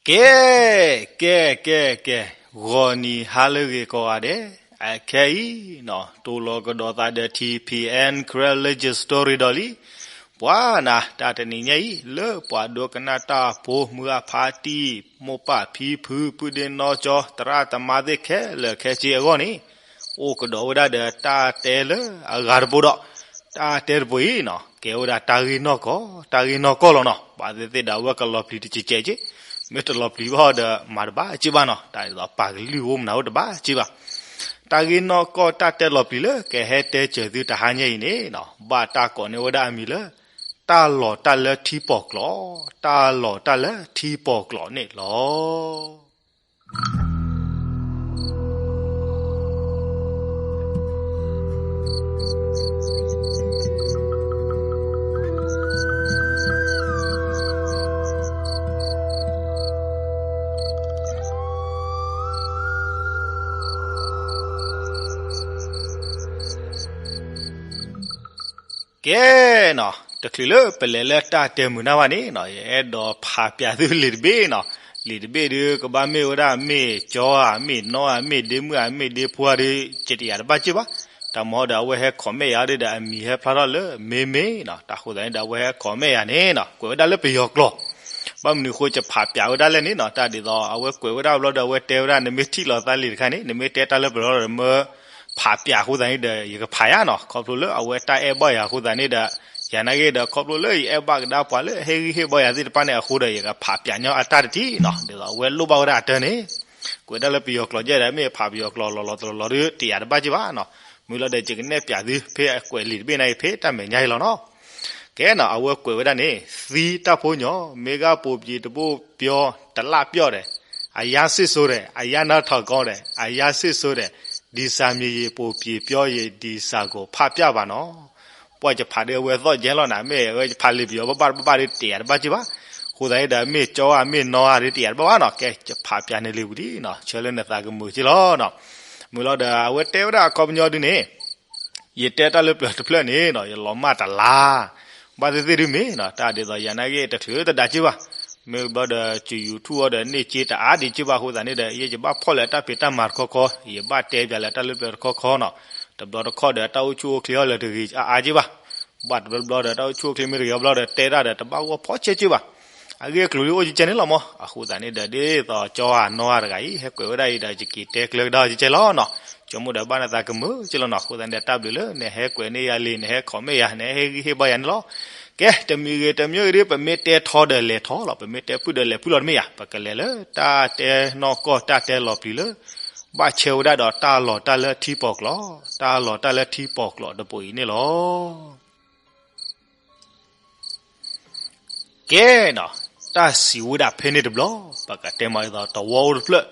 ကဲ, ကဲ, ကဲ, ကဲ, ဂီၤနံၤဟါလၢအဂ့ၤကိးဂၤဒဲး, အခဲအံၤနီၤ တိၢ်လီၤကဒီးသးဒီး ထံၣ်ဖံးအဲၣ် Karen Legend Story ဒီးလံ. ပှၤနၤ တၢ်တနံၤညါအံၤ လၢပှၤဒိကနၣ်တၢ်ဖိ မုၢ်အဖးတံၢ် မိၢ်ပၢ်ဖံဖု ပုၢ်ဒ့နီၢ်ကၠီ သရၣ်သမါသ့ၣ်ခဲလၢာ်ခဲဆ့အဂီၢ်န့ၣ် အိၣ်ကဒီးဝဲဒၣ်ဒီးတၢ်တဲလၢအဂၤတဘိဒီး တၢ်တဲတဘိအံၤနီၤ ကဲဝဲဒၣ်တၢ်ဂ့ၢ်နီၢ်ကီၢ် တၢ်ဂ့ၢ်နီၢ်ကီၢ်လီၤနီၤ. ဘၣ်သ့ၣ်သ့ၣ်ဒီးအဝဲကလီၤပျံၤတကဲးကဲးက့, မ့ၢ်တလီၤပျံၤဘၣ်ဒီးမၤတဘၣ်က့ဘၣ်နီၤ. တၢ်ဒ်သိးပာ်ကလုၢ်အိၣ်မနုၤအိၣ်တဘၣ်က့ဘၣ်. တၢ်ဂ့ၢ်နီၢ်ကီၢ်တၢ်တဲလီၤပျံၤလၢကဟဲတဲစၢၤသုတဟါညါအံၤန့ၣ်နီၤ ဘၣ်တၢ်ကိးန့ၢ်ဝဲဒၣ်အမံၤလၢ တၢ်လီၤတၢ်လၢထံပီၤကျိး, တၢ်လီၤတၢ်လၢထံပီၤကျိးန့ၣ်လီၤ. ကဲနီၤ တချုးလၢပလဲၤလၢတၢ်တဲမုာ်နၢ်ဘၣ်န့ၣ်နီၤ ယအဲၣ်ဒိးဖးပၠးသုလံာ်တဘ့ၣ်နီၤ. လံာ်တဘ့ၣ်ဒုး ကဘၣ်မ့ၢ်ဝဲဒၣ်မ့ၢ်ကၠီဧါ မ့ၢ်နီၢ်ဧါ မ့ၢ်ဒ့မုၣ်ဧါ မ့ၢ်ဒ့ဖိဧါဒုး ယတယာ်တဘၣ်က့ဘၣ်. တၢ်မၤဒီးအဝဲဟဲ comment ယၤဒုးဒီး အမံၤဟဲဖျါထီၣ်လၢမ့မ့ၢ်နီၤ. တၢ်အဃိသတးန့ၣ်ဒီး အဝဲဟဲ comment ယၤန့ၣ်နီၤ ကွဲးဝဲဒၣ်လၢပယီၤကျိာ်. ဘၣ်မနုၤအဃိ ယဖးပၠးဝဲဒၣ်လဲၣ်န့ၣ်နီၤ တၢ်ဒ်သိး အဝဲကွဲးဝဲဒၣ်ဘျီဒီး အဝဲတဲဝဲဒၣ် နမ့ၢ်ထံၣ်လိာ်သးလံာ်တခါန့ၣ် နမ့ၢ်တဲတၢ်လၢပျၢၤလီၤဒီး မၢဖးပၠးအဃိသတးန့ၣ်ဒီး ယကဖးယၤနီၤ. ခီဖျိလၢအဝဲတၢ်အဲၣ်ဘၣ်ယၤအဃိသတးန့ၣ်ဒီး ယၤနာ်က့ဒီး ခီဖျိလၢယအဲၣ်ဘၣ်ကဒါပှၤလၢဟ့ၣ်ဂံၢ်ဟ့ၣ်ဘါယၤသ့ၣ်တဖၣ်န့ၣ်အဃိဒီး ယကဖးပၠးညီအတၢ်တထံၣ်နီၤ. ဒ်သိးအဝဲလိၣ်ဘၣ်ဝဲဒၣ်အတၢ်န့ၣ် ကွဲးဒၣ်လၢပယီၤကျိာ်ယဲဒီး မ့ၢ်ဖးပယီၤကျိာ်လီၤလီၤတလီၤလီၤဒီး တယာ်တဘၣ်က့ဘၣ်နီၤ. မုၢ်လီၤဒီး ယကနဲၣ်ပၠးသု ဖဲအကွဲးလံာ်တဘ့ၣ်န့ၣ်အံၤ ဖဲတၢ်မဲာ်ညါအံၤလီၤနီၤ. ကဲနီၤ အဝဲကွဲးဝဲဒၣ်န့ၣ် သံတၢ်ဖိညီ မ့ၢ်ဂၢ်ပိာ်ပျံၤတဘိပျီ တလၣ်ပျီၣ်ဒီး အယါစ့ၣ်စိဒီး အယါနါထီၣ်ကီဒီး အယါစ့ၣ်စိဒီး ဒံစၢ်မံၤယံာ်ပိာ်ပျံၤပျီယံာ် ဒံစၢ်ကိၣ်ဖးပၠၣ်ဘၣ်နီၤ. ပှၤယဖးဒီးအဝဲသီၣ်ကဲလီၤနၤ မ့ၢ်အဝဲယဖးလံာ်ပယီၤဘၣ်ဘၣ်တဘၣ်ဘၣ်ဒီး တယာ်တဘၣ်က့ဘၣ်. အဃိသတးန့ၣ်ဒီး မ့ၢ်ကၠီဧါ မ့ၢ်နီၢ်ဧါဒီး တယာ်တဘၣ်ဘၣ်နီၤ. ကဲ ယဖးပၠးန့ၢ်လံာ်ပူၤဒ်နီၤ ဆၢလၢနသးကမုာ်က့လီၤနီၤ. မုၢ်လီၤဒီး အဝဲတဲဝဲဒၣ်အခီပညီဒ်န့ၣ် ယတဲတၢ်လၢပျၢၤတဖျၢၣ်န့ၣ်နီၤ ယလီၤမၢ်တလါ ဘၣ်သ့ၣ်သ့ၣ်ဒုးမ့ၢ်နီၤ တၢ်ဒ်သိးယၤနာ်က့တချုးတဒါက့ဘၣ်. မ့ၢ်ဘျီဒီး ကၠူ YouTube အီၤဒီး န့ၢ်က့တအါဒံးက့ဘၣ်အဃိသတးန့ၣ်ဒီး ယဲယဘၣ်ဖီၣ်လၢတၢ်ဖံးတၢ်မၤတခီခီ ယဘၣ်တဲပၠးလၢတၢ်လၢပျၢၤတခီခီနီၤ. တဘျီတခီၣ်ဒီး တၢ်အိၣ်ဆူၣ်အိၣ်ချ့အီၤလၢတဂ့ၤအါအါက့ဘၣ်. ဘၣ်တဘျီဘျီဒီး တၢ်အိၣ်ဆူၣ်အိၣ်ချ့မ့ၢ်တဂ့ၤအီၤဘျီဒီး တဲတၢ်ဒီး တဘၣ်ဂီၢ်ဖီၣ်ဆဲက့ဘၣ်. အဂ့ၢ်အကျိၤဒ်အိၣ်ကဲကဲန့ၣ်လီၤမး. အဃိသတးန့ၣ်ဒီး ဒ်သိးကၠီဧါနီၢ်ဧါတဂၤအံၤ ဟဲကွဲးဝဲဒၣ်အံၤဒီး ယက့ၤတဲကျၢၤကဒါအီၤကဲကဲလီၤနီၤ. ဆိကမိၣ်ဒီးဘၣ်နသးကမုာ်က့လီၤနီၤ. အဃိသတးန့ၣ်ဒီး တၢ်ဘျုးလၢနဟဲကွဲးန့ၢ်ယၤလံာ် နဟဲ comment ယၤ နဟဲဟ့ၣ်ဂံၢ်ဟ့ၣ်ဘါယၤန့ၣ်လီၤ. ကဲ တမံၤဂ့ၤတမံၤဂ့ၤဒီး ပမ့ၢ်တဲထီဒီးလဲၤထီလီၤ ပမ့ၢ်တဲဖုၣ်ဒီးလဲၤဖုၣ်လီၤတမ့ၢ်ဧါ. ပကလဲၤလၢတၢ်တဲနီၢ်ကီၢ်တၢ်တဲလီၤပျံၤလၢ ဘၣ်ဆၢဝဲဒၣ်ဒီးတၢ်လီၤတၢ်လၢထံပီၤကျိး, တၢ်လီၤတၢ်လၢထံပီၤကျိးတဘိအံၤန့ၣ်လီၤ. ကဲနီၤ, တၢ်စံးဝဲဒၣ်ဖဲန့ၣ်တဘျီ, ပကတဲမးဒ်သိး တဝီအိၣ်တဖျၢၣ်,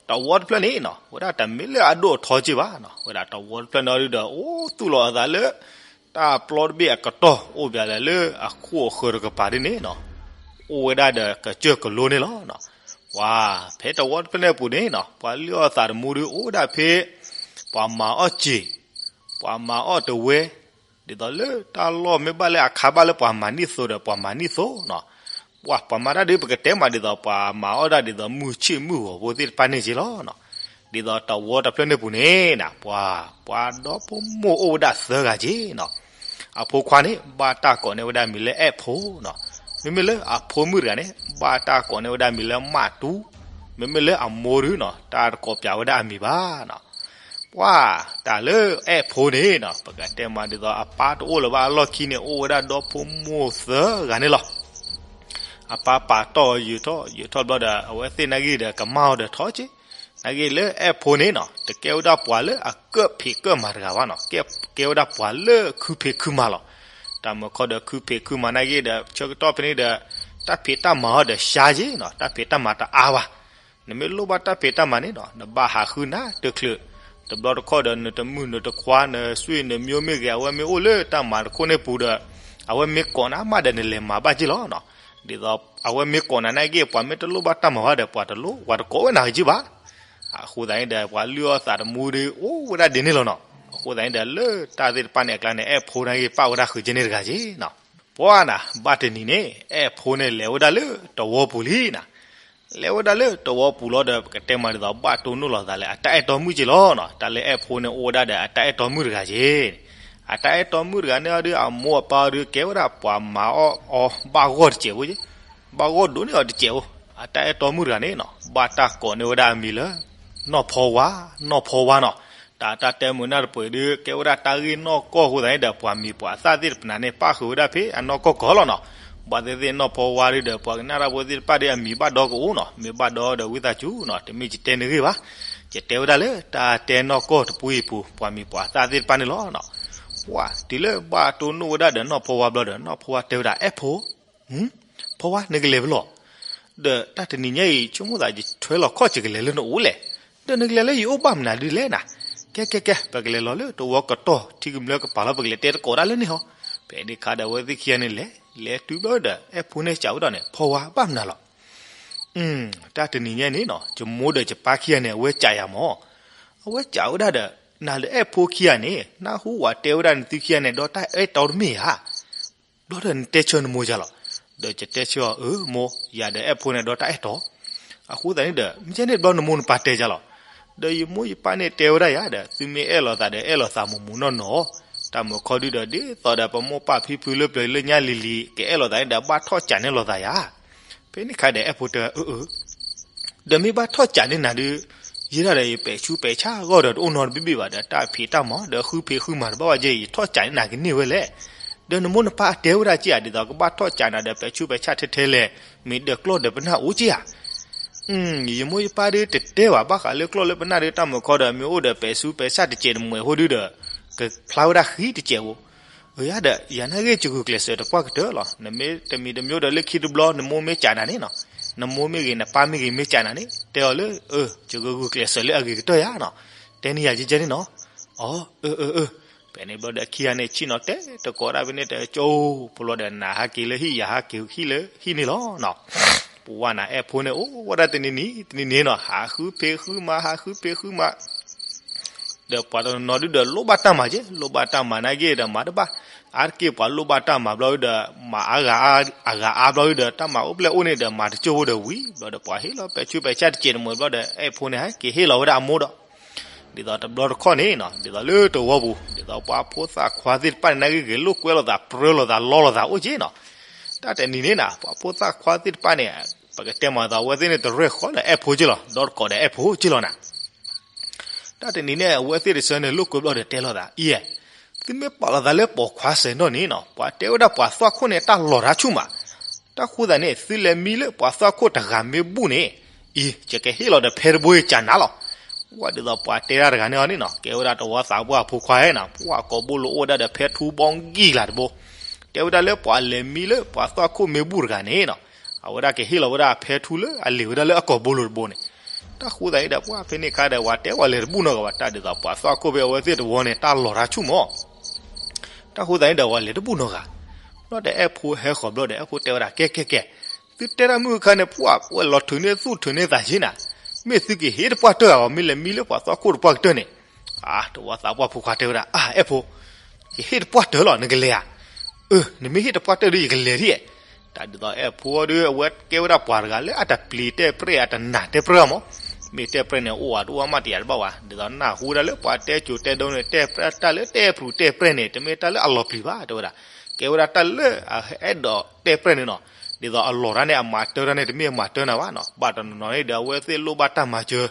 တဝီတဖျၢၣ်န့ၣ်နီၤ ဝဲဒၣ်တမ့ၢ်လၢအဒိၣ်အထီက့ဘၣ်နီၤ, ဝဲဒၣ်တဝီတဖျၢၣ်န့ၣ်ဒီး အိၣ်သူၣ်လီၤအသးလၢ တၢ်ပျီတဘ့ၣ်အကတီၢ် အိၣ်ဘၣ်လၢ လၢအခိၣ်အဃၢၤတကပၤဒ်န့ၣ်နီၤ, အိၣ်ဝဲဒၣ်ဒီးကစၢၢ်ကလိန့ၣ်လီၤ. ပှၤဖဲတဝီတဖျၢၣ်န့ၣ်အပူၤန့ၣ်နီၤ ပှၤလုၢ်အီၣ်သးတမူဒီး အိၣ်ဝဲဒၣ်ဖဲ ပှၤမၤအီၣ်စ့ၢ်, ပှၤမၤအီၣ်တဝဲ, ဒ်သိးလၢတၢ်လီၢ်မ့ၢ်ဘၣ်လၢအခါဘၣ်လၢပှၤမၤနံၣ်သိဒီး ပှၤမၤနံၣ်သိနီၤ, ပှၤ ပှၤမၤတၢ်ဒ်ပကတဲမးဒ်သိး ပှၤမၤအီၣ်ဒၣ်ဒ်သိးမုၢ်ဆ့ၣ်မုၢ်ဂီၤဖိသ့ၣ်တဖၣ်န့ၣ်က့လီၤ. ဒ်သိးတဝီတဖျၢၣ်န့ၣ်ပူၤန့ၣ်နီၤ ပှၤ ပှၤဒီဖိမိၢ်အိၣ်ဝဲဒၣ်သၢဂၤက့နီၤ, အဖိခွါန့ၣ် ဘၣ်တၢ်ကိးန့ၢ်ဝဲဒၣ်မံၤလၢအဲၣ်ဖိနီၤ, မ့မ့ၢ်လၢအဖိမုၣ်တဂၤန့ၣ် ဘၣ်တၢ်ကိးန့ၢ်ဝဲဒၣ်မံၤလၢမၣ်တူ, မ့မ့ၢ်လၢအမိၢ်ဒုနီၤ တၢ်တကိးပၠးဝဲဒၣ်အမံၤဘၣ်နီၤ. ပှၤ တၢ်လၢအဲၣ်ဖိန့ၣ်နီၤ ပကတဲမးဒ်သိးအပၢ်တအိၣ်လၢၤဘၣ်အလီၢ်ခံန့ၣ် အိၣ်ဝဲဒၣ်ဒီဖိမိၢ်သၢဂၤန့ၣ်လီၤ. အပၢ်ပာ်တီၢ်အီၤယုာ်ထီၣ်ယုာ်ထီၣ်ဘျီဒီး အဝဲသ့ၣ်နာ်က့ဒီးကမၢ်အီၤဒီးထီၣ်က့, နာ်က့လၢအဲၣ်ဖိန့ၣ်နီၤ တကဲဝဲဒၣ်ပှၤလၢအကၢၣ်ဖံးကၢၣ်မၤတဂၤဘၣ်နီၤ, ကဲ ကဲဝဲဒၣ်ပှၤလၢခုဖံးခုမၤလီၤ. တၢ်မၤခီဒီးခုဖံးခုမၤနာ်က့ဒီး ဆၢကတီၢ်ဖဲန့ၣ်ဒီး တၢ်ဖံးတၢ်မၤအီၤဒီးရှါက့နီၤ, တၢ်ဖံးတၢ်မၤတအါဘၣ်. နမ့ၢ်လိၣ်ဘၣ်တၢ်ဖံးတၢ်မၤန့ၣ်နီၤ နဘၣ်ဟးဃုနၤတချုး, တဘျီတခီၣ်ဒီး နတမုၣ်နတခွါ နဆွေနမျိုးမ့ၢ်ဂ့ၤ အဝဲမ့ၢ်အိၣ်လၢတၢ်မၤတခိၣ်န့ၣ်ပူၤဒီး အဝဲမ့ၢ်ကိးနၤမးဒီး နလဲၤမၤဘၣ်က့လီၤနီၤ. ဒ်သိးအဝဲမ့ၢ်ကိးနၤနာ်က့ ပှၤမ့ၢ်တလိၣ်ဘၣ်တၢ်မၤဘၣ်ဒီး ပှၤတလိၣ် ပှၤတကိးဝဲနၤက့ဘၣ်. အဃိသတးန့ၣ်ဒီး ပှၤလုၢ်အီၣ်သးတမူဒီး အိၣ်ဝဲဒၣ်ဒ်န့ၣ်လီၤနီၤ. အဃိသတးန့ၣ်ဒီး လၢတၢ်သ့ၣ်တဖၣ်န့ၣ်အကျါန့ၣ် အဲၣ်ဖိနာ်က့ ပာ်ဝဲဒၣ်ဃုာ်က့န့ၣ်တဂၤက့နီၤ. ပှၤနၤ ဘၣ်တနံၤန့ၣ် အဲၣ်ဖိန့ၣ်လဲၤဝဲဒၣ်လၢတဝီပူၤလံနီၤ. လဲၤဝဲဒၣ်လၢတဝီပူၤလီၤဒီး ပကတဲမးဒ်သိး ဘၣ်တိၢ်နီၣ်လိာ်သးလၢအတၢ်အဲၣ်တီမုၣ်က့လီၤနီၤ. တၢ်လၢအဲၣ်ဖိန့ၣ်အိၣ်ဝဲဒၣ်ဒီးအတၢ်အဲၣ်တီမုၣ်တဂၤက့. အတၢ်အဲၣ်တီမုၣ်တဂၤန့ၣ်အီၤဒုး အမိၢ်အပၢ်အီၤဒုး ကဲဝဲဒၣ်ပှၤမၤအီၣ်အီဘၣ်ဂီၢ်တစဲးဖိက့. ဘၣ်ဂီၢ်ဒိၣ်န့ၢ်အီၤတစဲးဖိ. အတၢ်အဲၣ်တီမုၣ်တဂၤန့ၣ်နီၤ ဘၣ်တၢ်ကိးန့ၢ်ဝဲဒၣ်အမံၤလၢ နီၢ်ဖီဝါ, နီၢ်ဖီဝါနီၤ. တၢ်တၢ်တဲမုာ်နၢ်တပှဲၤဒုး ကဲဝဲဒၣ်တၢ်ဂ့ၢ်နီၢ်ကီၢ်အဃိသတးန့ၣ်ဒီး ပှၤမံၤပှၤသၣ်သ့ၣ်တဖၣ်န့ၣ် ပၣ်ဃုာ်ဝဲဒၣ်ဖဲအနီၢ်ကီၢ်ကီၢ်လီၤနီၤ. ဘၣ်သ့ၣ်သ့ၣ်နီၢ်ဖီဝါဒုးဒီး ပှၤကနၣ်တၢ်ဖိသ့ၣ်တဖၣ်ဒုး အမံၤဘၣ်ဒီကအိၣ်နီၤ. မ့ၢ်ဘၣ်ဒီဒီးဝံသးစူၤနီၤ တမ့ၢ်ယတဲန့ၢ်ဂ့ၢ်ဘၣ်. ယတဲဝဲဒၣ်လၢတၢ်တဲနီၢ်ကီၢ်တပူၤအံၤပူၤ ပှၤမံၤပှၤသၣ်သ့ၣ်တဖၣ်န့ၣ်လီၤနီၤ. ပှၤတုၤလၢဘၣ်တိၢ်နီၣ်ဝဲဒၣ်ဒီး နီၢ်ဖီဝါဘျီဒီး နီၢ်ဖီဝါတဲဝဲဒၣ် အဲၣ်ဖိ ဖီဝါ နကလဲၤဖဲလဲၣ်. ဒီးတၢ်တနံၤညါအံၤ ဆိကမိၣ်သးယထွဲလီၤခီၣ် ယကလဲၤလၢနအိၣ်လဲၣ်. ဒီးနကလဲၤလၢယအိၣ်ဘၣ်မနုၤဒုးလဲၣ်နၤ. ကဲကဲကဲ ပကလဲၤလီၤလၢတဝီကတီၢ် ထံကမျၢၢ်ကပၤလီၤ ပကလဲၤတဲတကိးဒၣ်လၢန့ၣ်ဟီ. ဖဲန့ၣ်ခါဒီး အဝဲသ့ၣ်ခံဂၤန့ၣ်လဲၤ လဲၤတုၤဘျီဒီး အဲၣ်ဖိန့ၣ်စံးဝဲဒၣ်န့ၣ် ဖီဝါဘၣ်မနုၤလီၤ. တၢ်တနံၤညါန့ၣ်နီၤ ယမိၢ်ဒီးယပၢ်ခံဂၤန့ၣ် အဝဲစံးယၤမၢ်. အဝဲစံးဝဲဒၣ်ဒီး နၤဒီးအဲၣ်ဖိခံဂၤန့ၣ် နၢ်ဟူဝဲတဲဝဲဒၣ်န့ၣ် သုခံဂၤန့ၣ် ဒီးတၢ်အဲၣ်တီတမ့ၢ်ဧါ. ဘျီဒီးနတဲဆၢနမိၢ်ယၤလီၤ. ဒီးယတဲဆၢအီၤ အၢ မိၢ် ယၤဒီးအဲၣ်ဖိန့ၣ်ဒီးတၢ်အဲၣ်တီ. အဃိသတးန့ၣ်ဒီး မ့ၢ်ကဲန့ၣ်ဘျီနမိၢ်နပၢ်တဲယၤလီၤ. ဒီးယမိၢ်ယပၢ်န့ၣ်တဲဝဲဒၣ်ယၤဒီး သုမ့ၢ်အဲၣ်လိာ်သးဒီးအဲၣ်လိာ်သးမုၢ်မုၢ်နီၢ်နီၢ်. တၢ်မုာ်ခီဒုဒီး ဒ်သိးဒီးပမိၢ်ပၢ်ဖံဖုလၢပျၢၤလၢညါလံၤလံၤ ကအဲၣ်လိာ်သးန့ၣ်ဒီး ဘၣ်ထီၣ်စးန့ၢ်လိာ်သးယၤ. ဖဲန့ၣ်ခါဒီး အဲၣ်ဖိတဲ အၢ အၢ ဒီးမ့ၢ်ဘၣ်ထီၣ်စးန့ၢ်နၤဒုး ယဲဒၣ်ဒီးယပဲာ်ဆူးပဲာ်ဆါအဂီၢ်ဒီးတအိၣ်နီတဘ့ၣ်ဘ့ၣ်ဘၣ်ဒီး တၢ်ဖံးတၢ်မၤဒီးဃုဖံးဃုမၤတဘၣ်ဘၣ်က့ ယထီၣ်စးန့ၢ်နၤကန့ၢ်ဝဲလဲၣ်. ဒီးနမိၢ်နပၢ်အတဲဝဲဒၣ်က့ဧါ ဒ်သိးကဘၣ်ထီၣ်စးနၤဒီးပဲာ်ဆူးပဲာ်ဆါထဲထဲလဲၣ်, မ့ၢ်ဒီးကျီၢ်ဒီးပနၢ်အိၣ်က့ဧါ. ယမိၢ်ယပၢ်ဒုးတတဲဘၣ် ဘၣ်ဃးလၢကျီၢ်လၢပနၢ်ဒုး တၢ်မုာ်ခီဒီးမ့ၢ်အိၣ်ဒီးပဲာ်ဆူးပဲာ်ဆါတစဲးတမှဲးဖိဒုဒီး ကဖျါဝဲဒၣ်ဃံတစဲးဧိၤ. အၢ ယၤဒီး ယၤနာ်ဂ့ၢ် ယဂုာ်ကျဲးစၢးတပှၢ်ကတၢၢ်လီၤ. နမ့ၢ်တမံၤတမံၤဒီးလၢခံတဘျီ နမိၢ်မ့ၢ်စံးနၤန့ၣ်နီၤ, နမိၢ်မ့ၢ်ဂ့ၤ နပၢ်မ့ၢ်ဂ့ၤ မ့ၢ်စံးနၤန့ၣ် တဲအီၤလၢ အၢ ယကဂုာ်ကျဲးစၢးလၢအဂ့ၤကတၢၢ်ယၤနီၤ, တဲန့ၢ်ယၤကဲကဲန့ၣ်နီၤ. အီ အၢ အၢ အၢ. ဖဲန့ၣ်ဘျီဒီးခံဂၤန့ၣ် ဆ့ၣ်နီၤတဲတကိးဒၣ်ဖဲန့ၣ် တကၠိဖိလီၤဒီး နၤဟးက့ၤလၢဟံၣ် ယၤဟးက့ၤဟံၣ်လၢဟံၣ်န့ၣ်လီၤနီၤ. ပဝဲနၤအဲၣ်ဖိန့ၣ် အိၣ်ဝဲဒၣ်တနံၤနံၤ တနံၤနံၤနီၤ ဟးဃုဖံးဃုမၤ ဟးဃုဖံးဃုမၤ ဒီးပှၤတနီၤနီၤဒုဒီး လိၣ်ဘၣ်တၢ်မၤက့, လိၣ်ဘၣ်တၢ်မၤနာ်ဂ့ၢ်ဒီး မၤတဘၣ်. အါတက့ၢ်ပှၤလိၣ်ဘၣ်တၢ်မၤဘျီဒုဒီး မၤအါဂၤအါဘျီဒုဒီး တၢ်မၤအိၣ်ဖျဲၣ်အိၣ်န့ၣ်ဒီး မၤတကၠိဖိဒီးဝံၤ ဘျီဒီးပှၤဟ့ၣ်လီၤပဲာ်ဆူးပဲာ်ဆါတစဲးတမှဲးဘျီဒီး အဲၣ်ဖိန့ၣ် ဟဲက့ၤဟ့ၣ်လီၤဝဲဒၣ်အမိၢ်ဒီး ဒ်သိးတဘျီတခီၣ်န့ၣ်နီၤ ဒ်သိးလၢတဝီပူၤ ဒ်သိးပှၤဖိသၣ်ခွါသ့ၣ်တဖၣ်န့ၣ် နာ်ဂ့ၢ်ဂ့ၤလိာ်ကွဲလိာ်သး ပြၢလိာ်သး လီလိာ်သးအိၣ်က့နီၤ. တၢ်တနံၤန့ၣ်နီၤ ပှၤဖိသၣ်ခွါသ့ၣ်တဖၣ်န့ၣ် ပကတဲမၤသး အဝဲသ့ၣ်န့ၣ် တရဲၣ်ဃီဒီးအဲၣ်ဖိက့လီၤ, ဒီတကိးဒီးအဲၣ်ဖိက့လီၤနၤ. တၢ်တနံၤန့ၣ် အဝဲသ့ၣ်တဆၢန့ၣ် လိာ်ကွဲဘျီဒီးတဲလိာ်သး အံၤ သုမ့ၢ်ပာ်လီၤသးလၢပိာ်ခွါစဲၤနီၣ်န့ၣ်နီၤ ပှၤတဲဝဲဒၣ်ပှၤသွၣ်ခိၣ်န့ၣ် တၢ်လီၤတၢ်ဆူၣ်မး. တၢ်ဃိသတးန့ၣ် သုလဲၤမံလၢပှၤသွၣ်ခိၣ်တဂၤမ့ၢ်ဘူၣ်န့ၣ် အံၤ ယကဟ့ၣ်လီၤဒီးဖဲတဘိယကနၤလီၤ. ဝဲဒ်သိးပှၤတဲတၢ်တဂၤန့ၣ်အီၤန့ၣ်နီၤ ကဲဝဲဒၣ်တဝီသးပှၢ်ဖိခွါဟဲနီၤ ပှၤကိာ်ဘိလိာ်အိၣ်ဝဲဒၣ်ဒီးဖဲထူဘီဂံၢ်ကျါတဘိ တဲဝဲဒၣ်လၢပှၤလဲၤမံလၢပှၤသွၣ်ခိၣ်မ့ၢ်ဘူၣ်တဂၤန့ၣ်နီၤ အဝဲဒၣ်ကဟ့ၣ်လီၤဝဲဒၣ်ဖဲထူလၢအလ့ၤဝဲဒၣ်လၢအကိာ်ဘိလိာ်တဘိန့ၣ်. တၢ်ဃိသတးန့ၣ်ဒီး ပှၤဖဲန့ၣ်ခါဒီး ပှၤတဲဝဲလဲၤတဘူၣ်နီတဂၤဘၣ် တၢ်ဒ်သိးပှၤသွၣ်ခိၣ်ဖဲအဝဲသ့ၣ်တဝီန့ၣ် တၢ်လီၤတၢ်ဆူၣ်မး. တၢ်ဃိသတးန့ၣ်ဒီး ပှၤလဲၤတဘူၣ်နီတဂၤ. ဘျီဒီးအဲၣ်ဖိဟဲဃီၤဘျီဒီး အဲၣ်ဖိတဲဝဲဒၣ် ကဲကဲကဲ, သုတဲတၢ်မုၢ်ခါန့ၣ် ပှၤဝဲလီၤထုးန့ၢ်သူၣ်ထုးန့ၢ်သးက့နၤ, မ့ၢ်သုကဟ့ၣ်တပှၢ်တၢၢ်ဧါ မ့ၢ်လဲၤမံလၢပှၤသွၣ်ခိၣ်တပှၢ်ကတၢၢ်န့ၣ်. အါ တဝီသးပှၢ်ဖိခွါတဲဝဲဒၣ် အါ အဲၣ်ဖိ ယဟ့ၣ်တပှၢ်တၢၢ်လီၤ နကလဲၤဧါ. အၢ နမ့ၢ်ဟ့ၣ်တပှၢ်တၢၢ်ဒီး ယကလဲၤဒ်. တၢ်ဒ်သိးအဲၣ်ဖိဒီး အဝဲကဲဝဲဒၣ်ပှၤတဂၤလၢအတပျံၤတဲပြဲၢ် အတနာ်တဲပြဲၢ်မး. မ့ၢ်တဲပြဲၢ်န့ၣ် အိၣ်အတအိၣ်မးတယာ်တဘၣ်ဘၣ် ဒ်သိးနၢ်ဟူဒၣ်လၢပှၤတဲကိၤတဲဒိန့ၣ် တဲပြဲၢ်တၢ်လၢတဲပြူၤတဲပြဲၢ်န့ၣ် တမ့ၢ်တၢ်လၢအလီၤပျံၤဘၣ် တဲဝဲဒၣ်. ကဲဝဲဒၣ်တၢ်လၢအအဲၣ်ဒိးတဲပြဲၢ်န့ၣ်နီၤ. ဒ်သိးအလီၢ်တၢ်န့ၣ် အမၤတၢ်တၢ်န့ၣ် တမ့ၢ်အမၤတၢ်နၤဘၣ်နီၤ. ဘၣ်တနီၤနီၤန့ၣ်ဒီး အဝဲသ့ၣ်လိၣ်ဘၣ်တၢ်မၤစၢၤ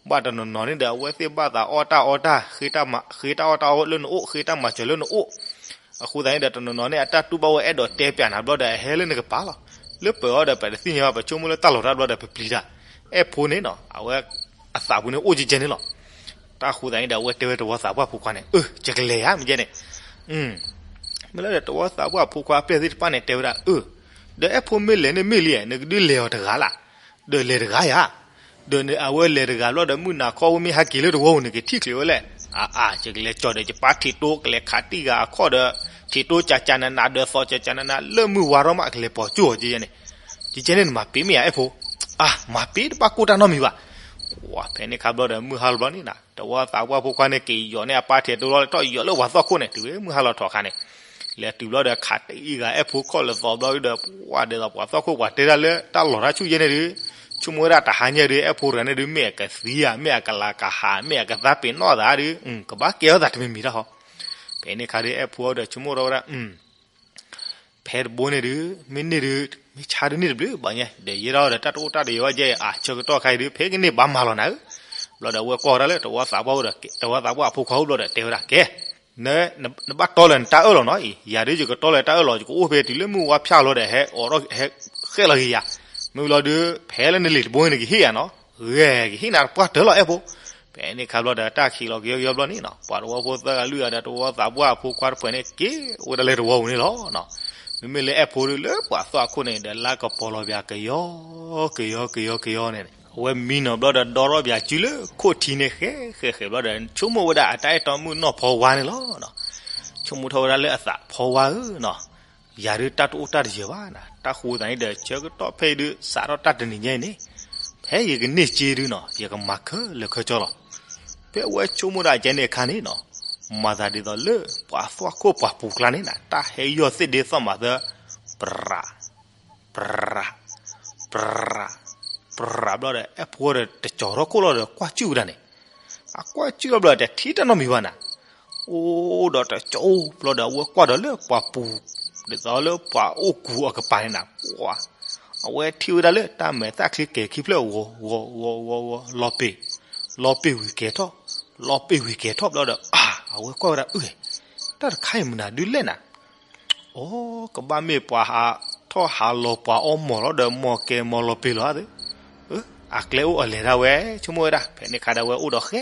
ဘၣ်တနီၤနီၤန့ၣ်ဒီး အဝဲသ့ၣ်ဘၣ်သးအီၣ်တၢ်အီတၢ် ဃ့တၢ်မၤ ဃ့တၢ်အီၣ်တၢ်အီလၢနအိၣ် ဃ့တၢ်မၤစၢၤလၢနအိၣ်. အဃိသတးန့ၣ်ဒီး တနီၤနီၤန့ၣ် အတၢ်တူၢ်ဘၣ်ဝဲအဲၣ်ဒိးတဲပျးနၤဘျီဒီး အဟဲလၢနကပၤလီၤ. လၢပၢၤအီၤဒီး ပတသ့ၣ်ညါဘၣ် ပဆိကမိၣ်လၢတၢ်လီၤတၢ်ဘျီဒီး ပပျံၤတၢ်. အဲၣ်ဖိန့ၣ်နီၤ အဝဲအသးပူၤန့ၣ်အိၣ်ကဲကဲန့ၣ်လီၤ. တၢ်ဃိသတးန့ၣ်ဒီး အဝဲတဲဝဲတဝီသးပှၢ်ဖိခွါန့ၣ် အၢ ယကလဲၤဧါ မ့ၢ်ကဲန့ၣ်. မ့ၢ်လၢဒီး တဝီသးပှၢ်ဖိခွါအပျဲၢ်သ့ၣ်တဖၣ်န့ၣ် တဲဝဲဒၣ် အၢ ဒီးအဲၣ်ဖိမ့ၢ်လဲၤန့ၣ်မ့ၢ်လံ နကဒုးလဲၤအီၤတဂၤလၢ် ဒီးလဲၤတဂၤယၤ. ဒီးအဝဲလဲၤတဂၤဘျီဒီး မုၢ်နၤခီဝဲမ့ၢ်ဟဲက့ၤလၢတဝီပူၤန့ၣ် ကထံၣ်ချုးဝဲလဲၣ်. အါအါ ယကလဲၤကၠီၣ်ဒီးယပၢ်ထံးတိ ကလဲၤခးတံၢ်ဂၤအခီၣ်ဒီး ထံးတိကၠးကၠးနးနး ဒီးသီကၠးကၠးနးနး လၢမုၢ်ဝါထီၣ်မး ကလဲၤပိာ်ကၠိၣ်အီၤကဲကဲန့ၣ်. ကဲကဲန့ၣ် နမၤပ့ၤမ့ၢ်ဧါ အဲၣ်ဖိ. အါ မၤပ့ၤတဘၣ်ကိၢ်တၢ်နီတမံၤဘၣ်. ဝဲ ဖဲန့ၣ်ခါဘျီဒီး မုၢ်ဟါလီၤဘျီန့ၣ်နၤ တဝီသးပှၢ်ဖိခွါန့ၣ် က့ၤယီၤန့ၢ်အပၢ်ထံးတိလီၤ လဲၤထီၣ်ယီၤလၢပှၤသွၣ်ခိၣ်န့ၣ် တုၤဝဲမုၢ်ဟါလီၤထီၣ်အခါန့ၣ် လဲၤတုၤဘျီဒီး ခးတံၢ်ဂၤအဲၣ်ဖိခီၣ်လၢသီဘျီဒီး ပှၤဒ်သိးပှၤသွၣ်ခိၣ်ပှၤတဲတၢ်လၢတၢ်လီၤတၢ်ဆူၣ်ယဲန့ၣ်ဒီး ဆိကမိၣ်ဝဲဒၣ်တဟါညါဒုး အဲၣ်ဖိတဂၤန့ၣ်ဒုး မ့ၢ်အကသံဧါ မ့ၢ်အကလၤကဟး မ့ၢ်အကသါပ့ၤနီၣ်သးဒုး ကဘၣ်ကဲထီၣ်သးတမံၤမံၤတၢ်ဟီ. ဖဲန့ၣ်ခါဒုး အဲၣ်ဖိဒီးဆိကမိၣ်ထီၣ်ဝဲဒၣ် ဖဲတဘိန့ၣ်ဒုး မ့ၢ်န့ၢ်ဒုး မ့ၢ်ဆါဒုးန့ၢ်တဘျုးဘၣ်ညါ ဒီးယဲဒၣ်ဒီးတၢ်တအိၣ်တၢ်တယၢၤဘၣ်ယဲ အဆၢကတီၢ်ခါအံၤဒုး ဖဲကန့ၢ်ဘၣ်မၤလီၤနၤဧၢ. ဘျီဒီးအဝဲကွၢ်ဝဲဒၣ်လၢတဝီသးပှၢ်အိၣ်ဒီး တဝီသးပှၢ်အဖိခွါအိၣ်ဘျီဒီး တဲဝဲဒၣ် ကဲ နဘၣ်တီလၢနတၢ်အၢၣ်လီၤနီၤအံၤ ယၤဒုးယကတီလၢတၢ်အၢၣ်လီၤ ယကအိၣ်ဖဲတုၤလၢမုၢ်ဝါဖၠၣ်လီၤဒီး ဟဲအိးထီၣ်ဟဲဃဲၣ်လီၤက့ၤယၤ မ့ၢ်လီၤဒုး ဖဲလၢနလံာ်တဘိန့ၣ် နကဟ့ၣ်ယၤနီၤ ဂဲၤကဟ့ၣ်နၤပှၢ်တၢၢ်လီၤအဲၣ်ဖိ. ဖဲန့ၣ်ခါဘျီဒီး တၢ်ခံးလီၤကယီကယီဘျီန့ၣ်နီၤ ပှၤတဝီဖိသၢဂၤလွံၢ်ဂၤဒီး တဝီသးပှၢ်အဖိခွါတဖုန့ၣ် က့ၤဝဲဒၣ်လၢတဝီပူၤန့ၣ်လီၤ. မ့မ့ၢ်လၢအဲၣ်ဖိဒုးလၢပှၤသွၣ်ခိၣ်န့ၣ်ဒီး လါကပီၤလီၤပၠးကယီ ကယီကယီကယီန့ၣ် အဝဲမံနီၤဘျီဒီး ဒီရီပၠးစုလၢခိၣ်ထံန့ၣ် ဃဲဃဲဃဲဘျီဒီး ဆိကမိၣ်ဝဲဒၣ်အတၢ်အဲၣ်တီမုၣ်နီၢ်ဖီဝါန့ၣ်လီၤ. ဆိကမိၣ်ထီၣ်ဝဲဒၣ်လၢအသး ဖီဝါဧၢနီၤ ယၤဒုးတၢ်တအိၣ်တၢ်တယၢၤဘၣ်နၤ တၢ်ဃိသးန့ၣ်ဒီး ဆၢကတီၢ်ဖဲအံၤဒုး စးထီၣ်တၢ်တနံၤညါအံၤန့ၣ် ဖဲယကန့ၢ်စ့ဒုးနီၤ ယကမၤခဲလၢာ်ခဲဆ့လီၤ. ဖဲအဝဲဆိကမိၣ်ဒၣ်ကဲန့ၣ်အခါန့ၣ်နီၤ မၤသးဒ်သိးလၢ ပှၤသွၣ်ခိၣ်ပှၤပူၤကျါန့ၣ်နၤ တၢ်ဟဲယီၢ်သ့ၣ်ဒ့သီၣ်မၤသၢ ပြး ပြး ပြး ပြးဘျီဒီး အဲၣ်ဖိဒီးတကၠီၤထီၣ်ခိၣ်လီၤဒီး ကွၢ်စုၣ်ဝဲဒၣ်န့ၣ် အကွၢ်စုၣ်လီၤဘျီဒီး တထံၣ်တၢ်နီတမံၤဘၣ်နၤ အိၣ်ဒီးတကၠီၤအိၣ်ဘျီဒီး အဝဲကွၢ်ဒီးလၢပှၤပူၤ ဒ်သိးလၢပှၤအိၣ်ကူၤအကပၤန့ၣ်နၤ ပှၤ အဝဲထံၣ်ဝဲဒၣ်လၢတၢ်မဲာ်သၣ်ချံကဲၤခံဖျၢၣ် ဂီၤ ဂီၤ ဂီၤ ဂီၤ ဂီၤ လီၤပ့ၤ လီၤပ့ၤဝံၤကဲၤထီၣ် လီၤပ့ၤဝံၤကဲၤထီၣ်ဘျီဒီး အၢ အဝဲကွၢ်ဝဲဒၣ်အုၣ် တၢ်တခါအံၤမနုၤဒုးလဲၣ်နၤ အိ ကဘၣ်မ့ၢ်ပှၤဟးထီၣ်ဟးလီၤပှၤအီၣ်မီၤလီၤဒီး မီၤကဲၤမီၤလီၤပ့ၤလီၤဧါသ့ၣ် အကျဲအိၣ်အလဲၤဒၣ်ဝဲ ဆိကမိၣ်ဝဲဒၣ် ဖဲန့ၣ်ခါဒၣ်ဝဲအိၣ်ဒီးဃဲ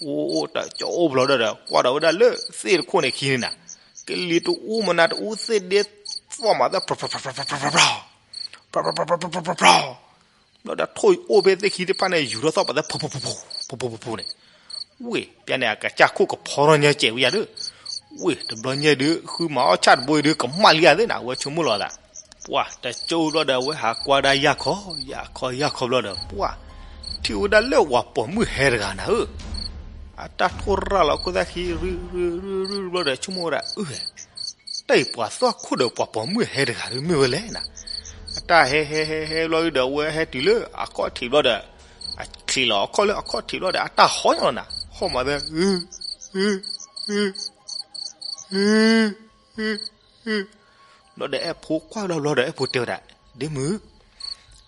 အိၣ်အိၣ်တကၠီၤအိၣ်ဘျီဒီး ကွၢ်ဒီးဝဲဒၣ်လၢသ့ၣ်တခိၣ်န့ၣ်ခံန့ၣ်နၤ ကလံၤတအူမနၤတအူသ့ၣ်ဒ့သီၣ်မၤသၢ ပြး ပြး ပြး ပြး ပြး ပြး ပြး ဘျီဒီးထိၣ်အိၣ်ဖဲသ့ၣ်ခံတဖၣ်န့ၣ် ယူၤထီၣ်သီၣ်ပာ်သဲ ဖူဖူဖူဖူ ဖူဖူဖူဖူန့ၣ် ဝ့ၢ် ပျဲန့ၣ် အကစၢ်ခိၣ်ကဖီထီၣ်ညါစဲးဝဲယၤဒုး ဝ့ၢ် တဘျီညါဒုး ဃုမၤအီၣ်ဆၣ်တဘိအံၤဒုး ကမၣ်လံဧါသ့ၣ်နၤ အဝဲဆိကမိၣ်လီၤသး ပှၢ် တကၠိဘျီဒီး အဝဲဟးကွၢ်ဒၣ်ယၢ်ခီ ယၢ်ခီ ယၢ်ခီဘျီဒီး ပှၢ် ထံၣ်ဝဲဒၣ်လၢပှၤပိာ်မုၣ်ဟဲတဂၤနၤဧၢ အတၢ်ထိၣ်ရၣ်လီၤခိၣ်သၣ်ခံ ရုရုရုရုဘျီဒီး ဆိကမိၣ်ဝဲဒၣ် အၢ တၢ်အံၤပှၤသွၣ်ခိၣ်ဒီးပှၤပိာ်မုၣ်ဟဲတဂၤဒုးမ့ၢ်ဝဲလဲၣ်နၤ အတၢ်ဟဲဟဲဟဲဟဲဘျီဒီး အဝဲဟဲတုၤလၢအခီၣ်ထံးဘျီဒီး အချံးလီၤအခီၣ်လၢအခီၣ်ထံးဘျီဒီး အတၢ်ဟီၣ်ညီလီၤနၤ ဟီၣ်မၤသဲ အ အ အ အ ဘျီဒီးအဲၣ်ဖိကွၢ်လီၤဘျီဒီး အဲၣ်ဖိတဲဝဲဒၣ် ဒ့မုၣ်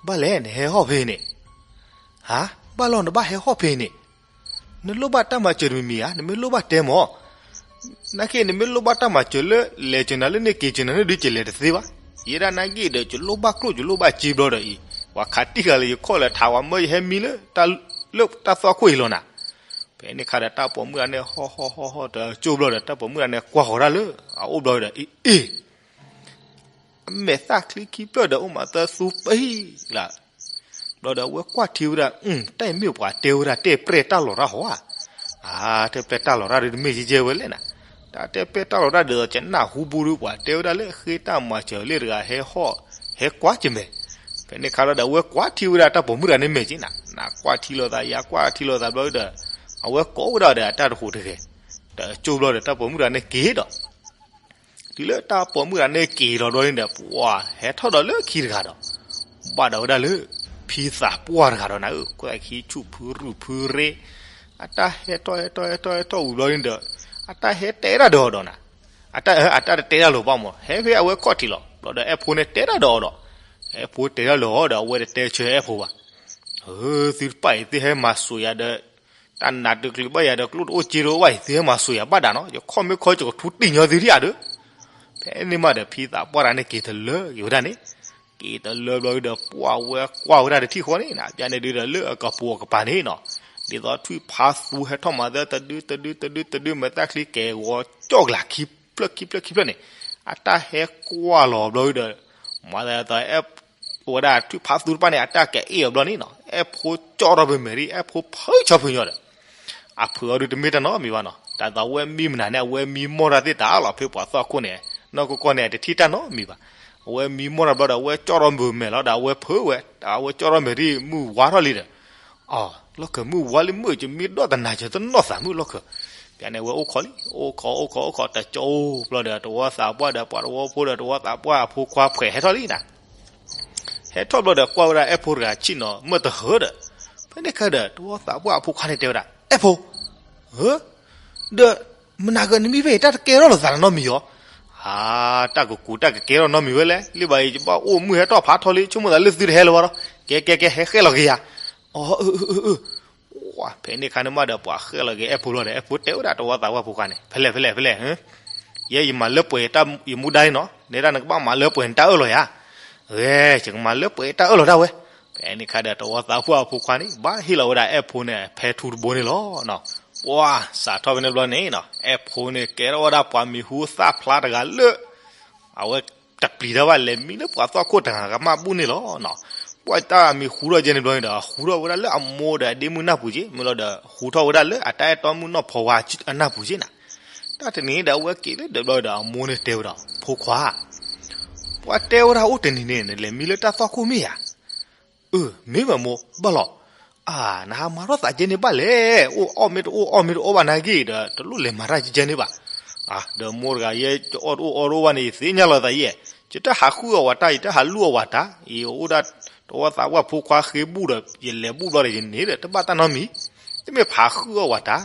ဘၣ်လဲၣ်နဟဲဟီၣ်ဖဲန့ၣ် ဟါ ဘၣ်လီၤနဘၣ်ဟဲဟီၣ်ဖဲန့ၣ် နလိၣ်ဘၣ်တၢ်မၤစၢၤတမံၤမံၤဧါ နမ့ၢ်လိၣ်ဘၣ်တဲမၢ် နာ်က့ နမ့ၢ်လိၣ်ဘၣ်တၢ်မၤစၢၤလၢ လဲၤစၢၤနၤလၢန့ၣ်က့ၤစၢၤနၤန့ၣ်ဒုး ကလဲၤတသ့ဘၣ် ယဲဒၣ်နာ်က့ဒီး ယလိၣ်ဘၣ်ကျိၣ်ယလိၣ်ဘၣ်စ့ဘျီဒီးအံၤ ပှၤခးတံၢ်ဃာ်လၢယခီၣ်လဲၤထးဝဲမၢယဟဲမံလၢ လၢတၢ်သွၣ်ခိၣ်အံၤလီၤနၤ ဖဲန့ၣ်ခါဒီးတၢ်ပိာ်မုၣ်တဂၤန့ၣ် ဟီၣ်ဟီၣ်ဟီၣ်ဟီၣ်တကၠိဘျီဒီး တၢ်ပိာ်မုၣ်တဂၤန့ၣ် ကွၢ်ဃီၤဒၣ်လၢ အအိၣ်ဘျီဒီး အ့ အ့ အမဲာ်သၣ်ချံခံဖျၢၣ်ဒီး အိၣ်မးသၢသူပဟံၣ်လၢ ဘျီဒီးအဝဲကွၢ်ထံဝဲဒၣ် တၢ်အံၤမ့ၢ်ပှၤတဲဝဲဒၣ်တဲပျဲၢ်တၢ်လီၤတၢ်ဟီဧါ, အ တဲပျဲၢ်တၢ်လီၤတၢ်ဒုးတမ့ၢ်ယဲယဲဝဲလဲၣ်နၤ, တၢ်တဲပျဲၢ်တၢ်လီၤတၢ်ဒ်သိးကနၣ်ဟူဘူဒုး ပှၤတဲဝဲဒၣ်လၢဃ့တၢ်မၤစၢၤလံတဂၤဟဲဟီၣ် ဟဲကွၢ်ကမဲာ်, ဖဲန့ၣ်ခါလီၤဒီး အဝဲကွၢ်ထံဝဲဒၣ်တၢ်ပိာ်မုၣ်တဂၤန့ၣ်မဲာ်က့နၤ, နကွၢ်ထံလိာ်သး ယကွၢ်ထံလိာ်သးဘျီဒီး အဝဲကိးဝဲဒၣ်ဒီးအတၢ်တဃိးတဂဲၤ, တကၠိဘျီဒီးတၢ်ပိာ်မုၣ်တဂၤန့ၣ်က့ၤဒီး တုၤလၢတၢ်ပိာ်မုၣ်တဂၤန့ၣ်က့ၤလီၤဘျီန့ၣ်ဒီး ပှၤဟဲထီၣ်ဒီးလၢခံတဂၤဒီး ဘၣ်ဒီးဝဲဒၣ်လၢ ဖံသးပှၢ်တဂၤဒီးနၤဧၢ, ကွဲၢ်ခံဆူၣ်ဖုရူၢ်ဖုရ့, အတၢ်ဟဲထီၣ်ဟဲထီၣ်ဟဲထီၣ်ဟဲထီၣ်ဝံၤဘျီန့ၣ်ဒီး အတၢ်ဟဲတဲဒၣ်ဒီးအီၤဒီးနၤ, အတၢ် အတၢ်တတဲဒၣ်လၢၤဘၣ်မး ဟဲဖဲအဝဲခီၣ်ထံးလီၤ, ဘျီဒီးအဲၣ်ဖိန့ၣ်တဲဒၣ်ဒီးအီၤဒီး အဲၣ်ဖိတဲဒၣ်လၢၤအီၤဒီး အဝဲတတဲဆၢအဲၣ်ဖိဘၣ်, သုတပၣ်အံၤ သုဟဲမၤစိာ်ယၤဒီး တၢ်နးတကျုၤဘၣ်ယၤဒီး ကျိၣ်တအိၣ်စ့တအိၣ်ဘၣ်အံၤ သုဟဲမၤစိာ်ယၤဘၣ်ဒၣ်နီၤ, ယခီၣ်မ့ၢ်ခီ ယကထူတံၢ်ညီသုဒံးဧါဒီး, ဖဲန့ၣ်မးဒီး ဖံသးပှၢ်တဂၤန့ၣ်က့ၤတလၢက့ၤဝဲဒၣ်န့ၣ်, က့ၤတလၢဘျီဒီး ပှၢ်ဝဲကွၢ်ဝဲဒၣ်တထံၣ်ဃီန့ၣ်နၤ, ပျဲန့ၣ်ဒုးဒီးလၢအကပိာ်အကပၤန့ၣ်နီၤ, ဒ်သိးထွံၣ်ဖးသူဟဲထီၣ်မၤသၢတဒုတဒုတဒု မဲာ်သၣ်ချံကဲၤဂီၤကၠီၣ်ကလာ်ခံဖျၢၣ်ခံဖျၢၣ်ခံဖျၢၣ်န့ၣ်, အတၢ်ဟဲကွၢ်လီၤဘျီဒီး မၤသးဒ်သိး ဝဲဒၣ်ထွံၣ်ဖးသူတဖၣ်န့ၣ် အတၢ်ကအဲၣ်အီၤဘျီန့ၣ်နီၤ, အဲၣ်ဖိကၠီၣ်ထီၣ်ဖဲမဲာ်ရံၣ် အဲၣ်ဖိဖုဆီဖုညီဒီး အဖုအီၤဒုးတမ့ၢ်တၢ်နီတမံၤဘၣ်နီၤ, တၢ်သးဝဲမံမနုၤန့ၣ် အဝဲမံမီၢ်တၢ်သ့ၣ်တၢ်လီၤ, ဖဲပှၤသီၣ်ခိၣ်န့ၣ် နီၢ်ကီၢ်ကီၢ်န့ၣ် အတထံၣ်တၢ်နီတမံၤဘၣ်, အဝဲမံမီၢ်တၢ်ဘျီဒီး အဝဲကၠီၣ်ထီၣ်မဲာ်လီၤဒီး အဝဲဖုဝဲ အဝဲကၠီၣ်ထီၣ်မဲာ်ရံၣ် မုၢ်ဝါထီၣ်လံဒီး အီၤ လီၢ်ခၢၣ်မုၢ်ဝါလံမုၢ် ယမ့ၢ်ဒီးတနၤ ယတနီၢ်သးမုၢ်လီၢ်ခၢၣ်, ပျဲန့ၣ်ဝဲအိၣ်ခိးလံ အိၣ်ခိးအိၣ်ခိးအိၣ်ခိး တကၠိဘျီဒီး တဝီသးပှၢ်ဒီး ပှၤတဝီဖိဒီး တဝီသးပှၢ်အဖိခွါဖှဲးဟဲထီၣ်လံနၤ ဟဲထီၣ်ဘျီဒီး ကွၢ်ဝဲဒၣ်အဲၣ်ဖိတဂၤဆ့ၣ်နီၤမၢၢ်တဟၢဒီး, ဖဲန့ၣ်ခါဒီး တဝီသးပှၢ်အဖိခွါန့ၣ်တဲဝဲဒၣ်, အဲၣ်ဖိ, ဧၢ, ဒီး မနၤဂၤနမံဖဲအံၤ တၢ်တကဲထီၣ်လိာ်သးနီတမံၤဧါ. အါ, တၢ်ကကူးတၢ်ကကဲထီၣ်နီတမံၤဝဲလဲၣ်, လၢဘၣ်အံၤ ယဘၣ်အိၣ်မုၢ်ဟဲထီၣ်ဖးထီလံ, ဆိကမိၣ်သးလၢသုတဟဲလၢၤဘၣ်ဒီး, ကဲကဲကဲ ဟဲဃဲလီၤက့ၤယၤ. အၢ, အၢ, အၢ, အၢ, အၢ ဝါ, ဖဲန့ၣ်ခါန့ၣ်မးဒီး ပှၤဃဲလီၤက့ၤအဲၣ်ဖိလီၤဒီး အဲၣ်ဖိတဲဝဲဒၣ်တဝီသးပှၢ်ဖိခွါန့ၣ်, ဖဲလဲၣ် ဖဲလဲၣ် ဖဲလဲၣ်, ယဲယမၤလၢပှဲၤယမူဒါလံနီၤ, နဲဒၣ်နကဘၣ်မၤလၢပှဲၤနတၢ်အၢၣ်လီၤယၤ. ဂဲၤ, ယကမၤလၢပှဲၤယတၢ်အၢၣ်လီၤဒၣ်ဝဲ. ဖဲန့ၣ်ခါဒီး တဝီသးပှၢ်အဖိခွါန့ၣ် ဘၣ်ဟ့ၣ်လီၤဝဲဒၣ်အဲၣ်ဖိန့ၣ် ဖဲထူတဘိန့ၣ်လီၤ. ပှၤစးထီၣ်ဖဲန့ၣ်ဘျီန့ၣ်နီၤ, အဲၣ်ဖိန့ၣ် ကဲထီၣ်ဝဲဒၣ်ပှၤမံၤဟူသၣ်ဖျါတဂၤလၢ အဝဲတပျံၤတၢ်ဘၣ် လဲၤမံလၢပှၤသွၣ်ခိၣ်တဂၤကမၣ်ဘူၣ်န့ၣ်လီၤ. ပှၤတၢ်မံၤဟူထီၣ်ကဲန့ၣ်ဘျီန့ၣ်ဒီး ဟူထီၣ်ဝဲဒၣ်လၢအမိၢ်ဒီးအဒ့မုၣ်နၢ်ပူၤက့, မ့ၢ်လီၤဒီး ဟူထီၣ်ဝဲဒၣ်လၢအတၢ်အဲၣ်တီမုၣ်နီၢ်ဖီဝါအနၢ်ပူၤက့နၤ. တၢ်တနံၤန့ၣ်ဒီး အဝဲက့ၤလၢဒၢးဘျီဒီး အမိၢ်န့ၣ်တဲဝဲဒီး ဖိခွါ, ပှၤတဲဝဲဒၣ်အိၣ်တနံၤန့ၣ် နလဲၤမံလၢတၢ်သွၣ်ခိၣ်မ့ၢ်ဧါ. အၢ, မ့ၢ်ဝဲမိၢ်, ဘၣ်လီၤ. အါ, နဟးမၤထီၣ်သးကဲန့ၣ်ဘၣ်လဲၣ်, အိၣ်အီၣ်မ့ၢ်တအိၣ်အီၣ်မ့ၢ်တအီၣ်ဘၣ်နာ်က့ဒီး တလိၣ်လဲၤမၤတၢ်ကဲန့ၣ်ဘၣ်. အါ, ဒီးမိၢ်တဂၤ ယဲယအီၣ်တအိၣ်အီတအိၣ်ဘၣ်န့ၣ် ယသ့ၣ်ညါလီၤသးယဲ, ယတဟးဃုအီၣ်ဝဲတၢ်, ယတဟးလူၢ်အီၣ်ဝဲတၢ်, ယအိၣ်ဒၣ်တဝီသးပှၢ်ဖိခွါဃ့ဘူၣ်ဒီး ယလဲၤဘူၣ်ဘျီဒီးယန့ၣ်ဒီး တဘၣ်တၢ်နီတမံၤ, တမ့ၢ်ဖးဃုအီၣ်ဝဲတၢ်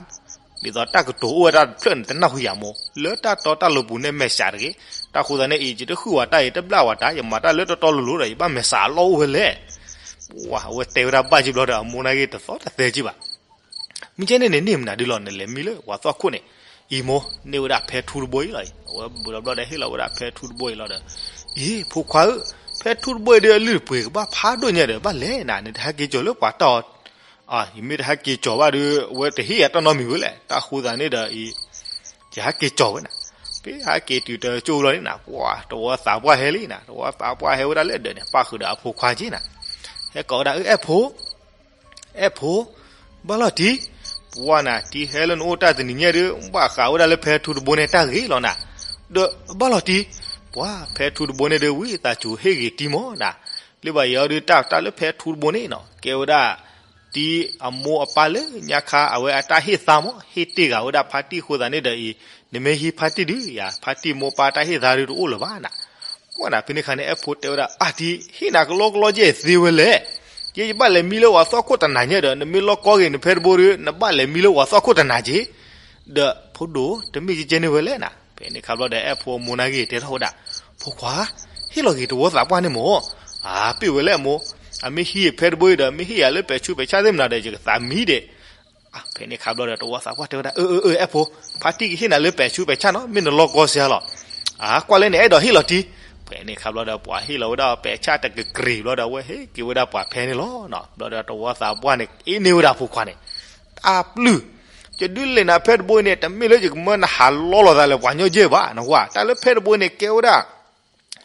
ဒ်သိးတၢ်ကတိၤအိၣ်ဝဲဒၣ်တဖျၢၣ်န့ၣ် တနၢ်ဟူယၤမိၢ်, လၢတၢ်တီတၢ်လိၤပူၤန့ၣ် မဲာ်ဆှးတဂ့ၤ. တၢ်ဃိသတးန့ၣ်အံၤ ယတဃုဝဲတၢ်, ယတဘျၣ်ဝဲတၢ်, ယမၤတၢ်လၢတီတီလိၤလိၤဒီး ယဘၣ်မဲာ်ဆှးအလီၢ်အိၣ်ဝဲလဲၣ်. ပှၤအဝဲတဲဝဲဒၣ်ဘၣ်က့ဘျီဒီး အမိၢ်နာ်က့တသီတသဲက့ဘၣ်. မ့ၢ်ကဲန့ၣ်န့ၣ် န့ၢ်မနုၤဒ်လီၤ နလဲၤမံလၢပှၤသွၣ်ခိၣ်န့ၣ်. အံၤမိၢ်, န့ၢ်ဝဲဒၣ်ဖဲထူတဘိအံၤလီၤအံၤ. အဝဲဘူးလီၤဘျီဒီး ဟ့ၣ်လီၤဝဲဒၣ်ဖဲထူတဘိအံၤလီၤဒီး, အံၤ ဖိခွါဧၢ, ဖဲထူတဘိအံၤဒီး အလုၢ်တပှ့ၤကဘၣ်ဖးဒိၣ်ညါဒီး ဘၣ်လဲၣ်နၤ, နတဟဲက့ၤကၠီၤလၢပှၤတၢ်အီၤ အါ, ယမ့ၢ်တဟဲက့ၤကၠီၤဘၣ်ဒီး အဝဲတဟ့ၣ်ယၤတၢ်နီတမံၤဝဲလဲၣ်. တၢ်ဃိသတးန့ၣ်ဒီးအံၤ ယဟဲက့ၤကၠီၤဝဲနၤ. ဖဲဟဲက့ၤတုၤတကၠိလီၤန့ၣ်နၤ, ပှၤတဝီသးပှၢ်ဟဲလံနၤ, တဝီသးပှၢ်ဟဲဝဲဒၣ်လၢဒၢးန့ၣ် ပၣ်ဃုာ်ဒီးအဖိခွါက့နၤ. ဟဲကိးဝဲဒၣ် အၢ အဲၣ်ဖိ, အဲၣ်ဖိ, ဘၣ်လီၤတံၢ်, ပှၤနၤ တံၢ်ဟဲလၢနအိၣ်တၢ်တနံၤညါဒီး ဘၣ်ဃးဝဲဒၣ်လၢဖဲထူတဘိန့ၣ်တၢ်ဂ့ၤလီၤနၤ. ဒီးဘၣ်လီၤတံၢ်, ပှၤဖဲထူတဘိန့ၣ်ဒီး ဝံသးစူၤဟ့ၣ်ဂ့ၤတံၢ်မးနၤ. လၢဘၣ်ယဲအီၤဒီး တၢ်တၢ်လၢဖဲထူတဘိန့ၣ်နီၤ ကဲဝဲဒၣ် တံၢ်အမိၢ်အပၢ်လၢညါခါ အဝဲအတၢ်ဟ့ၣ်သါမး ဟ့ၣ်တ့ၢ်ဂၤဝဲဒၣ်ဖါတံၢ်အဃိသတးန့ၣ်ဒီးအံၤ နမ့ၢ်ဟံးဖါတံၢ်ဒုးယၤ ဖါတံၢ်မိၢ်ပၢ်တၢ်ဟ့ၣ်သါဒုးတအိၣ်လၢၤဘၣ်နၤ. ပှၤနၤဖဲန့ၣ်ခါန့ၣ် အဲၣ်ဖိတဲဝဲဒၣ် အါတံၢ် ဟ့ၣ်နၤကလီကလီကဲသ့ဝဲလဲၣ်. ယဲယဘၣ်လဲၤမံလၢပှၤသွၣ်ခိၣ်တနၤညါဒီး နမ့ၢ်လီၢ်ကီက့ၤနဖဲတဘိဒီး နဘၣ်လဲၤမံလၢပှၤသွၣ်ခိၣ်တနၤက့ ဒီးဖိဒိၣ် တမ့ၢ်ကဲကဲန့ၣ်ဝဲလဲၣ်နၤ. ဖဲန့ၣ်ခါဘျီဒီး အဲၣ်ဖိအမိၢ်နာ်က့ၤတဲထီၣ်ဝဲဒၣ် ဖိခွါ ဟ့ၣ်လီၤက့ၤတဝီသးပှၢ်န့ၣ်မး. အါ ပ့ၢ်ဝဲလဲၣ်အမိၢ်, အမ့ၢ်ဟံးဖဲတဘိအံၤဒီး မ့ၢ်ဟ့ၣ်ယၤလၢပဲာ်ဆူးပဲာ်ဆါသ့ၣ်မနုၤဒီး ယကသးမံဒဲး. ဖဲန့ၣ်ခါဘျီဒီး တဝီသးပှၢ်တဲဝဲဒၣ် အၢ အၢ အၢ အဲၣ်ဖိ, ဖါတံၢ်ကဟ့ၣ်နၤလၢပဲာ်ဆူးပဲာ်ဆါနီၤ မ့ၢ်နလီၢ်ကီစ့လီၤ. အါ ကွၢ်လၢနအဲၣ်ဒိးဟ့ၣ်လီၤတံၢ်. ဖဲန့ၣ်ခါဘျီဒီး ပှၤဟ့ၣ်လီၤဝဲဒၣ်ပဲာ်ဆါတကကြ့ၤဘျီဒီး အဝဲဟ့ၣ်က့ၤဝဲဒၣ်ပှၤဖဲန့ၣ်လီၤ. ဘျီဒီးတဝီသးပှၢ်န့ၣ် အ့ၣ်န့ၢ်ဝဲဒၣ်ဖိခွါန့ၣ် တၢ်ပျုၢ်, ယဒုးလဲၤနၤဖဲတဘိအံၤန့ၣ် တမ့ၢ်လၢယကမၢနဟးလီလီၤသးလၢပှၤကညီကဲဘၣ်နဝဲ, တၢ်လၢဖဲတဘိအံၤန့ၣ် ကဲဝဲဒၣ်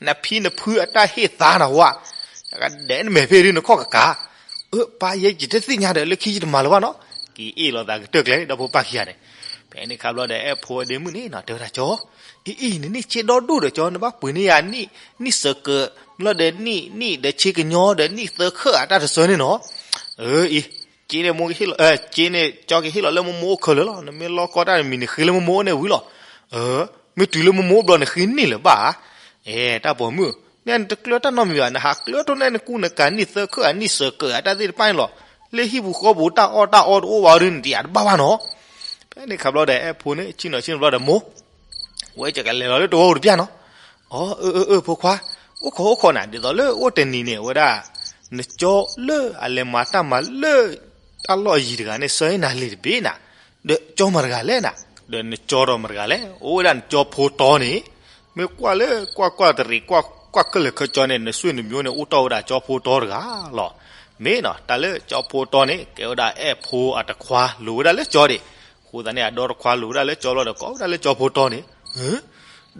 နဖံနဖုအတၢ်ဟ့ၣ်သါနဝဲ, ဒဲးနမဲာ်ဖဲဒုးနခီၣ်ကကး, အၢ ပၢ်ယဲယတသ့ၣ်ညါဒီး လၢခံယတမၤလၢၤဘၣ်နီၤ, က့ၤအ့ၣ်လိာ်သးကတၢၢ်ကျဲ ဒီဖိပၢ်ခံဂၤန့ၣ်. ဖဲန့ၣ်ခါဘျီဒီး အဲၣ်ဖိအဒ့မုၣ်န့ၣ်နီၤ တဲဝဲဒၣ်ကၠီ, အံၤအံၤ နနံၣ်ဆ့ဒီဒူၣ်ဒီးကၠီ နဘၣ်ပှ့ၤန့ၢ်ယၤ နံၣ်စၢၤကၢး ဘျီဒီးနံၣ် နံၣ်ဒီးဆ့ကညီဒီးနံၣ်သၢခၢၣ်အတၢ်တဆၢန့ၣ်နီၤ, အၢ အံၤ က့န့ၣ် က့န့ၣ် ကၠီကဟ့ၣ်လီၤလၢမိၢ်မိၢ်အိၣ်ခဲလၢာ်လီၤ, နမ့ၢ်လီၢ်ကီတၢ်တမံၤန့ၣ် ဃ့လၢမိၢ်မိၢ်အိၣ်န့ၣ်ဝံၤလီၤ. မ့ၢ်တုၤလၢမိၢ်မိၢ်အိၣ်ဘျီန့ၣ် ဃ့န့ၢ်လၢၤဘၣ်ဧါ. အဲ တၢ်ပိာ်မုၣ်, န့ၣ်နတကျၢၤတၢ်နီတမံၤဘၣ်, နဟးကျၢၤထီၣ်န့ၣ်နကူနကၤနံၣ်သၢခၢၣ်ဧါ နံၣ်စၢၤကၢးဧါ တၢ်သ့ၣ်တဖၣ်န့ၣ်လီၤ. လၢဟံၣ်ပူၤဃီပူၤတၢ်အီၣ်တၢ်အီတအိၣ်ဘၣ်ဒီး နတယာ်တဘၣ်ဘၣ်နီၤ. ဖဲန့ၣ်ခါဘျီဒီး အဲၣ်ဖိန့ၣ် ဆ့ၣ်နီၤဆ့ၣ်နီၤဘျီဒီး မိၢ် ဝဲယကလဲၤလီၤလၢတဝီပူၤတပျၢ်နီၤ. အၢ အၢ အၢ အၢ ဖိခွါ, အိၣ်ခိးအိၣ်ခိးနၤ ဒ်သိးလၢအိၣ်တနံၤန့ၣ် အဝဲဒၣ် နကၠီလၢအလဲၤမၤတၢ်မၤလၢ တၢ်လီၢ်အယံၤတဂၤန့ၣ် ဆှၢနၤလံာ်တဘ့ၣ်နၤ, ဒီးကၠီမတၤတဂၤလဲၣ်နၤ, ဒီးနကၠီဒီးမတၤတဂၤလဲၣ်, အိၣ်ဝဲဒၣ်နကၠီဖိတီန့ၣ်, မ့ၢ်ကွၢ်လၢကွၢ်ကွၢ်တရံး ကွၢ်ကွၢ်ခဲလၢာ်ခဲဆ့န့ၣ် နဆွေမျိုးန့ၣ် အိၣ်တီၢ်ဝဲဒၣ်ကၠီဖိတီတဂၤလီၤ. မ့ၢ်နီၤ တၢ်လၢကၠီဖိတီန့ၣ် ကဲဝဲဒၣ်အဲၣ်ဖိအတခွါ လိၤဝဲဒၣ်လၢကၠီဒံး, အဃိသတးန့ၣ် အဒီတခွါလိၤဝဲဒၣ်လၢကၠီလီၤဒီး ကိးဝဲဒၣ်လၢကၠီဖိတီန့ၣ်,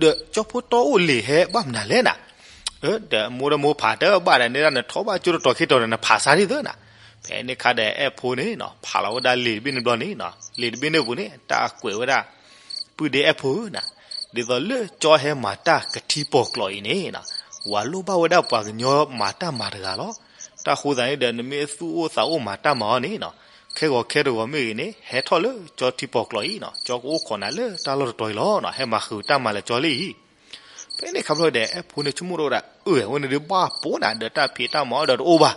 ဒီးကၠီဖိတီအိၣ်လံာ်ဟဲဘၣ်မနုၤလဲၣ်နၤ, ဒီးမိၢ်ဒီးမိၢ်ဖးတဘၣ်ဒီးန့ၣ်ဒၣ် နထီၣ်ဘၣ်ကၠိတတီၤခ့တီၤဒီး နဖးဆါဒ်သိးနၤ. ဖဲန့ၣ်ခါဒီး အဲၣ်ဖိန့ၣ်နီၤ ဖးလီၤဝဲဒၣ်လံာ်တဘ့ၣ်န့ၣ်ဘျီန့ၣ်နီၤ လံာ်တဘ့ၣ်န့ၣ်ပူၤန့ၣ် တၢ်ကွဲးဝဲဒၣ် ပုၢ်ဒ့အဲၣ်ဖိဧၢနၤ, ဒ်သိးလၢကၠီဟဲမၤတၢ်ကထံပီၤကျိာ်အံၤန့ၣ်နီၤ, ဝၤလိၣ်ဘၣ်ဝဲဒၣ်ပှၤကညီမၤတၢ်မၤတဂၤလီၤ. တၢ်ဃိသတးန့ၣ်ဒီး နမ့ၢ်သူၣ်အိၣ်သးအိၣ်မၤတၢ်မၤအီၤန့ၣ်နီၤ, ခဲဂီၤခဲတဂီၤမ့ၢ်ဂ့ၤန့ၣ် ဟဲထီၣ်လၢကၠီထံပီၤကျိာ်အံၤနီၤ, ကၠီကအိၣ်ခိးနၤလၢတၢ်လီၢ်တတီၤအံၤလီၤနီၤ, ဟဲမၤဃုာ်တၢ်မၤလၢကၠီလံအံၤ. ဖဲန့ၣ်ခါဘျီဒီး အဲၣ်ဖိန့ၣ်ဆိကမိၣ်ထီၣ်ဝဲဒၣ် အၢ အဝဲန့ၣ်ဒုးဘၣ်ပိာ်နၤဒီးတၢ်ဖံးတၢ်မၤအီၤဒီးတအိၣ်ဘၣ်.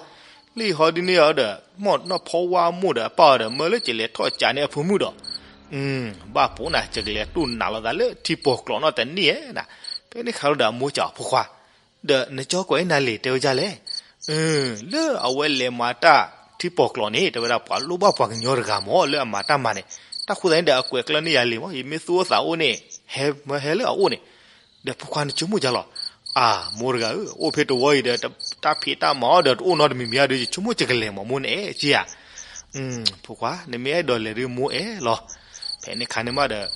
လၢယဟီဒ်န့ၣ်အီၤဒီး မ့ၢ်နီၢ်ဖီဝါအမိၢ်ဒီးအပၢ်အီၤဒီး မၢလၢကလဲၤထီၣ်ကးန့ၢ်အဖိမုၣ်ဒီး ဘၣ်ပိာ်နၤ ယကလဲၤတိၢ်နးလိာ်သးလၢထံပီၢ်ကျိးနီၢ်တနံၣ်ဧါနၤ. ဖဲန့ၣ်ခါလီၤဒီးအမိၢ်စံးအီၤ ဖိခွါ ဒီးနကၠီကွဲးနၤလံာ်တဲဝဲဒ်လဲၣ်. လၢအဝဲလဲၤမၤတၢ်ထံပီၢ်ကျိးန့ၣ် တဲဝဲဒၣ်ပှၤလိၣ်ဘၣ်ပှၤကညီတဂၤမ့ၢ်လၢအမၤတၢ်မၤန့ၣ်, တၢ်ဃိသတးန့ၣ်ဒီးအကွဲးကျၢၢ်န့ၢ်ယၤလံာ်မ့ၢ် ယမ့ၢ်သူၣ်အိၣ်သးအိၣ်န့ၣ် ဟဲမၢဟဲလၢအအိၣ်န့ၣ်, ဒီးဖိခွါနဆိကမိၣ်ယၤလီၤ. အၢ မိၢ်တဂၤဧၢ, အိၣ်ဖဲတဝီအံၤဒီး တၢ်ဖံးတၢ်မၤအီၤဒီးတအိၣ်နီတမံၤမံၤဧါဒီး ယဆိကမိၣ်ယကလဲၤမ့ၢ်မိၢ်နအဲၣ်က့ဧါ. ဖိခွါ နမ့ၢ်အဲၣ်ဒိးလဲၤဒုးမိၢ်အဲၣ်လီၤ. ဖဲန့ၣ်ခါန့ၣ်မးဒီး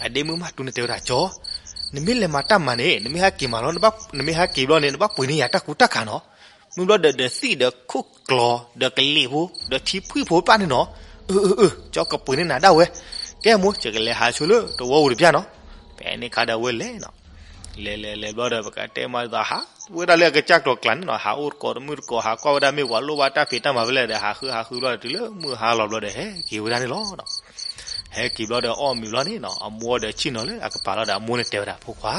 အဒ့မုၣ်မးတူၢ်န့ၣ်တဲဝဲဒၣ် ကၠီ, နမ့ၢ်လဲၤမၤတၢ်မၤန့ၣ် နမ့ၢ်ဟဲက့ၤမးလီၤ, နမ့ၢ်ဟဲက့ၤဘျီန့ၣ် နဘၣ်ပှ့ၤန့ၢ်ယၤတၢ်ကူတၢ်ကၤနီၤ. မ့ၢ်ဘျီဒီးဒီးသံၣ်ဒီးခိၣ်ကျီၤ ဒီးကလံၤဖိ ဒီးထံဖှံၣ်ဖိတဖၣ်န့ၣ်နီၤ. အၢ အၢ အၢ ကၠီကပှ့ၤန့ၢ်နၤဒၣ်ဝဲ. ကဲမိၢ် ယကလဲၤဟးဆိလၢတဝီပူၤတပျၢ်နီၤ. ဖဲန့ၣ်ခါဒီးအဝဲလဲၤနီၤ. လဲၤလဲၤလဲၤဘျီဒီး ပကတဲမးဒ်သိး ဟးဝဲဒၣ်လၢအကစၢ်ကျိၤကျါန့ၣ်နီၤ, ဟးအိၣ်တကိးတမုၣ်တကိး ဟးကွၢ်ဝဲဒၣ်မ့ၢ်ပှၤလိၣ်ဘၣ်တၢ်ဖံးတၢ်မၤဖဲလဲၣ်ဒီး ဟးဃုဟးဃုဘျီဒီး တုၤလၢမုၢ်ဟါလီၤဘျီဒီး ဟဲက့ၤဝဲဒၣ်န့ၣ်လီၤ. ဟဲက့ၤဘျီဒီးအီၣ်မ့ၤဘျီန့ၣ်နီၤ, အမိၢ်ဒီးဆ့ၣ်နီၤလၢအကပၤလီၤဒီး အမိၢ်န့ၣ်တဲဝဲဒၣ် ဖိခွါ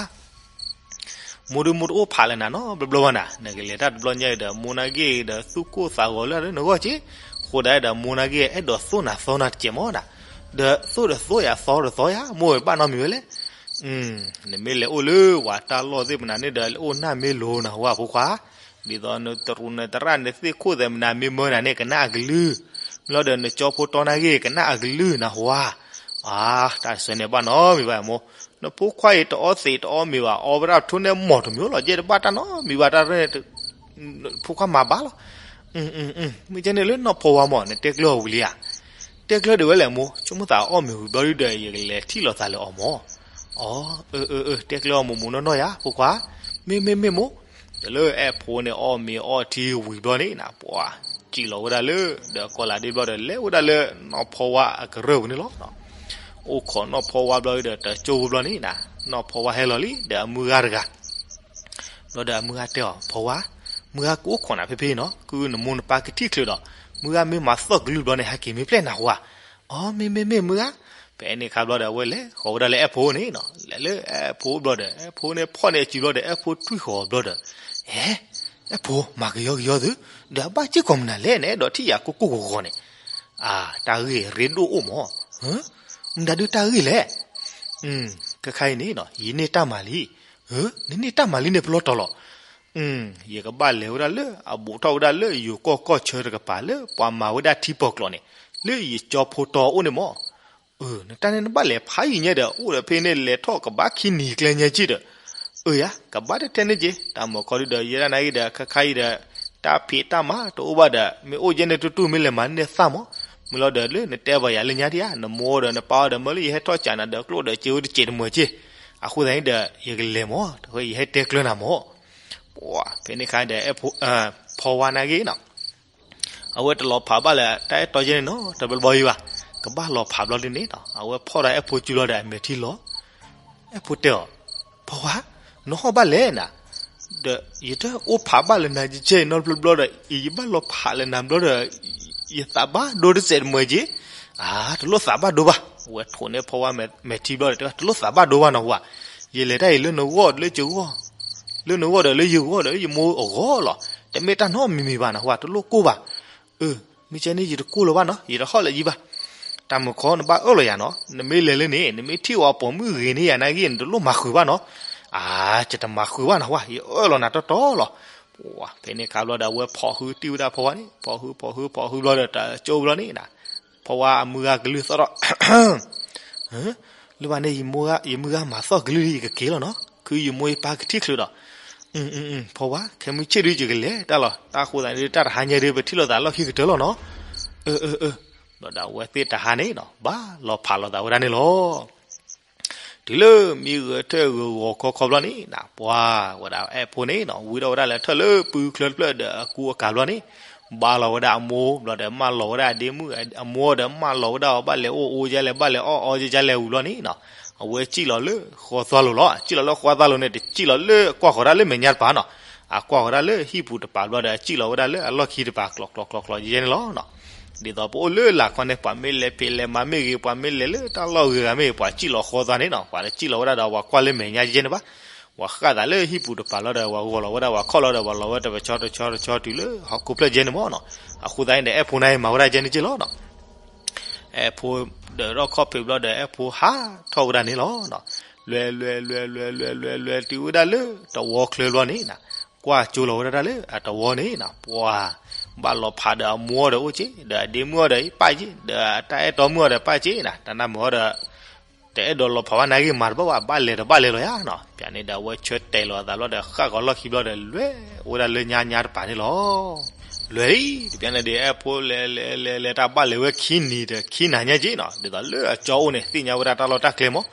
မိၢ်ဒုးမိၢ်တအိၣ်ဖးလၢနၤနီတဘျီဘျီဘၣ်နၤ, နကလဲၤတၢ်တဘျီညါအံၤဒီးမိၢ်နာ်က့ဒီးသူၣ်ကိၢ်သးဂီၤလၢနဂီၢ်က့, အဃိဒၣ်ဒီးမိၢ်နာ်က့အဲၣ်ဒိးသိၣ်နၤသီနၤတစဲးမ့ၢ်နၤ, ဒီးသိၣ်ဒီးသိၣ်ယၤသီဒီးသီယၤ မိၢ်ဝဲဘၣ်နီတမံၤဝဲလဲၣ်. နမ့ၢ်လဲၤအိၣ်လၢဝၤတၢ်လီၢ်သ့ၣ်မနုၤန့ၣ်ဒီး အိၣ်နၢ်မ့ၢ်လိၤနဟူဧါဖိခွါ, ဒ်သိးနတရူးနတရၣ်နသ့ၣ်ခိၣ်သဲးမနုၤမ့ၢ်မၢနၤန့ၣ် ကနၣ်အကလုၢ်, မ့ၢ်လီၤဒီးနကၠီဖိတီနၢ်ဂ့ၢ် ကနၣ်အကလုၢ်နဟူဧါ. အါ တၢ်တဆၢန့ၣ်ဘၣ်နီတမံၤဘၣ်မိၢ်, နဖိခွါအံၤတအီသံးတအီမ့ၤဘၣ် အီဝဲဒၣ်ထိၣ်န့ၢ်မီၢ်တမံၤလီၤ ယဲတဘၣ်တၢ်နီတမံၤဘၣ် တၢ်ရဲၣ်န့ၣ် ဖိခွါမၤဘၣ်လီၤ. မ့ၢ်ကဲန့ၣ်လၢနီၢ်ဖီဝါမ့ၢ် နတဲကျၢၤအီၤဝံၤလံဧါ. တဲကျၢၤဒံးဝဲလဲၣ်မိၢ်, ဆိကမိၣ်သးအီၣ်မ့ၤဝံၤဘျီဒုဒီး ယကလဲၤထံၣ်လိာ်သးလၢအီၤမ့ၢ်. အီ အၢ အၢ အၢ တဲကျၢၤအီၤမိၢ်မိၢ်နီၢ်နီၢ်ယၤ ဖိခွါ, မ့ၢ်မ့ၢ်မ့ၢ်မိၢ်. ဒီးလၢအဲၣ်ဖိန့ၣ်အီၣ်မ့ၤအီထံဝံၤဘျီန့ၣ်နၤ ပှၤ စံၣ်လီၤဝဲဒၣ်လၢ ဒီးကီၢ်လၤဒ့ဘျီဒီး လဲၤဝဲဒၣ်လၢနီၢ်ဖီဝါအကရၢၢ်ပူၤန့ၣ်လီၤ. အိၣ်ခိးနီၢ်ဖီဝါဘျီဒီး တကၠိဖိဘျီန့ၣ်နၤ နီၢ်ဖီဝါဟဲလီၤလံ ဒီးအမုၢ်ဂၤတဂၤ ဘျီဒီးအမုၢ်ဂၤတဲအီၤ ဖီဝါ, မုၢ်ဂၤကအိၣ်ခိးနၤဖဲဖဲနီၤ ကုနမိၢ်နပၢ်ကထံၣ်ချုးဒီး မုၢ်ဂၤမ့ၢ်မၤသီၣ်ကလုၢ်ဘျီန့ၣ် ဟဲက့ၤမ့ၢ်ပျဲၢ်နၤဟူဧါ. အီ မ့ၢ်မ့ၢ်မ့ၢ်မုၢ်ဂၤ. ဖဲန့ၣ်ခါဘျီဒီး အဝဲလဲၤဃီၤဝဲဒၣ်လၢအဲၣ်ဖိန့ၣ်နီၤ လဲၤလၢအဲၣ်ဖိဘျီဒီး အဲၣ်ဖိန့ၣ်ဖီၣ်န့ၢ်အစုဘျီဒီး အဲၣ်ဖိတွံၢ်ဃီၤဘျီဒီး အဲၣ် အဲၣ်ဖိ မၤကယီကယီသု, ဒီးအဘၣ်စ့ၢ်ကီးမနုၤလဲၣ် နအဲၣ်ဒိးထံၣ်ယၤကိၢ်ကိၢ်ဂီၤဂီၤန့ၣ်. အၢ တၢ်ဂ့ၢ်ရ့ဒိၣ်အိၣ်မး, မတၤဒုတၢ်ဂ့ၢ်လဲၣ်. ခဲခါအံၤန့ၣ် ယန့ၢ်တၢ်မၤလံ. နန့ၢ်တၢ်မၤလံန့ၣ် ပလီၢ်တီၤလီၤ. ယကဘၣ်လဲၤဝဲဒၣ်လၢအဘူးထီၣ်ဝဲဒၣ်လၢယိၤကီၢ်ကီၢ်ဆၢတကပၤ လၢပှၤမၤဝဲဒၣ်ထံပီၤကျိးန့ၣ် လၢယကၠီဖိတီအိၣ်န့ၣ်မး. နတၢ်န့ၣ်နဘၣ်လဲၤဖးယံၤညါဒီး အိၣ်ဒီးဖဲန့ၣ် လဲၤထီၣ်ကဘၣ်ခံနံၤကျဲညါက့ဒီး, အၢယၤ ကဘၣ်တထဲန့ၣ်က့ တၢ်မုၢ်ခီဒုဒီး ယဲဒၣ်နာ်က့ဒီး ခဲခါအံၤဒီး တၢ်ဖံးတၢ်မၤတအိၣ်ဘၣ်ဒီး မ့ၢ်အိၣ်ယဲန့ၣ်တူၢ်တူၢ် မ့ၢ်လဲၤမၤန့ၢ်သၣ်မး. မ့ၢ်လီၤဒီးလၢနတဲဘၣ်ယၤလၢညါဒံးဧါ နမိၢ်ဒီးနပၢ်အီၤဒီး မ့ၢ်လၢယဟဲထီၣ်ကးနၤဒီး ကျိၣ်ဒီးစ့ဝဲတစဲးတမှဲၤက့, အဃိသတးန့ၣ်ဒီး ယကလဲၤမး တဝဲယဟဲတဲကျၢၤနၤမး. ပှၤ ဖဲန့ၣ်ခါဒီး ဖီဝါနာ်က့နီၤ အဝဲတလီၤဖးဘၣ်လၢတၢ်အဲၣ်တီယဲန့ၣ်နီၤ တဘျီဘျီအံၤဘၣ်, ကဘၣ်လီၤဖးဘျီဒ်န့ၣ်နီၤ အဝဲဖီၣ်ဒီးအဲၣ်ဖိစုလီၤဒီးအမဲာ်ထံလီၤ. အဲၣ်ဖိတဲအီၤ, ဖီဝါ, နဟီၣ်ဘၣ်လဲၣ်နၤ, ဒီးယတအိၣ်ဖးဘၣ်လၢနၤကဲအံၤနီတဘျီဘျီဒီး အံၤယဘၣ်လီၤဖးလၢနၤဘျီဒီး ယသးဘၣ်ဒိတစဲးတမှဲၤက့, အါ တလိၣ်သးဘၣ်ဒိဘၣ်. အဝဲထိးန့ၢ်ဖီဝါမဲာ်ထံဘျီဒီး တလိၣ်သးဘၣ်ဒိဘၣ်နီၤဝဲ, ယလဲၤတၢ်အံၤလၢနဂီၢ်လၢယဂီၢ် လၢနဂီၢ်ဒီးလၢယဂီၢ်ဒီးလၢယမိၢ်အဂီၢ်လီၤ. တမ့ၢ်တၢ်နီတမံၤမံၤဘၣ်နဟူဧါ တလိၣ်ကိၢ်ဘၣ်. အၢ မ့ၢ်ကဲန့ၣ် ယတကိၢ်လၢၤဘၣ်နီၤ ယတဟီၣ်လၢၤဘၣ်. တၢ်မုၢ်ခီနဘၣ်အၢၣ်လီၤယၤနီၤ နမ့ၢ်လဲၤလၢန့ၣ် နမ့ၢ်ထံၣ်ဝဲပိာ်မုၣ်ဂ့ၤန့ၢ်ယၤနာ်က့ နတလိၣ်မၤဃုာ်ဘၣ်နီၤ. အါ ယတမၤဃုာ်ဘၣ်နဟူဧါ ယအၢၣ်လီၤနၤတီတီလီၤ. ဖဲန့ၣ်ခါဘျီဒီး အဝဲဖီၣ်ဟုတံၢ်ဝဲဒၣ်ဖီဝါန့ၣ် ဖီၣ်ဟုဖီၣ်ဟုဖီၣ်ဟုဘျီဒီး တကၠိဘျီန့ၣ် ဖီဝါအမုၢ်ဂၤကလုၢ်သီၣ်ထီၣ် လၢဘၣ်န့ၣ် ယမုၢ်ဂၤမၤသီၣ်ကလုၢ်လံ ယကက့ၤလီၤနီၤ ခုယမိၢ်ယပၢ်ကထံၣ်ချုးဒီး. ဖီဝါ ခဲမုၢ်ဆ့ၣ်ဒုးယကလဲၤတၢ်လီၤ တၢ်ဃိသးန့ၣ်ဒုး တၢ်တဟါညါဒုး ပထံၣ်လိာ်သးလီၢ်ခံကတၢၢ်လီၤနီၤ. အၢ အၢ အၢ ဘျီဒီးအဝဲသ့ၣ်တဟါန့ၣ်နီၤ ဘၣ်လီၤဖးလိာ်သးဝဲဒၣ်န့ၣ်လီၤ. တုၤလၢမံဂၢၤထၢၣ်ဂၢၤဂီၤခီခီဘျီန့ၣ် ပှၤဝဲဒၣ်အဲၣ်ဖိန့ၣ်နီၤ ဝံထီၣ်ဝဲဒၣ်လၢထၢၣ်လၢပုၢ်ချၢတဖျၢၣ်ဒီးအကူအကၤဘျီန့ၣ် ဘါလီၤဝဲဒၣ်အမိၢ် ဘျီဒီးမၢလီၤဝဲဒၣ်အဒ့မုၣ် အမိၢ်ဒီးမၢလီၤဝဲဒၣ်အီၤ ဘၣ်လဲၤအိၣ်အိၣ်ဒ်လဲၣ် ဘၣ်လဲၤအီၣ်အီဒ်လဲၣ်ဝံၤဘျီန့ၣ်နီၤ အဝဲစံၣ်လီၤလၢဃီသွါလိၤလီၤ. စံၣ်လီၤလၢဃီသွါလိၤန့ၣ် တစံၣ်လီၤလၢကွၢ်ဃီၤဒၣ်လၢမဲာ်ညါတပၤနီၤ အကွၢ်ဃီၤဒၣ်လၢဟံၣ်ပူၤတပၤဘျီဒီး အစံၣ်လီၤဝဲဒၣ်လၢအလီၢ်ခံတပၤ ကျီကျီကျီကျီယဲန့ၣ်လီၤ. ဒ်သိးပအိၣ်လၢလာ်ခီန့ၣ် ပှၤမ့ၢ်လဲၤဖံးလဲၤမၤမ့ၢ်ဂ့ၤ ပှၤမ့ၢ်လဲၤလၢတၢ်လီၢ်ဂ့ၤဂၤမ့ၢ်ဂ့ၤ ပှၤစံၣ်လီၤဃီသွါန့ၣ်နီၤ ပှၤတစံၣ်လီၤဝဲဒၣ်ဒီး ပှၤကွၢ်လၢမဲာ်ညါယဲန့ၣ်ဘၣ်. ပှၤဃၣ်သးလၢဟံၣ်ပူၤတပၤလီၤဒီး ပှၤဂီၤလီၤဝဲဒၣ်ပှၤခီၣ်လီၤဒီး ပှၤလီၤဝဲတပဆီတဆီတဆီတုၤလၢဟီၣ်ခိၣ်ဖျၢၣ်ကဲန့ၣ်မ့ၢ်နီၤ. အဃိသတးန့ၣ်ဒီး အဲၣ်ဖိန့ၣ်မၤဝဲဒၣ်ကဲန့ၣ်က့လီၤနီၤ. အဲၣ်ဖိဒီးထီၣ်ခီၣ်ဖံးဘျီဒီး အဲၣ်ဖိဟးထီၣ်ဝဲဒၣ်န့ၣ်လီၤနီၤ. လွဲလွဲလွဲလွဲလွဲလွဲလွဲတုၤဝဲဒၣ်လၢတဝီချၢဘျီန့ၣ်နီၤ, ကွၢ်ကၠိလီၤဝဲဒၣ်တၢ်လၢအတဝီန့ၣ်နီၤ, ပှၤဘၣ်လီၤဖးဒီးအမိၢ်အီၤဒီးအိၣ်က့, ဒီးအဒ့မုၣ်အီၤဒီးပၢ်က့, ဒီးအတၢ်အဲၣ်တီမုၣ်အီၤဒီးပၢ်က့နီၤ, တၢ်နၢ်မုၢ်အီၤဒီး တအဲၣ်ဒိးလီၤဖးဘၣ်နာ်ဂ့ၤမၤတဘၣ်ဘၣ်, ဘၣ်လဲၤဒီးဘၣ်လဲၤလီၤယါနီၤ. ပၠးန့ၣ်ဒီးအဝဲဆၢတဲာ်လီၤအသးဘျီဒီး ဃၣ်ကီၤလီၢ်ခံဘျီဒီး လွဲၢ်အိၣ်ဝဲဒၣ်လၢညါညါတပၤန့ၣ်လီၤ. လွဲၢ်လံ, တပၠးန့ၣ်ဒီး အဲၣ်ဖိလဲၤလဲၤလဲၤလဲၤတၢ်ဘၣ်လဲၤဝဲခံနံၤဒီးခံနၤညါက့နီၤ, ဒ်သိးလၢအကၠီအိၣ်န့ၣ် သ့ၣ်ညါဝဲဒၣ်တၢ်လီၢ်တၢ်ကျဲမး.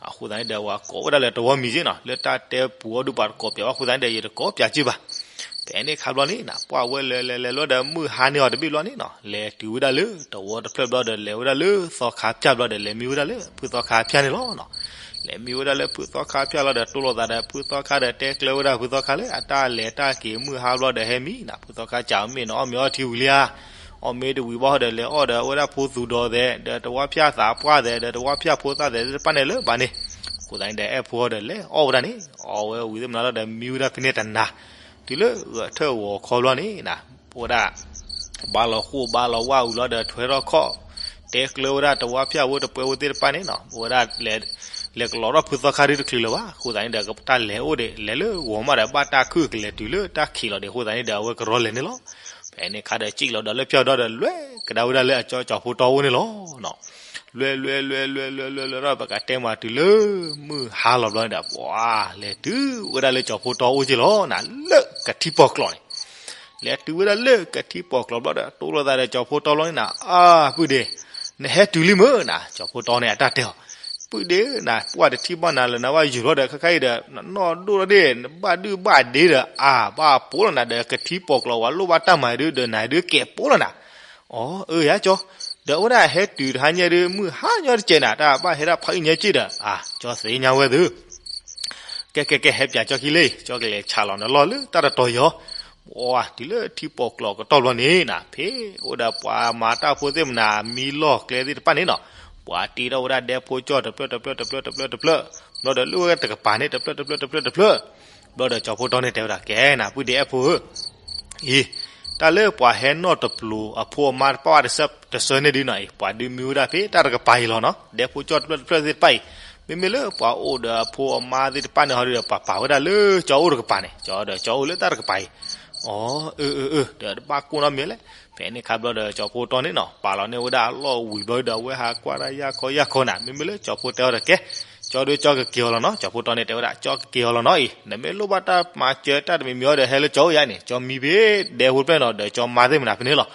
အဃိသတးန့ၣ်ဒီး ပှၤကိးဝဲဒၣ်လၢတဝီမံၤက့နီၤ, လၢတၢ်တဲပူၤအီၤဒုးပှၤတကိးပၠးဘၣ်အဃိသတးန့ၣ်ဒီး ယတကိးပၠးက့ဘၣ်. ဖဲန့ၣ်ခါဘျီန့ၣ်နီၤ, ပှၤဝဲလဲၤလဲၤလဲၤလဲၤဘျီဒီး မုၢ်ဟါန့ၢ်အီၤတဘ့ၣ်ဘျီန့ၣ်နီၤ, လဲၤတုၤဝဲဒၣ်လၢတဝီတဖျၢၣ်ဘျီဒီး လဲၤဝဲဒၣ်လၢသီခါဖၠၣ်ဘျီဒီး လဲၤမံဝဲဒၣ်လၢဖုသီခါဖၠၣ်န့ၣ်လီၤနီၤ. လဲၤမံဝဲဒၣ်လၢဖုသီခါဖၠၣ်လီၤဒီး တိၢ်လိာ်သးဒီးဖုသီခါဒီး တဲကျၢၤဝဲဒၣ်ဖုသီခါလၢအတၢ်လဲၤတၢ်က့ၤမုၢ်ဟါဘျီဒီး ဟဲမံနီၤ, ဖုသီခါစံးမ့ၢ်နီၤ, အီၣ်မ့ၤအီထံဝံၤလံဧါ, အီၣ်မ့ၤတဝံၤဘၣ်ဒီး လဲၤအီၣ်ဒီးအဝဲဒၣ်ဖိသူၣ်ဒီးသဲး ဒီးတဝါဖၠၣ်သးပှၢ်သဲး ဒီးတဝါဖၠၣ်ဖိသၣ်သဲးသ့ၣ်တဖၣ်န့ၣ်လၢဘၣ်န့ၣ်. အဃိသတးန့ၣ်ဒီး အဲၣ်ဖိဒီးလဲၤအီၣ်ဝဲဒၣ်န့ၣ်, အီၣ်ဝဲဝံၤသ့ၣ်မနုၤလီၤဒီး မံဝဲဒၣ်ဖဲန့ၣ်တနၤ, တုၤလၢဂဲၤထၢၣ်ဂီၤခီဘျီန့ၣ်နီၤ, အဝဲဒၣ် ဘါလီၤဃိၣ်ဘါလီၤဝါဝံၤလီၤဒီး ထွဲထီၣ်ခီၣ်, တဲကျၢၤဝဲဒၣ်တဝါဖၠၣ်ဖိတပှဲၤဖိသ့ၣ်တဖၣ်န့ၣ်နီၤ, အဝဲဒၣ် လဲၤကလီၤထီၣ်ဖုသီခါဒုတချုးလၢၤဘၣ်. အဃိသတးန့ၣ်ဒီး တၢ်လဲၤအိၣ်ဒီး လဲၤလၢဂီၤမးဒီး ဘၣ်တၢ်ခုၣ်ကလဲၤတုၤလၢတၢ်ခံးလီၤဒီး အဃိသတးန့ၣ်ဒီး အဝဲကရီလဲၤန့ၣ်လီၤ. ဖဲန့ၣ်ခါဒီး စံၣ်လီၤဒီးလၢပၠီဒီဒီး လွဲၢ်ကဒါဝဲဒၣ်လၢအကၠီကၠီၤဖိတီအိၣ်န့ၣ်လီၤနီၤ. လွဲၢ်လွဲၢ်လွဲၢ်လွဲၢ်လွဲၢ်လွဲၢ်လွဲၢ်ဒီး ပကတဲမးတုၤလၢမုၢ်ဟါလီၤဘျီန့ၣ်ဒီး ပှၤလဲၤတုၤဝဲဒၣ်လၢကၠီၤဖိတီအိၣ်က့လီၤနီၤ, လၢကထံပီၤကျိာ်န့ၣ် လဲၤတုၤဝဲဒၣ်လၢကထံပီၤကျိာ်ဘျီဒီး တိၢ်လိာ်သးဒီးကၠီၤဖိတီလီၤန့ၣ်နီၤ, အါ ပုၢ်ဒ့, နဟဲတုၤလံမ့ၢ်နီၤ, ကၠီၤဖိတီန့ၣ် အတၢ်တဲအီၤ, ပုၢ်ဒ့ဧၢနီၤ, ပှၢ်တထံၣ်ဘၣ်နၤလၢနဝဲယုာ်လီၤဒီး ခဲခါအံၤဒီး နနီၢ်ဒိၣ်ထီၣ်ဒ့ၣ် နဘၣ်ဒုၣ်ဘၣ်ဒ့ဒီး အါ ဘၣ်ပိာ်လီၤနၤဒီး ကထံပီၤကျိာ်ဝဲလိၣ်ဘၣ်တၢ်မၤဒုးဒီးနၤဒုးကဲးပိာ်လီၤနၤ. အီ အၢ ယၤကၠီ, ဒီးအဝဲဒၣ်ဟဲတုၤတဟါညါဒုး မုၢ်ဟါညီတကဲးနၤ တၢ်ဘၣ်ဟဲဒၣ်ဖးအံၤညါက့ဒီး အါ ကၠီသ့ၣ်ညါဝဲသု ကဲကဲကဲ ဟဲပၠးကၠီခံလံ, ကၠီကလဲၤဆးလီၤနလီၢ်လၢတၢ်တတီၤယီၤ, ပှၤတုၤလၢထံပီၤကျိာ်ကတီၢ်ဘျီန့ၣ်နီၤ, ဖဲအိၣ်ဒီးပှၤမၤတၢ်ဖိသ့ၣ်မနၤ မံလီၢ်ကျဲသ့ၣ်တဖၣ်န့ၣ်နီၤ, ပှၤတ့ထီၣ်ဝဲဒၣ်ဒဲဖိကၠီၣ်တဖျၢၣ်တဖျၢၣ်တဖျၢၣ်တဖျၢၣ်တဖျၢၣ်, ဘျီဒီးလၢဝဲတကပၤန့ၣ် တဖျၢၣ်တဖျၢၣ်တဖျၢၣ်တဖျၢၣ်, ဘျီဒီးကၠီၤဖိတီန့ၣ်တဲဝဲဒၣ် ကဲနၤ ပုၢ်ဒ့အဲၣ်ဖိဧၢ အံၤ, တၢ်လၢပှၤဟဲနီၣ်တပျိၤအဖိအမါတဖၣ်ဘၣ်တဆၢန့ၣ်ဒုနီၤအံၤ ပှၤဒုးမံဝဲဒၣ်ဖဲတၢ်တကပၤအံၤလီၤနီၤ, ဒဲဖိကၠီၣ်တဖျၢၣ်တဖျၢၣ်သ့ၣ်တဖၣ်အံၤ, မ့မ့ၢ်လၢပှၤအိၣ်ဒီးအဖိအမါသ့ၣ်တဖၣ်န့ၣ်ဟီဒုဒီး ပှၤပာ်ဝဲဒၣ်လၢကၠီအိၣ်တကပၤန့ၣ်, ကၠီဒီးကၠီအိၣ်လၢတၢ်တကပၤအံၤ, အီ အၢ အၢ အၢ ဒီးတဘၣ်ကိၢ်နီတမံၤလဲၣ်, ဖဲန့ၣ်ခါဘျီဒီးကၠီၤဖိတီန့ၣ်နီၤ ပာ်လီၤန့ၢ်ဝဲဒၣ်အလီၢ်ဝံၤဘျီဒီး အဝဲဟးကွၢ်တၢ်ယၢ်ခီယၢ်ခီနၤ, မ့မ့ၢ်လၢကၠီၤဖိတဲအီၤဒီး ကဲ, ကၠီဒုးကၠီကက့ၤအီၤလီၤနီၤ, ကၠီၤဖိတီန့ၣ်တဲဝဲဒၣ် ကၠီကက့ၤအီၤလီၤနီၤအံၤ, နမ့ၢ်လိၣ်ဘၣ်တၢ်မၤစၢၤတၢ်တမံၤမံၤအီၤဒီး ဟဲလၢကၠီအိၣ်ယါန့ၣ်, ကၠီမံဖဲဒဲဖိတဖျၢၣ်နီၤ ဒီးကၠီမါသ့ၣ်မနၤဖဲန့ၣ်လီၤ,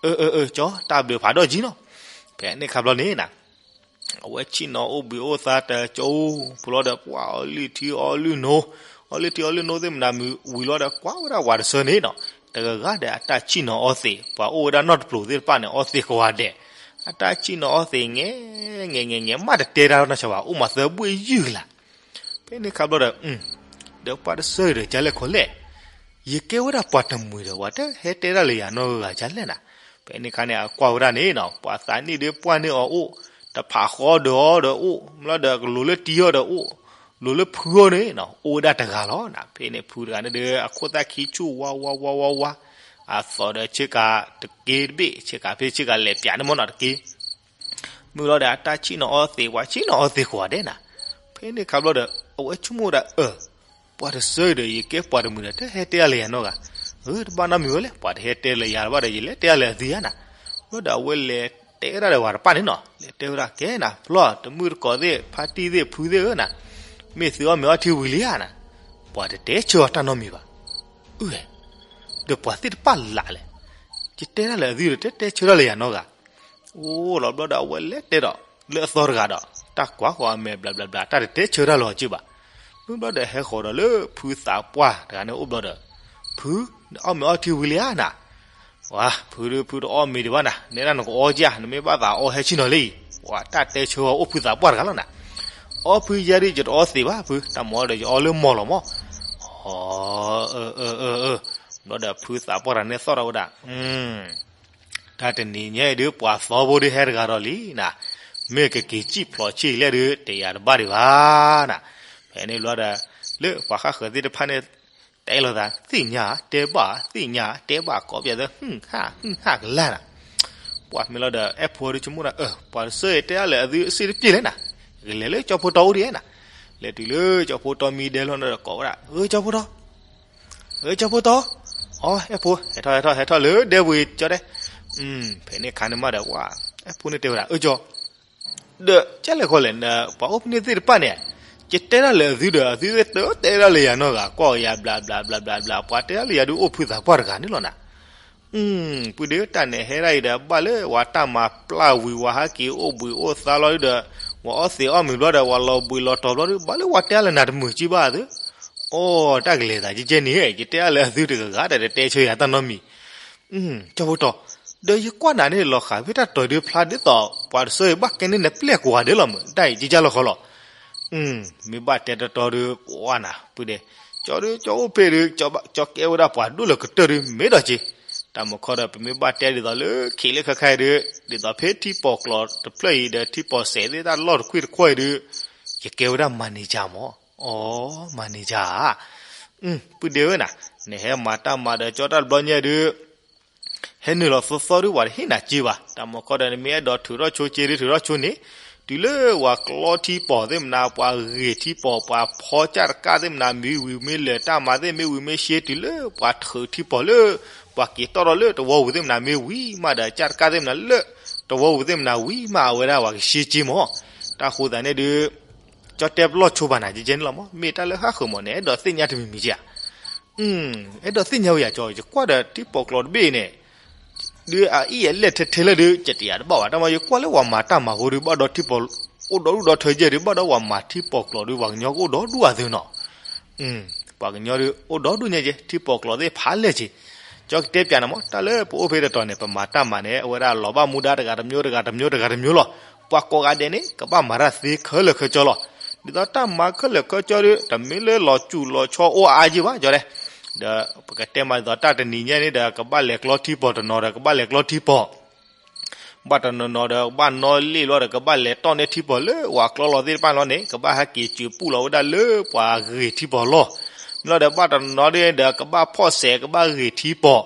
အၢ အၢ အၢ ကၠီ တၢ်ဘျုးဖးဒိၣ်ကံနီၤ, ဖဲန့ၣ်ခါဘျီန့ၣ်နီၤ အဝဲဆ့ၣ်နီၤအိၣ်ဘှံးအိၣ်သါတကၠိ ဖိလီၤဒီး ပှၤအီလုၢ်ထံအီလုၢ်နိ, အီလုၢ်ထံအီလုၢ်နိသ့ၣ်မနၤမုာ်ဝံၤလီၤဒီး ကွၢ်ဝဲဒၣ်ဝၤတဆၢန့ၣ်နီၤ, တဂၤဂၤဒီးအတၢ်ဆ့ၣ်နီၤအီသံး, ပှၤအိၣ်ဝဲဒၣ်နီၢ်တပျိၤသ့ၣ်တဖၣ်န့ၣ် အီသံးကိးဂၤဒဲး, အတၢ်ဆ့ၣ်နီၤအီသံး ငဲၤ ငဲၤ ငဲၤ ငဲၤ မးတတဲတၢ်နီတဘျီဘၣ်, အိၣ်မးသၢဘှ့ၣ်ယုၢ်လၢ် ဖဲန့ၣ်ခါဘျီဒီး ဒီးပှၤတဆၢဒီး ကလဲၣ်ခီလဲၣ်, ယကဲဝဲဒၣ်ပှၤတမှံၤဒီး ပှၤတဟဲတဲဒၣ်လၢယၤနီတဂၤကလဲၣ်နၤ, ဖဲန့ၣ်ခါန့ၣ် အကွၢ်ဝဲဒၣ်န့ၣ်နီၤ ပှၤသးနံၣ်ဒုးပှၢ်န့ၢ်အီၤအိၣ်, တဖးဃီဒီးအီၤဒီးအိၣ်, မ့ၢ်လီၤဒီးကလိၤလၢတံၤအီၤဒီးအိၣ်, လိၤလၢဖုအီၤန့ၣ်နီၤ အိၣ်ဝဲဒၣ်တဂၤလီၤနၤ, ဖဲန့ၣ်ဖုတဂၤန့ၣ်ဒီး အခိၣ်သၣ်ခံဆူၣ်ဝါဝါဝါဝါဝါ, အသီၣ်ဒီးဆ့ကၤတက့တဘ့ၣ်, ဆ့ကၤဖဲဆ့ကၤလဲၤပၠးန့ၣ်မ့ၢ်နီၤတက့ မုၢ်လီၤဒီးအတၢ်ဆ့ၣ်နီၤအီသံး ပှၤဆ့ၣ်နီၤအီသံးကိးဂၤဒဲးနၤ, ဖဲန့ၣ်ခါဘျီဒီး အဝဲဆိကမိၣ်ဝဲဒၣ်အၢ, ပှၤတဆၢအံၤဒီး ယကဲပှၤတမှံၤဒီး တဟဲတဲဒၣ်လၢယၤနီတဂၤ, အၢ တဘၣ်နီတမံၤဝဲလဲၣ်, ပှၤတဟဲတဲလၢယၤဘၣ်ဒီး ယလဲၤတဲဒၣ်လၢအသံဧါနၤ, ဘျီဒီးအဝဲလဲၤတဲဝဲဒၣ်ဒီးဝၤတဖၣ်န့ၣ်နီၤ, လဲၤတဲဝဲဒၣ် ကဲနၤ ဖျီၣ် တမုၣ်တကိးသ့ၣ် ဖါတံၢ်သ့ၣ် ဖုသ့ၣ်ဧၢနၤ, မ့ၢ်သုအီၣ်မ့ၤအီထံဝံၤလံဧါနၤ, ပှၤတတဲဆၢအီၤတၢ်နီတမံၤဘၣ်, အၢ ဒီးပှၤသ့ၣ်တဖၣ်လၢ်လဲၣ်, ယတဲဒၣ်လၢအသံဒီး တတဲဆၢဒၣ်လၢယၤနီတဂၤ, အိၣ်လီၤဘျီဒီး အဝဲလဲၤတဲဒီး လၢအသီတဂၤဒီး တၢ်ကွၢ်ဃီအမဲာ်ဘျးဘျးဘျး တၢ်တတဲဆၢတၢ်လီၤအစုဘၣ်, မုၢ်ဘျီဒီးဟဲဃီၤဒီးလၢဖုသးပှၢ်တဂၤန့ၣ်အိၣ်ဘျီဒီး, ဖု နအီၣ်မ့ၤအီထံဝံၤလံဧါနၤ, ဝါ ဖုဒုး ဖုတအီၣ်မ့ၤဒံးဘၣ်နၤ, နဲဒၣ်နကအီၣ်ကၠၢ် နမ့ၢ်ဘၣ်သးအီဟဲဆ့ၣ်နီၤလံ, ဝါ တၢ်တဲဆၢအီၤအိၣ်ဖုသးပှၢ်တဂၤလီၤနၤ, အီဖုယဲဒုး ယတအီသံးဘၣ်ဖု တၢ်မၤအီဒီးယအီလၢမီၢ်လီၤမီၢ်, အီ အၢ အၢ အၢ အၢ, ဘျီဒီးဖုသးပှၢ်တဂၤန့ၣ်သီၣ်ထီၣ်ဝဲဒၣ် တၢ်တနံၤညါအံၤဒုး ပှၤသီဖိဒုးဟဲတဂၤဒီးလံနၤ, မ့ၢ်ကက့ၤစံၣ်ဖျိးဆံးလဲၣ်ဒုး တယာ်တဘၣ်ဒံးဘၣ်နၤ, ဖဲန့ၣ်ဘျီဒီး လၢပှၤဃၣ်ဃၢၤသ့ၣ်တဖၣ်န့ၣ် တဲလိာ်သး သ့ၣ်ညါဧါ တဲဘၣ်ဧါ သ့ၣ်ညါဧါ တဲဘၣ် ကိးပယီၤသ့ၣ် ဟုၣ်ဟၣ် ဟုၣ်ဟၣ်ကလၢ်နၤ. ပှၤမ့ၢ်လီၤဒီး အဲၣ်ဖိဒုဆိကမိၣ်ဒၣ် အၢ ပှၤတစၢအံၤတဲဒၣ်လၢအသုအစ့ၣ်တပျ့ၤလဲၣ်နၤ, ကလဲၤလၢကၠီဖိတီအိၣ်ဒံးနၤ. လဲၤတုၤလၢကၠီဖိတီမံဒဲလီၤဒီးကိးဝဲဒၣ် အၢ ကၠီဖိတီ အၢ ကၠီဖိတီ, အီ အဲၣ်ဖိ ဟဲထီၣ် ဟဲထီၣ် ဟဲထီၣ်လၢဒဲဝံၤကၠီတဲ, ဖဲန့ၣ်ခါန့ၣ်မးဒီး အဲၣ်ဖိန့ၣ်တဲဝဲဒၣ် အၢ ကၠီ ဒီးကဲလဲၣ်ဃီလဲၣ် ပှၤအိၣ်ဖဲန့ၣ်သ့ၣ်တဖၣ်န့ၣ် ယတဲဒၣ်လၢအသုဒီး အသုတတဲဒၣ်လၢယၤနီတဂၤ ကွၢ်ယၤဘျးဘျးဘျးဘျးဘျး ပှၤတဲဒၣ်လၢယၤဒုးအိၣ်ဖုသးပှၢ်တဂၤန့ၣ်လီၤနၤ. ပုၢ်ဒ့တၢ်နဲၤဟဲဒၣ်အံၤဒီး ဘၣ်လၢပှၤတၢ်မၤပျၢ်ဝံၤ ပှၤဟဲက့ၤအိၣ်ဘှံးအိၣ်သါလီၤဒီး ပှၤအီၣ်သံးအီၣ်မ့ၤဘျီဒီး ပှၤလီၤဘှံးလီၤတီၤဘျီဒီး ဘၣ်လၢပှၤတဲဒၣ်လၢနၤတမုာ်က့ဘၣ်သု, အိ တၢ်ကလဲၤသးကဲကဲန့ၣ် ယတဲဒၣ်လၢအသုတဂၤဂၤဒီး တတဲဆၢယၤတၢ်နီတမံၤ ကၠီဖိတီ, ဒီးယကွၢ်နၤန့ၣ် လီၤဃာ်ဖဲတၢ်တီၤဒုးဖျါဒ်သိး ပှၤတစၢအံၤဘၣ်ကဲန့ၣ်နပျဲၢ်ကွၢ်ဒဲးလီၤမး တၢ်အံၤကကၢ်လီၤဃီလီၤ. မ့ၢ်ဘၣ်တဲတတီဒီး ပှၤနၤ ပုၢ်ဒ့, ကၠီဒုး ကၠီအိၣ်ဖဲဒုး ကၠီကဲဝဲဒၣ်ပှၤဒိၣ်လၢကတၢၢ်ဒုး မ့ၢ်ဒီးက့ၤ, တၢ်မခီဒီး ပမ့ၢ်ဘၣ်တဲဒ်သိးလၢခံးလၢခဲခါအံၤဒုး ဒ်သိးဖဲထံပီၣ်ကျိးတဖျၢၣ်အံၤဒီး ထံပီၣ်စဲးသ့ၣ်တၢ်လီၢ်တခွံၣ်တခွီၣ်အံၤဒုး ယကဲဝဲဒၣ် manager မး, အိ manager ဧါ ပုၢ်ဒ့ဧၢနၤ, နဟဲမၤတၢ်မၤဒီးကၠီတၢ်တဘျီညါဒုး ဟဲနုာ်လီၤသီသီဒုး ပှၤတဟ့ၣ်နၤက့ဘၣ်. တၢ်မခီဒီး နမ့ၢ်အဲၣ်ဒိးထုးထီၣ်ဆိက့ဒုး ထုးထီၣ်ဆိန့ၣ်, တုၤလၢပှၤကျီထံပီၣ်သ့ၣ်မနၤ ပှၤဂ့ၤထံပီၣ် ပှၤဖီကၢ်တကၢ်သ့ၣ်မနၤ မ့ၢ်ဝံၤမ့ၢ်လၢာ် တၢ်မၤသ့ၣ်မ့ၢ်ဝံၤမ့ၢ်ရှဲ တုၤလၢပှၤထုးထံပီၣ်လၢ ပှၤက့ၤတီၢ်ထီၣ်လၢတဝီပူၤသ့ၣ်မနၤမ့ၢ်ဝံၤမးဒီး ကၢ်တကၢ်သ့ၣ်မနၤလၢ တဝီပူၤသ့ၣ်မနၤဝံၤမး အဝဲဒၣ်ပှၤကရှဲက့မး. တၢ်ဃိသးန့ၣ်ဒုး ကၠီတဲပလီၢ်ဆိဘၣ်နၤ ကဲကဲန့ၣ်လီၤမး, မ့ၢ်တၢ်လၢဟးဃုာ်မးန့ၣ် အဲၣ်ဒိးသ့ၣ်ညါတမံၤမံၤက့ဧါ. အဲၣ်ဒိးသ့ၣ်ညါဝဲယၤကၠီ ယကွၢ်ဒီးထံပီၣ်ကျိးတဘ့ၣ်အံၤန့ၣ် ဒုးအအံၣ်အလဲၢ်ထဲထဲလၢဒုး ကတယၤတဘၣ်ဘၣ်. တၢ်မၤယကွၢ်လၢပှၤမၤတၢ်မၤဖိဒုး ဘၣ်ဒီးထံပီၣ် အိၣ်ဒီဒူၣ်ဒီထၢယဲၢ်ဒုး ဘၣ်ဒီးပှၤမၤထံပီၣ်ကျိးဒုး ပှၤကညီကအိၣ်ဒီဒူၣ်အသုနီၤ. ပှၤကညီဒုး အိၣ်ဒီဒူၣ်ညါက့ ထံပီၣ်ကျိးသ့ၣ်ဖးလဲၢ်က့. ကၠီကတဲပျးနၤမး တၢ်လၢပအိၣ်ဖဲတတီၤန့ၣ် ပမၤတၢ်မၤန့ၣ် အဝဲဒၣ်လီၤဘၣ်မူဒါတဂၤတမျိုးတဂၤတမျိုးတဂၤတမျိုးလီၤ. ပှၤကိးဂၤဒဲးန့ၣ် ကဘၣ်မၤတၢ်သ့ခဲလၢာ်ခဲဆ့လီၤ. ဒ်သိးတၢ်မၤခဲလၢာ်ခဲဆ့ဒုး တမ့ၢ်လၢလီၤစူၣ်လီၤဆီအိၣ်အါက့ဘၣ် ကၠီတဲ. ဒီးပကတဲမးဒ်သိးတၢ်တနံၤညါန့ၣ်ဒီး ကဘၣ်လဲၤကျီထံပီၣ်တနီၤဒီး ကဘၣ်လဲၤကျီထံပီၣ် ဘၣ်တနီၤနီၤဒီး ကဘၣ်နီၣ်လ့ၣ်လီၤဒီး ကဘၣ်လဲၤတီၢ်န့ၢ်ထံပီၣ်လၢပှၤကျီလီၤသ့ၣ်တဖၣ်လီၤန့ၣ် ကဘၣ်ဟဲက့ၤစၢၤပူၣ်လီၤဝဲဒၣ်လၢပှၤဂ့ၤထံပီၣ်လီၤ. မ့ၢ်လီၤဒီး ဘၣ်တနီၤနီၤဒ်န့ၣ်ဒီး ကဘၣ်ဖီၣ်စဲး ကဘၣ်ဂ့ၤထံပီၣ်,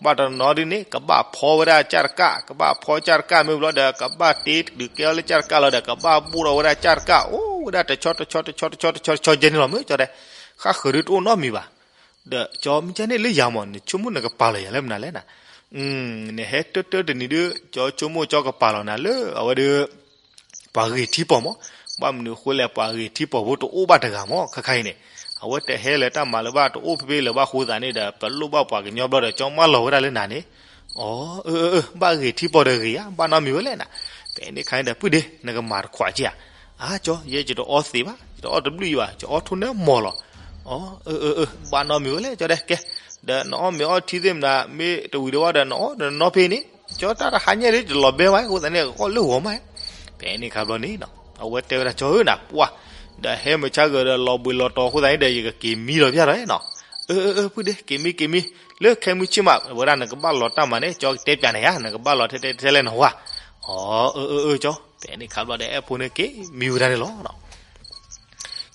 ဘၣ်တနီၤနီၤဒ်န့ၣ် ကဘၣ်ဖီဝဲဒၣ်ကၢ်တကၢ်, ကဘၣ်ဖီကၢ်တကၢ်မ့ၢ်လီၤဒီး ကဘၣ်တ့ဒုးကဲအီၤလၢကၢ်တကၢ်လီၤဒီး ကဘၣ်ဘိၣ်ထီၣ်ဝဲဒၣ်ကၢ်တကၢ် အိၣ်ဝဲဒၣ်တဆီတဆီတဆီတဆီတဆီတဆီကဲန့ၣ်လီၤ မ့ၢ်ကၠီတဲ. ဃၣ်ဃုာ်ဒုးတအိၣ်နီတမံၤဘၣ်. ဒီးကၠီမ့ၢ်ကဲန့ၣ်လၢယၤမး နဆိကမိၣ်နကပာ်လီၤယၤလၢမနုၤလဲၣ်နၤ. နဟဲတၢတၢတနံၤဒုး ကၠီဆိကမိၣ်ကၠီကပာ်လီၤနၤလၢအဝဲဒုး ပှၤဂ့ၤထံပီၣ်မး, ဘၣ်မနုၤအဃိလဲၣ် ပှၤဂ့ၤထံပီၣ်ဖိတအိၣ်ဘၣ်တဂၤမး ခဲခါအံၤန့ၣ်, အဝဲတဟဲလၢၤတၢ်မၤလၢၤဘၣ် တအိၣ်ဖဲဖဲလၢၤဘၣ်အဃိသတးန့ၣ်ဒီး ပလိၣ်ဘၣ်ပှၤကညီဘျီဒီး ကၠီမၢလီၤဝဲဒၣ်လၢနၤန့ၣ်. အိ အၢ အၢ အၢ ဘၣ်ဂ့ၤထံပီၣ်ဒီးဂ့ၤဧါ ဘၣ်နီတမံၤဝဲလဲၣ်နၤ. ဖဲန့ၣ်ခါအံၤဒီး ပုၢ်ဒ့ နကမၤတခွးက့ဧါ. အါ ကၠီ ယဲယတအီသံးဘၣ် ယတအီတဘျုးအံၤဘၣ် ယအီထိၣ်နၢမီၢ်လီၤ. အိ အၢ အၢ အၢ ဘၣ်နီတမံၤဝဲလဲၣ် ကၠီတဲ ကဲ, ဒီးနအီၣ်မ့ၤအီထံသ့ၣ်မနၤ မ့ၢ်တဝံၤဒီးဝဲဒီး နအီၣ်ဒီးနနီၢ်ဖဲန့ၣ်, ကၠီတၢ်တဟါညါဒ် တလီၤဘဲဝဲအဃိသတးန့ၣ် ကအီၣ်လၢဂီၤမး. ဖဲန့ၣ်ခါဘျီန့ၣ် အဝဲတဲဝဲဒၣ် ကၠီဧၢနၤ ပှၢ်, ဒီးဟဲမုၢ်ဆါဂၢၤဒီးလီၤဘှံးလီၤတီၤအဃိသတးန့ၣ်ဒီး ယကက့ၤမံဒီးပျၢ်ဒီးနီၤ. အၢ အၢ အၢ ပုၢ်ဒ့ က့ၤမံက့ၤမံ, လၢခဲမုၢ်ဆ့ၣ်မး ဝဲဒၣ်နကဘၣ်လီၤတၢ်မၤန့ၣ် ကၠီကတဲပျးန့ၣ်ဧါ နကဘၣ်လီၤထဲထဲထဲလဲၣ်နီၤဝဲ. အိ အၢ အၢ အၢ ကၠီ, ဖဲန့ၣ်ခါဘျီဒီး အဲၣ်ဖိန့ၣ်က့ၤမံဝဲဒၣ်န့ၣ်လီၤ.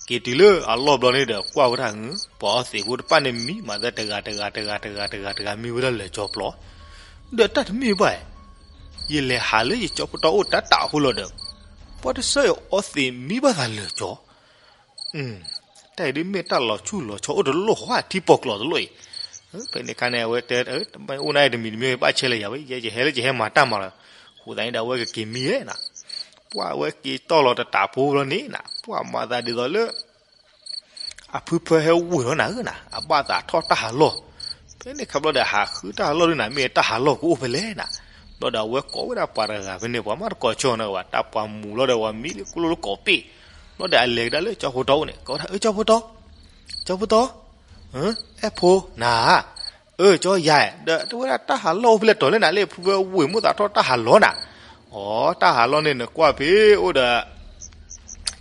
က့ၤတုၤလၢအလီၢ်ဘျီန့ၣ်ဒီး ကွၢ်ဝဲဒၣ် ပှၤအီသံးဖိတဖၣ်န့ၣ်မံမၤသၢတဂၤတဂၤတဂၤတဂၤတဂၤတဂၤ မံဝဲဒၣ်လၢာ်ကၠီပျီ, ဒီးတၢ်တမ့ၢ်ဘၣ်, ယလဲၤဟးလၢယကၠီဖိတီအိၣ်တၢ်တးအဃိလီၤဒီး ပှၤတစၢအီသံးမံဘၣ်သးလၢာ်ကၠီ တၢ်အံၤဒ်မ့ၢ်တၢ်လီၤဆူၣ်လီၤဆီအိၣ်တလိၣ်ဃီ ထံပီၣ်ကျိးတလိၣ်အံၤ, ဖဲန့ၣ်ခါန့ၣ် အဝဲတဲ မ့ၢ်အိၣ်နၤတမံၤတမံၤ ဘၣ်ဆဲးလၢယၤဝဲ ယဲယဟဲလၢယဟဲမၤတၢ်မၤလီၤ, အဃိသတးန့ၣ်ဒီး အဝဲကက့ၤမံဝဲနၤ, ပှၢ်အဝဲက့ၤတီၢ်လီၤတတးဖိဘျီန့ၣ်နၤ ပှၢ်မၤသးဒ်သိးလၢ အဖုဖၢဟဲဝ့ၤလီၤနၤဧၢနၤ အဘၣ်သးထီၣ်တၢ်ဟးလီၢ်, ဖဲန့ၣ်ခါဘျီဒီး ဟးဃုတၢ်ဟးလီၢ်ဒုနၤ မ့ၢ်တၢ်ဟးလီၢ်ကအိၣ်ဖဲလဲၣ်နၤ, ဘျီဒီးအဝဲကိးဝဲဒၣ်ပှၤတဂၤဖဲန့ၣ် ပှၤမ့ၢ်တကိးဆိနၤဘၣ် တၢ်ပှၤမူၤလီၤဒီး ပှၤမံလၢကျိလၢကိးပ့ၢ်, ဘျီဒီးအလဲၤကဒါလၢကၠီဖိတီအိၣ်န့ၣ် ကိးဝဲဒၣ် အၢ ကၠီဖိတီ, ကၠီဖိတီ, အဲၣ်ဖိနၤဧါ, အၢ ကၠီယၤ, ဒီးတဝဲဒၣ်တၢ်ဟးလီၢ်အိၣ်ဖဲလဲၣ်တီၤလဲၣ်နၤ လၢဖုဖၢဝ့ၤမိၣ်သးထီၣ်တၢ်ဟးလီၢ်နၤ, အိ တၢ်ဟးလီၢ်န့ၣ် နကွၢ်ဖဲအိၣ်ဒီး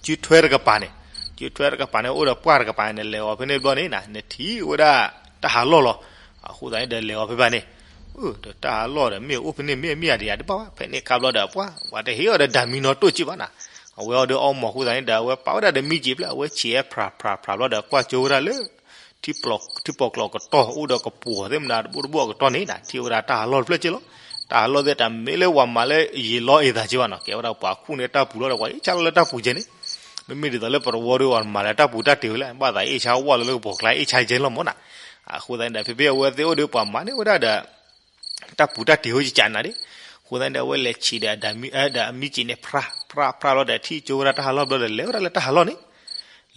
စုထွဲတကပၤန့ၣ်, စုထွဲတကပၤန့ၣ် အိၣ်ဒီးပှၢ်တကပၤန့ၣ် နလဲၤအီၤဖဲန့ၣ်ဘျီန့ၣ်နၤ နထံၣ်ဝဲဒၣ်တၢ်ဟးလီၢ်လီၤ, အဃိသတးန့ၣ်ဒီးလဲၤအီၤဖဲဘၣ်န့ၣ်, ဒီးတၢ်ဟးလီၢ်ဒီးမ့ၢ်အိၣ်ဖဲန့ၣ်မ့ၢ်မ့ၢ်ဧါဒီးယၤတဘၣ်ဘၣ် ဖဲန့ၣ်ခါဘျီဒီးပှၢ် ပှၤတဟ့ၣ်အီၤဒီးဒၣ်မံနီတိၢ်ကံဘၣ်နၤ, အဝဲအီၣ်ဒုးအီမီၤဃိသတးန့ၣ်ဒီး အဝဲပာ်ဝဲဒၣ်ဒီးမံက့ၤဖျၢၣ် အဝဲဆံးဟဲဖြးဖြးဖြးဘျီဒီး ကွၢ်ကၠိဝဲဒၣ်လၢ ထံပီၣ်ကျိးကတီၢ် အိၣ်ဒီးကပူၤသ့ၣ်မနၤတဘိတဘိအကတီၢ်န့ၣ်နီၤ ထံၣ်ဝဲဒၣ်တၢ်ဟးလီၢ်တဖျၢၣ်က့လီၤ. တၢ်ဟးလီၢ်သ့ၣ်တမ့ၢ်လၢပှၤမၤလၢယံာ်လီၤအ့ၣ်သးက့ဘၣ်နီၤ ကဲဝဲဒၣ်ပှၤခူၣ်န့ၢ်တၢ်ပူၤလီၤဒီး ပှၤအ့ၣ်ဆါလီၤလၢတၢ်ပူၤကဲန့ၣ် မ့မ့ၢ်ဒ်သိးလၢပတဝီဒီး ပှၤမၤလၢတၢ်ပူၤတၢ်တ့ၤဝဲလဲၣ် ဘၣ်သးအ့ၣ်ဆါဝဲလၢကပိာ်ကျါအ့ၣ်ဆါကဲန့ၣ်လီၤမၢ်နီၤ. အဃိသတးန့ၣ်ဒီး ဖဲဖဲအဝဲသ့ၣ်အိၣ်ဒီးပှၤမၤန့ၢ်ဝဲဒၣ်ဒီး တၢ်ပူၤတၢ်တ့ၤအိၣ်ကကးနၤဒၣ်. အဃိသတးန့ၣ်ဒီး အဝဲလဲၤဆံးဒီး ဒီးအမံက့ၤန့ၣ် ဖြး ဖြး ဖြးလီၤဒီး ထံၣ်ကၠိဝဲဒၣ်တၢ်ဟးလီၢ်ဘျီဒီး လဲၤဝဲဒၣ်လၢတၢ်ဟးလီၢ်န့ၣ်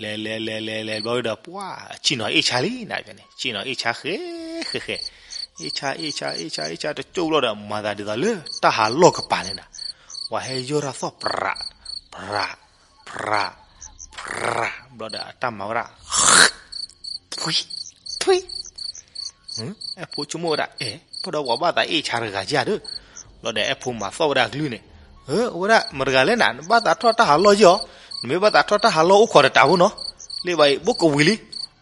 လဲၤလဲၤလဲၤလဲၤလဲၤဘျီဒီး ပှၤဆ့ၣ်နီၤအ့ၣ်ဆါလံနၤန့ၣ် ဆ့ၣ်နီၤအ့ၣ်ဆါဃဲဃဲဃဲ အ့ၣ်ဆါ အ့ၣ်ဆါ အ့ၣ်ဆါ အ့ၣ်ဆါတကၠိဘျီဒီး မၤသးဒ်သိးလၢတၢ်ဟးလီၢ်ကပၤန့ၣ်နၤ ပှၤဟဲယီၢ်တၢ်သီၣ် ဖြး ဖြး ဖြး ဘျီဒီးအတၢ်မၤဝဲဒၣ် ထွံ ထွံ အဲၣ်ဖိဆိကမိၣ်ဝဲဒၣ် အဲၣ် ပဒီးပှၤဘၣ်သးအ့ၣ်ဆါတဂၤကဒီး ဘျီဒီးအဲၣ်ဖိမၤသီၣ်ဝဲဒၣ်အကလုၢ်န့ၣ် အဝဲဒၣ်မတၤတဂၤလဲၣ်နၤ နဘၣ်သးထီၣ်တၢ်ဟးလီၢ်ယီၤ နမ့ၢ်ဘၣ်သးထီၣ်တၢ်ဟးလီၢ်အိၣ်ခိးတတးဖိနီၤ လ့ၣ်ဘၣ်အံၤ ဘိကဝံၤလံ.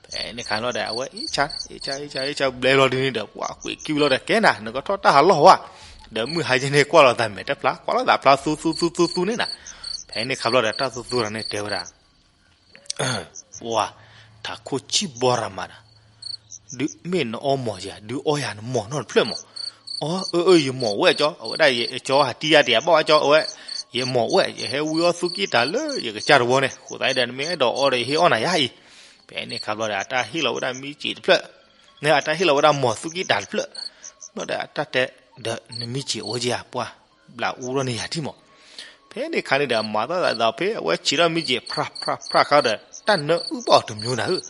ဖဲန့ၣ်ခါလီၤဒီး အဝဲအ့ၣ်ဆါ အ့ၣ်ဆါ အ့ၣ်ဆါ အ့ၣ်ဆါဘျဲဘျီဒ်န့ၣ်ဒီး ပှၤကွံာ်ခံဘျီဒီး ကဲနၤ နကထီၣ်တၢ်ဟးလီၢ်ဝဲ ဒီးမုၢ်ဟါယဲန့ၣ် ကွၢ်လိာ်သးမဲာ်တဖျါ ကွၢ်လိာ်သးဖျါသူသူသူသူသူန့ၣ်နၤ. ဖဲန့ၣ်ခါဘျီဒီး တၢ်သူသူတဂၤန့ၣ်တဲဝဲဒၣ် ပှၤ ထးခိၣ်ဆံၣ်ဘီရၤမးဒီး ဒုးမ့ၢ်နအီမီၤယၤ ဒုးအီယၤနမီၤနီတဖျၢၣ်မး. အီ အၢ အၢ ယမီၤဝဲကၠီ အဝဲဒၣ်ယကၠီဟးတံၢ်ယၤတယၤဘၣ်ဝဲကၠီ အဝဲ ယမီၤဝဲ ယဟဲဝံအီၣ်သူၣ်ကံၢ်တၤလၢယကစၢ်တဝီန့ၣ် အဃိသတးဒီး နမ့ၢ်အဲၣ်ဒိးအီဒီးယဟ့ၣ်အီၣ်နၤယၤအံၤ. ဖဲန့ၣ်ခါဘျီဒီး အတၢ်ဟ့ၣ်လီၤဝဲဒၣ်မံက့ၤတဖျၢၣ် န့ၣ် အတၢ်ဟ့ၣ်လီၤဝဲဒၣ်မီၤသူၣ်ကံၢ်တၤတဖျၢၣ် ဘျီဒီးအတၢ်တဲဒီး နမံက့ၤအိၣ်က့ၤဧါ ပှၤ ဘျးအူထီၣ်န့ၢ်ယၤထံၣ်မး. ဖဲန့ၣ်ခါန့ၣ်ဒီး မၤသီၣ်သးဒီး ဖဲအဝဲဆံးထီၣ်မံက့ၤ ဖြး ဖြး ဖြးခါဒီး တၢ်နၢအုၣ်ဘၣ်အီၤတမျိုးနၤဧၢ.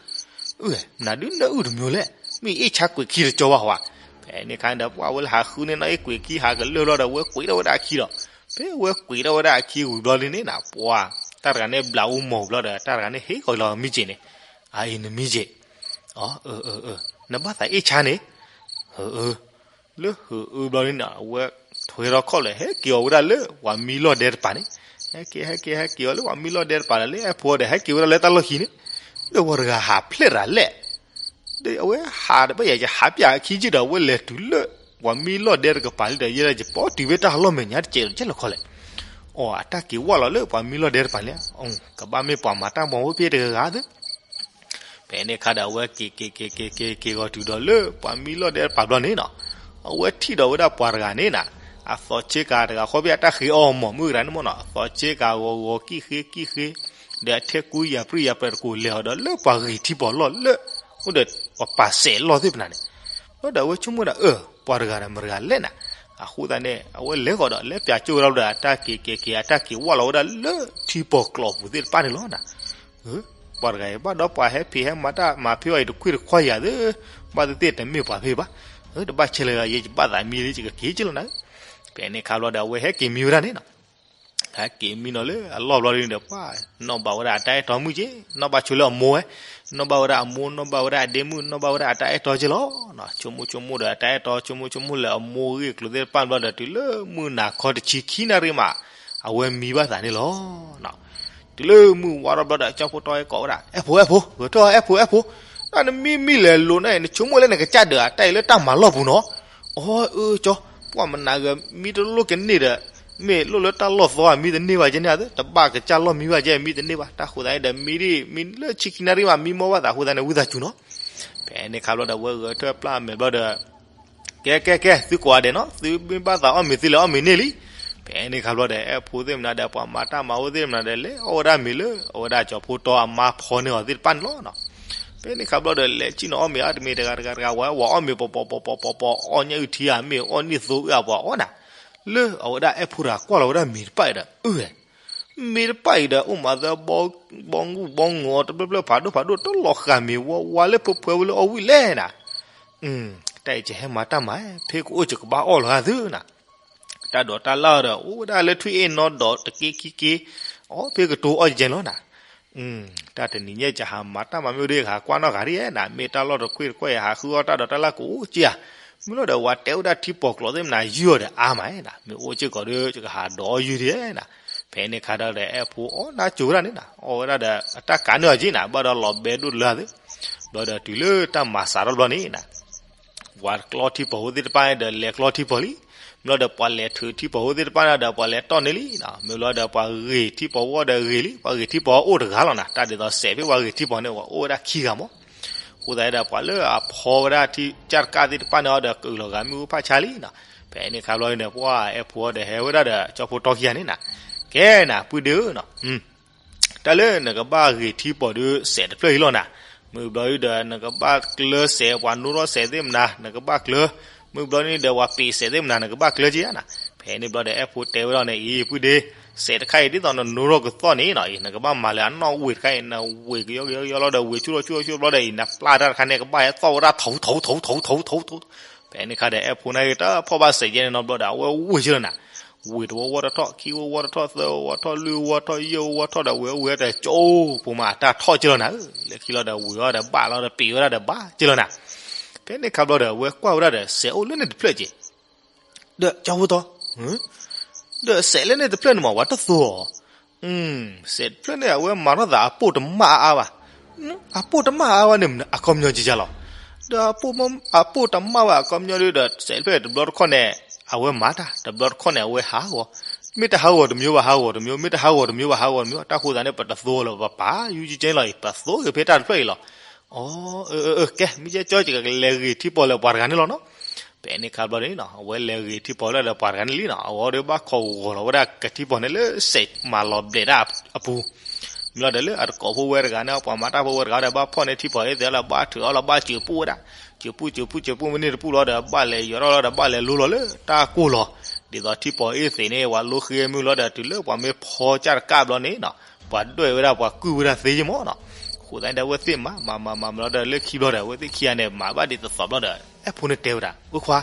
အၢ နဒုးနၢအုၣ်တမျိုးလဲၣ် မ့ၢ်အ့ၣ်ဆါကွံာ်ခံတကၠီဘၣ်ဝဲ. ဖဲန့ၣ်ခါန့ၣ်ဒီး ပှၤဝဲလၢဟးဃုန့ၢ်နီၢ်အ့ၣ်ကွံာ်ခံဟးကလၢာ်ဘျီဒီး ဝဲကွံာ်ထီၣ်ဝဲဒၣ်အခံဒီး ဖဲဝဲကွံာ်ထီၣ်ဝဲဒၣ်အခံဝံၤဘျီဒ်န့ၣ်နၤ ပှၤ တၢ်တဂၤန့ၣ်ဘျးအူမီၤဘျီဒီး တၢ်တဂၤန့ၣ်ဟ့ၣ်ကီးလီၤမံက့ၤန့ၣ် အအံၤနမံက့ၤ အၢ အၢ အၢ နဘၣ်သးအ့ၣ်ဆါန့ၣ် အၢ လၢအၢ အၢဘျီန့ၣ်နၤ အဝဲထွဲထီၣ်ခီၣ်လဲၣ် ဟဲက့ၤအီၤဝဲဒၣ်လၢပှၤမံလီၢ်ဒဲတပၤန့ၣ် ဟဲက့ၤ ဟဲက့ၤ ဟဲက့ၤအီၤလၢပှၤမံလီၢ်ဒဲတပၤဒီး လၢအဲၣ်ဖိဒီး ဟဲက့ၤဝဲဒၣ်လၢတၢ်လီၢ်ခံန့ၣ် ဒီးပှၤတဂၤဟးဖျဲၣ်တၢ်လဲၣ် ဒီးအဝဲဟးတဘၣ်ယၤ ယဟးပၠးအခံက့ဒီး အဝဲလဲၤတုၤလၢ ပှၤမံလီၢ်ဒဲတကပၤလံဒီး ယဲဒၣ်ယပိာ်တုၤဖဲတၢ်ဟးလီၢ်မဲာ်ညါတကဲးလီၤခဲလၢာ်. အီ အတၢ်က့ၤဝဲလီၤလၢပှၤမံလီၢ်ဒဲတပၤလံ ကဘၣ်မ့ၢ်ပှၤမၤတၢ်မီၤဝဲဖဲတဂၤဂၤသ့ ဖဲန့ၣ်ခါဒီး အဝဲက့ၤက့ၤက့ၤက့ၤက့ၤက့ၤဂီၤတုၤဒီးလၢပှၤမံလီၢ်ဒဲတပၤဘျီန့ၣ်နီၤ, အဝဲထံၣ်ဒီးဝဲဒၣ်ပှၤတဂၤန့ၣ်နီၤ, အသီဆ့ကၤတဂၤဃီဖဲအတၢ်ဃ့အီၣ်မီၤမုၣ်တဂၤန့ၣ်မ့ၢ်နီၤ, အသီဆ့ကၤဂီၤဂီၤကံၣ်ဃ့ကံၣ်ဃ့, ဒီးအထဲကူယၤပြံယၤပြဲၤတကိးလဲၤအီၤဒီးလၢပှၤဂ့ၤထံပီၤလီၢ်လၢ အိၣ်ဒီးပှၤပာ်စဲးလီၢ်သ့ၣ်ပနၤန့ၣ်, ဘျီဒီးအဝဲဆိကမိၣ်ဒၣ်အၢ ပှၤတဂၤဒီးမတဂၤလဲၣ်နၤ, အဃိသတးန့ၣ် အဝဲလဲၤဃီၤဒီးလဲၤပၠးကၠိဝဲဒၣ်ဘျီဒီး အတၢ်က့ၤက့ၤက့ၤ အတၢ်က့ၤဝဲလီၤဝဲဒၣ်လၢထံပီၤကျိာ်ပူၤသ့ၣ်တဖၣ်န့ၣ်လီၤနၤ. ပှၤတဂၤအံၤ ဘၣ်ဒီးပှၤဟဲဖံးဟဲမၤတၢ်မၤဖံးအီၤအံၤတခွံၣ်တခွါယၤသ့, ဘၣ်သ့ၣ်သ့ၣ်တမ့ၢ်ပှၤဖဲဘၣ်, တဘၣ်ဆဲးလၢၤယဲ ယဘၣ်သးမံလၢယကက့ၤက့လီၤနၤ. ဖဲန့ၣ်ခါဘျီဒီး အဝဲဟဲက့ၤမံဝဲဒၣ်န့ၣ်နီၤ, ဟဲက့ၤမံနီၤလၢအလီၢ်ဘျီဒ်န့ၣ်ဒီး ပှၤနီၣ်ဘၣ်ဝဲဒၣ်အတၢ်အဲၣ်တီမုၣ်က့, နီၣ်ဘၣ်ဆိလၢအမိၢ်ဝဲ, နီၣ်ဘၣ်ဝဲဒၣ်အမိၢ် နီၣ်ဘၣ်ဝဲဒၣ်အဒ့မုၣ် နီၣ်ဘၣ်ဝဲဒၣ်အတၢ်အဲၣ်တီက့လီၤ. ဆိကမိၣ်ဆိကမိၣ်ဒီးအတၢ်အဲၣ်တီ ဆိကမိၣ်ဆိကမိၣ်လၢအမိၢ်ဂ့ၢ်ကျိၤသ့ၣ်တဖၣ်ဘျီဒီး တုၤလၢမုၢ်နၤခီတဆံခံနၣ်ရံၣ်မး အဝဲမံဘၣ်သးန့ၣ်လီၤ. တုၤလၢမုၢ်ဝါထီၣ်ဘျီဒီး ကၠီဖိတီဟဲကိးဝဲဒၣ် အဲၣ်ဖိအဲၣ်ဖိ ဂဲၤထီၣ်အဲၣ်ဖိအဲၣ်ဖိ, တၢ်နမံမံလဲၤလိၤန့ၣ် နဆိကမိၣ်လၢနကစၢ်ဒၢးအတၢ်အံၤလၢတၢ်မၤလီၢ်ပူၤနီၤ. အီ အၢ ကၠီ, ပှၤမနၤဂၤမံတလိၣ်ကန့ၢ်ဒီး မ့ၢ်လိၣ်လၢတၢ်လီၢ်သီအမံတန့ၢ်ဘၣ်ကဲန့ၣ်သ့, တဘၣ်ကစၢ်လီၢ်မံဘၣ်ကဲမံတန့ၢ်ဘၣ်, တၢ်ဃိသတးန့ၣ်ဒီး မံဒ်မံလၢဆံခံနၣ်ရံၣ်မး မံမီၢ်ဘၣ်သးအဃိသတးန့ၣ် ဝံသးစူၤနီၤ. ဖဲန့ၣ်ခါဘျီဒီး ဝဲဂဲၤထၢၣ်ပျၢ်အမဲာ်ဘျီဒီး ကဲကဲကဲ သုကိးဂၤဒဲးနီၤ, သုမ့ၢ်ဘၣ်သးအီၣ်မ့ၤသ့လၢအီၣ်မ့ၤန့ၢ်လံ. ဖဲန့ၣ်ခါဘျီဒီး အဲၣ်ဖိသ့ၣ်မနၤဒီး ပှၤမၤတၢ်မၤဝဲသ့ၣ်မနၤဒီး လဲၤအီၣ်ဝဲဒၣ်မ့ၤလၢ အဝဲဒၣ်ကၠီဖိတီအမါဖီန့ၢ်အီၤသ့ၣ်တဖၣ်န့ၣ်လီၤ. ဖဲန့ၣ်ခါဘျီဒီး လဲၤစံၣ်နီၤအီၣ်မ့ၤအါတမံၤတဂၤတဂၤတဂၤ ဝဲဝဲအီၣ်မ့ၤပီၤပီၤပီၤပီၤပီၤပီၤ အီၣ်ညၣ်အုၣ်ထံဧါ မ့ၢ်အီၣ်န့ၢ်သိအုၣ်ဧါ ပှၤအီၣ်နၤ, လၢအဝဲဒၣ်အဲၣ်ဖိတဂၤကွၢ်လီၤဝဲဒၣ်မ့ၤတဖၣ်အံၤဒီး အၢ မ့ၢ်တဖၣ်အံၤဒီး အိၣ်မးသၢဘီ ဘီငူၣ်ဘီငီၤ တဖျၢၣ်ဖျၢၣ်ဖးဒိၣ်ဖးဒိၣ် တလီၤဃာ်မ့ၤဝါဝါလၢဖၢဖၢဝဲလၢအီၣ်ဝံၣ်လဲၣ်နၤ. တၢ်အံၤကဟဲမၤတၢ်မၤ ဖဲကအိၣ်ကကဘၣ်အီၣ်လီၤဂာ်သုနၤ. တၢ်ဒိးတၢ်လၢ်ဒီး အိၣ်ဝဲဒၣ်လၢထွံၣ်အ့ၣ်နီဒီးတက့ၢ်ခံက့ၢ်, အီၣ်ဖဲကတိၤအီၣ်ကဲလီၤနၤ. တၢ်တနံၤညါ ယဟးမၤတၢ်မၤမ့ၢ်အိၣ်ဒီး ယကဟးကွၢ်နီၣ်ဂၤဒ်ဧါနၤ, မ့ၢ်တၢ်လီၢ်တခွ့ၣ်တခွဲၣ် ယဟးဃုအီၣ်တၢ်ဒိးတၢ်လၢ်ကအိၣ်က့ဧါ. မ့ၢ်လီၤဒီး ဝဲတဲဝဲဒၣ်ထံပီၤကျိာ်သ့ၣ်မနၤယုၢ်အီၤဒီးအါမးနၤ, မ့ၢ်အိၣ်စ့ၢ်ကီးဒီး ယကဟးဒိးအီၣ်ယုၢ်ဒ်ဧါနၤ. ဖဲန့ၣ်ခါဒီး အဲၣ်ဖိအီၣ်နၢ်ကၠိဝဲဒၣ်န့ၣ်နၤ, အီၣ်ဝဲဒၣ်ဒီး အတၢ်ကးန့ၢ်အီၤက့နၤ, ဘၣ်ဒီးလီၤဘဲဒိၣ်တလၢသ့. ဘျီဒီးတုၤလၢတၢ်မၤစးထီၣ်ဘျီန့ၣ်နၤ ဝၤကျီထံပီၤဖိသ့ၣ်တဖၣ်ဒီး လဲၤကျီထံပီၤလံ. မ့ၢ်လီၤဒီးပှၤလဲၤထုးထံပီၤဖိသ့ၣ်တဖၣ်န့ၣ်ဒီး ပှၤလဲၤတီၢ်န့ၢ်လံနီၤ. မ့ၢ်လီၤဒီးပှၤဂ့ၤထံပီၤဝီဒီးဂ့ၤလံ, ပှၤဂ့ၤထံပီၤအိၣ်တဂၤလီၤနၤ. တၢ်ဒ်သိးစဲးဖဲပှၤဂ့ၤထံပီၤန့ၣ် ပှၤအိၣ်ဝဲဒၣ်ခံဂၤမး. အဃိသတးဒီး ပှၤလၢအဖီဝဲဒၣ်ထံကၢ်တကၢ်သ့ၣ်တဖၣ်န့ၣ်အီၤဒီး ကအုၣ်လီၤဂာ်မ့ၣ်အူဖးဆါလံနီၤ. ဖဲန့ၣ်ခါဘျီန့ၣ် ပှၤအဲၣ်ဖိဒီးဟဲဝဲဒၣ်ဒီး ကၠီဖိတီခံဂၤန့ၣ်နၤ, ကဲနၤ ပုၢ်ဒ့ဧၢ တၢ်လၢနကဘၣ်ဂ့ၤထံပီၤဒီးစဲးတဖျၢၣ်အံၤလီၤနၤ. မုၢ်ဘျီဒုဒီး နကဘၣ်ကျၢစဲး, ပှၤနိထီၣ်စဲးသ့ၣ်မနၤ နကဘၣ်ကျၢ. မုၢ်ဘျီန့ၣ်ဒီး ပှၤပ့းစဲးသ့ၣ်မနၤ နကဘၣ်ကျၢက့ၤဧါနၤ. ဖဲန့ၣ်ဘျီဒီး အဲၣ်ဖိတဲဝဲဒၣ်န့ၣ် အံၤ ပုၢ်ဒ့, စဲးတခါအံၤ ဒ်သိးနနိထီၣ်ကသီၣ်န့ၣ်နီၤ, အံၤ နကဘၣ်မၤလၢအနီၣ်ဝ့ၢ်တခါအံၤ, နဝ့ၢ်ကယီကယီကယီလီၤဒီး ဝ့ၢ်ဆူၣ်ထီၣ်ဆူၣ်ထီၣ်ဆူၣ်ဘျီဒီး အံၤ နပျၢ်တၢ်တခါန့ၣ် ကဘၣ်ဟဲသီၣ်ဝဲဒၣ် ထီထီထီထီထီထီထီ. ဖဲန့ၣ်ခါဒီး အဲၣ်ဖိန့ၣ်ဂ့ၤ တၢ်ဖီၣ်ဘၣ်စဲးကဲန့ၣ်နီတဘျီဒီး အဝဲဝ့ၢ်က့ၤလီၤနၤ. ဝ့ၢ်တဝီဝီတထီၣ်, ခံဝီဝီတထီၣ်, သၢဝီဝီတထီၣ်, လွံၢ်ဝီဝီတထီၣ်, ယဲၢ်ဝီဝီတထီၣ်ဒီး ဝ့ၢ်ဝ့ၢ်တကၠိဖိမး အတၢ်ထီၣ်က့ၤလီၤနၤဧၢ. လၢခံလီၤဒီး ဝ့ၢ်အီၤဒီးဘၣ်လီၤဒီး ပ့းဝဲဒၣ်ဒီးဘၣ်က့ၤလီၤနၤ. ဖဲန့ၣ်ခါဘျီဒီး အဝဲကွၢ်ဝဲဒၣ်ဒီး စဲးအိၣ်လၢန့ၣ်တဖျၢၣ်က့ၤ ဒီးကၠီဖိတီ, ဒီးစဲးလၢန့ၣ်တဖျၢၣ်န့ၣ်မး ပှၤတသိအီၤ, စဲးတဖျၢၣ်န့ၣ် အဝဲမၤထီၣ်သးအပိၢ်တမၣ်အါအါဘၣ်. အပိၢ်တမၣ်အါအါဘၣ်န့ၣ် အခီပညီကကလီၤ. ဒီးအပိၢ်တမၣ်ဘၣ်အခီပညီဒီး စဲးတဖျၢၣ်တဘျီတခီၣ်န့ၣ် အဝဲမၤတၢ်, တဘျီတခီၣ်န့ၣ် အဝဲဟးဂီၤ, မ့ၢ်တဟးဂီၤတမျိုးဘၣ် ဟးဂီၤတမျိုး, မ့ၢ်တဟးဂီၤတမျိုးဘၣ် ဟးဂီၤတမျိုး. တၢ်ဃိသးန့ၣ် ပတသိလီၤ, ပပာ်ယူၤကကဲလီၤအံၤ, ပသိက့ၤဖဲတၢ်တဖျၢၣ်အံၤလီၤ. အၢ အၢ အၢ ကဲ မ့ၢ်ကဲကၠီ ယကလဲၤဂ့ၤထံပီၤလၢပှၤတဂၤန့ၣ်လီၤနီၤ. ဖဲန့ၣ်ခါဘျီန့ၣ်နီၤ အဝဲလဲၤဂ့ၤထံပီၤလၢဒီးပှၤတဂၤန့ၣ်လံနီၤ. အဝဲဒီးဘၣ်ခိးဂီၤလီၤဝဲဒၣ်ကထံပီၤန့ၣ်လၢစဲးမၤလီၤဘျဲးတၢ်အပူၤ, မ့ၢ်လီၤဒီးလၢအတကိးဖိဝဲတဂၤန့ၣ် ပှၤမၤတၢ်ဖိဝဲတဂၤဒီး ဘၣ်ဖီၣ်န့ၢ်ထံပီၤအ့ၣ်သ့းလီၤ, ဘၣ်ထုးအီၤလီၤ, ဘၣ်စၢၤပူၣ်ဝဲဒၣ်, စၢၤပူၣ် စၢၤပူၣ် စၢၤပူၣ် မ့ၢ်န့ၢ်တပူၣ်လီၤဒီး ဘၣ်လဲၤယီၤထီၣ်လီၤဒီး ဘၣ်လဲၤလိလီၤလၢတၢ်ကိၢ်လီၤ. ဒ်သိးထံပီၤအ့ၣ်သ့းန့ၣ် ပှၤလိဃ့မုၢ်လီၤဒီး တုၤလၢပှၤမ့ၢ်ဖီကၢ်တကၢ်ဘျီန့ၣ်နီၤ ပှၤဒွဲၣ်ဝဲဒၣ် ပှၤကုၢ်ဝဲဒၣ်သ့ယမီၤနီၤ. အဃိသတးန့ၣ်ဒီး အဝဲသ့ၣ်မၤ မၤ မၤ မၤ မၤလီၤဒီး လၢခံဘျီဒီး အဝဲသ့ၣ်ခံဂၤန့ၣ် မၤဘၣ်ဒ်သိးသိးဘျီဒီး အဲၣ်ဖိန့ၣ်တဲဝဲဒၣ် ဝဲခွါ,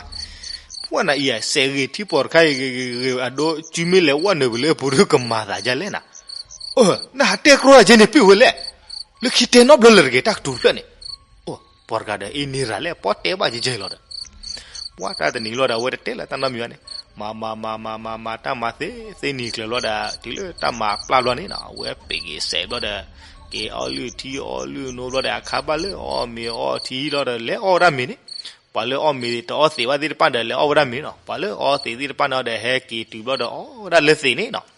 ပှၢ်နၤအံၤဧါ စဲးဂ့ၤထံပီၤတခါအံၤ ဂ့ၤဂ့ၤဂ့ၤဂ့ၤ အဒိ စုမ့ၢ်လဲၤဝဲနုာ်ပူၤလၢအပူၤဒီးကမၤသးဒ်လဲၣ်နၤ. အၢ နဟးတဲကြီယၤကဲန့ၣ် ပ့ၢ်ဝဲလဲၣ်, လၢခံတဲနီတဘျီလၢၤတဂ့ၤ တၢ်ကတိၤတဖျၢၣ်န့ၣ်. အိၣ် ပှၤတဂၤဒီး အ့န့ရၤလဲၣ် ပှၤတဲဘၣ်ယဲယဲလီၤဒီး ပှၢ်တၢ်တနံၤလီၤဒီး အဝဲတတဲလၢတၢ်နီတမံၤဘၣ်န့ၣ် မၤ မၤ မၤ မၤ မၤ မၤ တၢ်မၤသ့ သ့နံၤကျၢၤဘျီဒီး တုၤလၢတၢ်မၤပျၢ်ဘျီန့ၣ်နီၤ အဝဲပ့ၤက့ၤစဲးဘျီဒီး က့ၤအီၣ်လုၢ်ထံအီလုၢ်နိဘျီဒီး အခါဘၣ်လၢအီၣ်မ့ၤအီထံလီၤဒီး လဲၤအီၣ်ဝဲဒၣ်မ့ၤန့ၣ် ပှၤလၢအီၣ်မ့ၤတအီၣ်သ့ၣ်ဘၣ်သ့ၣ်တဖၣ်ဒီး လဲၤအီၣ်ဝဲဒၣ်မ့ၤနီၤ ပှၤလၢအီၣ်သ့ၣ်သ့ၣ်တဖၣ်န့ၣ်ဒီး ဟဲက့ၤတုၤဘျီဒီး အီၣ်ဝဲဒၣ်လၢသ့ၣ်န့ၣ်နီၤ တု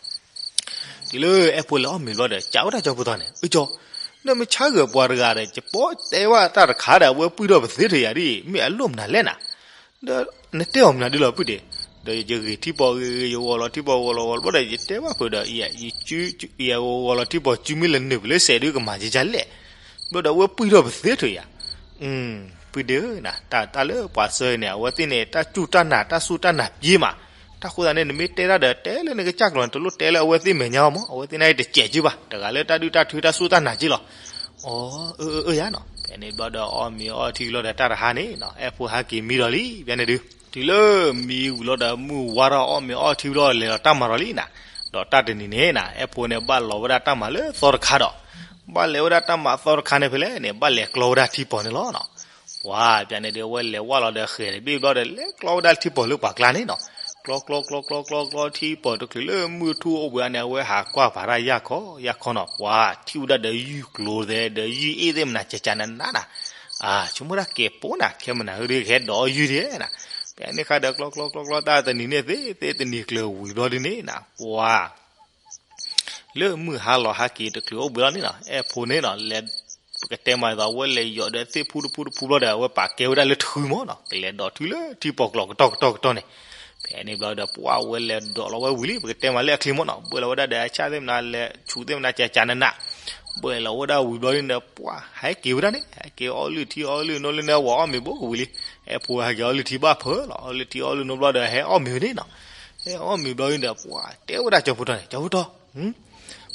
ၤလၢအဲၣ်ဖိလဲၤအီၣ်မ့ၤဘျီဒီး ကးဝဲဒၣ်ကၠီဖိတီန့ၣ် အၢကၠီ, နမ့ၢ်ဆါဂၢၢ်ပှၤတဂၤဒီး ယပီၣ်တဲဘၣ်တၢ်တခါဒီး အဝဲပှံၢ်ထီၣ်ပသ့ထီၣ်ယၤဒ် မ့ၢ်အလိၣ်မနုၤလဲၣ်နၤ, ဒီးနတဲအီၤမနုၤဒ်လီၤပုၢ်ဒ့, ဒီးယဂ့ၤထံပီၤဂ့ၤဂ့ၤ ယဂီၤလီၤထံပီၤဂီၤလီၤဂီၤလီၤဘျီဒီး ယတဲဘၣ်ဖုးဒီး ယဂီၤလီၤထံပီၤစုမ့ၢ်လဲၤနုာ်ပလၢစဲးဒုကမၤယဲယဲလဲၣ်, ဘျီဒီးအဝဲပှံၢ်ထီၣ်ပသ့ထီၣ်ယၤ ပုၢ်ဒ့ဧၢနၤ တၢ်တၢ်လၢပှၤစၢန့ၣ် အဝဲသ့ၣ်န့ၣ် တၢ်စူၢ်တၢ်နာ် တၢ်စူၢ်တၢ်နာ်ပျ့ၤမး, တၢ်ဃိသတးန့ၣ် နမ့ၢ်တဲတၢ်ဒီး တဲလၢနကစၢ်ကျိာ်န့ၣ် တလိၣ်တဲလၢအဝဲသ့ၣ်မဲာ်ညါအီၤမး အဝဲသ့ၣ်န့ၣ်တစဲးက့ဘၣ် တဂၤလၢတၢ်ဒုၣ်တၢ်ထုတၢ်စူၢ်တၢ်နာ်က့လီၤ. အၢ အၢ အၢ ယၤနီၤ ဖဲန့ၣ်ဘျီဒီးအီၣ်မ့ၤအီထံလီၤဒီးတၢ်တဟါန့ၣ်နီၤ အဲၣ်ဖိဟဲက့ၤမံဒီးလံ ဖဲန့ၣ်ဒုး တုၤလၢမံဝံၤလီၤဒီးမုၢ်ဝါထီၣ်အီၣ်မ့ၤအီထံလီၤလဲၤလီၤတၢ်မၤဒီးလံနၤ, ဒီးတၢ်တနံၤန့ၣ်နၤ အဲၣ်ဖိန့ၣ်ဘၣ်လီၤဝဲဒၣ်တၢ်မၤလၢသီတခါဒီး ဘၣ်လဲၤဝဲဒၣ်တၢ်မၤသီတခါန့ၣ်ဖဲလဲၣ်န့ၣ် ဘၣ်လဲၤကျီဝဲဒၣ်ထံပီၤန့ၣ်လီၤနီၤ. ပှၤ ဖဲန့ၣ်ဒီး အဝဲလဲၤဝၢ်လီၤဒီးဃဲၤတဘ့ၣ်ဘျီဒီး လဲၤကျီဝဲဒၣ်ထံပီၤလၢပှၤကျါန့ၣ်နီၤ. ကျီကျီကျီကျီကျီကျီထံပီၤတချုးလၢမုၢ်ထူၣ်အိၣ်ဘှံးန့ၣ် အဝဲဟးကွၢ်ဖးတၢ်ယၢ်ခီယၢ်ခီနီၤ. ပှၤ ထံၣ်ဝဲဒၣ်ဒီးယုၢ်ကျိၤသဲး ဒီးယုၢ်အ့ၣ်သ့ၣ်မနၤ ကကနနၤနၤ. အါ ဆိကမိၣ်ဒၣ်ကဲၤပိနၤ ခဲမနၤဟဲဒုးကဟဲဒိးအီၣ်ယုၢ်ဒံးနၤ. ဖဲန့ၣ်ခါဒီး ကျီကျီကျီကျီတၢ်တနံၤန့ၣ်သ့ သ့တနံၤကျၢၤဝံၤဘျီဒ်န့ၣ်နၤ ပှၤ လၢမုၢ်ဟါလီၤဟါက့ၤတချုးအိၣ်ဘှံးလီၤန့ၣ်နီၤ အဲၣ်ဖိန့ၣ်နီၤ လဲၤ ပကတဲမးဒ်သိး အဝဲလဲၤယိးဒီးသ့ၣ်ဖူတဖူတဖူဘျီဒီး အဝဲပာ်ကဲဝဲဒၣ်လၢထုမးနီၤ ကလဲၤဒိးထုလၢထံပီၤကျိၤကတီၢ်ကတီၢ်ကတီၢ်န့ၣ်. ဖဲန့ၣ်ဘျီဒီး ပှၤဝဲလဲၤဒိးလီၤဝဲဝံၤလံ ပကတဲမးလၢအချ့မးနီၤ ဘှဲၣ်လီၤဝဲဒၣ်ဒီးအဆၣ်သ့ၣ်မနၤလဲၤဆူးသ့ၣ်မနၤ ကကနနၤ ဘှဲၣ်လီၤဝဲဒၣ်ဝံၤဘျီန့ၣ်ဒီး ပှၤဟဲက့ၤဝဲဒၣ်န့ၣ် ဟဲက့ၤအီၣ်လုၢ်ထံအီလုၢ်နိလၢန့ၣ် ဝဲအီၣ်မ့ၤဘိကဝံၤလံ. အဲၣ်ဖိဟဲက့ၤအီၣ်လုၢ်ထံဘၣ်ဖၢလီၤ အီလုၢ်ထံအီလုၢ်နိဘျီဒီး ဟဲအီၣ်မ့ၤဝဲန့ၣ်နီၤ. ဟဲအီၣ်မ့ၤဘျီန့ၣ်ဒီး ပှၤတဲဝဲဒၣ်ကၠီဖိတီန့ၣ် ကၠီဖိတီ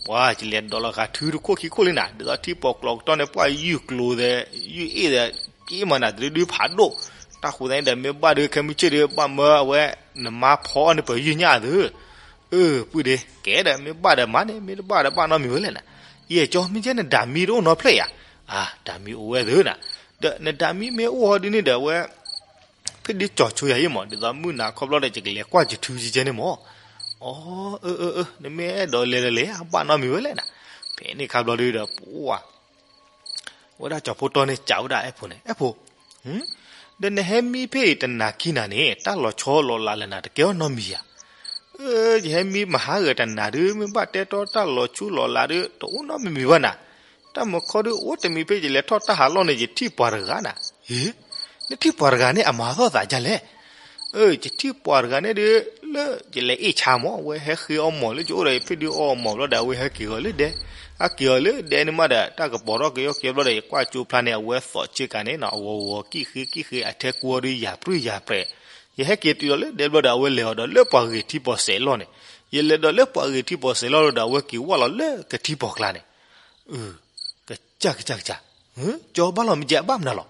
ပှၤကလဲၤဒိးလီၤဃာ်ထုတခိၣ်ခံခိၣ်လံနၤ ဒ်သိးထံပီၤကျိၤကတီၢ်န့ၣ် ပှၤယုၢ်ကျိၤသဲး ယုၢ်အ့ၣ်သဲး က့မးနၤ တဒုဒုဖးဒိၣ်. တၢ်ဃိသတးန့ၣ်ဒီး မ့ၢ်ဘၣ်ဒီးခဲမုၢ်ဆ့ၣ်ဒီး ဘၣ်မၢအဝဲ နမါဖီအီၣ်န့ၣ်ပယုၢ်ညၣ်သု. အၢ ပုၢ်ဒ့ ကဲဒီး မ့ၢ်ဘၣ်ဒီးမၤန့ၣ် မ့ၢ်တဘၣ်ဒီးဘၣ်နီတမံၤဝဲလဲၣ်နၤ. ယဲၢ်ကၠီ မ့ၢ်ကဲနဒၤမံတအိၣ်နီတဖျၢၣ်ဧါ. အါ ဒၤမံအိၣ်ဝဲသုနၤ. ဒီးနဒၤမံမ့ၢ်အိၣ်ဟီဒ်န့ၣ်ဒီး အဝဲ ဖဲဒ်ကၠီဆိယၤယဲၢ်မး ဒ်သိးမုၢ်နၤခီဘျီဒီး ယကလဲၤကွၢ်ယထုကကဲန့ၣ်မး. အီ အၢ အၢ အၢ နမ့ၢ်အဲၣ်ဒိးလဲၤဒီးလဲၤ ဘၣ်နီတမံၤဝဲလဲၣ်နၤ. ဖဲန့ၣ်ခါဘျီဒုဒီး ပှၤ ဝဲဒၣ်ကၠီဖိတီန့ၣ် ကးဝဲဒၣ်အဲၣ်ဖိန့ၣ် အဲၣ်ဖိ ဒီးနဟဲမံဖဲအံၤတနၤခံနၤန့ၣ် တၢ်လီၤဆီလီၤလးလၢနၤတကဲအီၤနီတမံၤဧါ. အၢ ယဟဲမံမဟါဂၤတနၤဒုး မ့ၢ်ဘၣ်တဲတီတၢ်လီၤဆီလီၤလးဒုး တအိၣ်နီတမံၤဘၣ်နၤ. တၢ်မုၢ်ခီဒုးအိၣ်တမံၤဖဲယလဲၤထီၣ်တၢ်ဟးလီၢ်န့ၣ် ယထံၣ်ပှၤတဂၤနၤ. အ့ နထံၣ်ပှၤတဂၤန့ၣ် အမၤသီၣ်သးဒ်လဲၣ်. အၢ ယထံၣ်ပှၤတဂၤန့ၣ်ဒုး လၢယလဲၤအ့ၣ်ဆါမး အဝဲဟဲဃ့အီၣ်မီၤလၢယအိၣ်ဒီး ယဖ့ၣ်ဒုးအီအီၣ်မီၤဘျီဒီး အဝဲဟဲက့ၤအီၤလၢဒဲ, ဟဲက့ၤအီၤလၢဒဲန့ၣ်မးဒီး တၢ်ကပီၤထီၣ်က့ၤအီၣ်က့ၤဘျီဒီး ယကွၢ်ကၠိဖျါန့ၣ် အဝဲသိးစ့ကၤန့ၣ်နီၤ အဂီၤဂီၤကံၣ်ဃ့ကံၣ်ဃ့ အထဲကူအီၤဒုးယၤပြံယၤပြဲး. ယဟဲက့ၤတုၤဒီးလၢဒဲဘျီဒီး အဝဲလဲၤအီၤဒီးလၢပှၤဂ့ၤထံပီၤစဲးလီၢ်န့ၣ်, ယလဲၤဒီးလၢပှၤဂ့ၤထံပီၤစဲးလီၢ်လီၤဒီး အဝဲက့ၤဝၢ်လီၤလၢကထံပီၤကျါန့ၣ် အၢ ကစၢ်ကစၢ်ကစၢ်, ကၠီဘၣ်လီၤမ့ၢ်ကဲဘၣ်မနုၤလီၤ.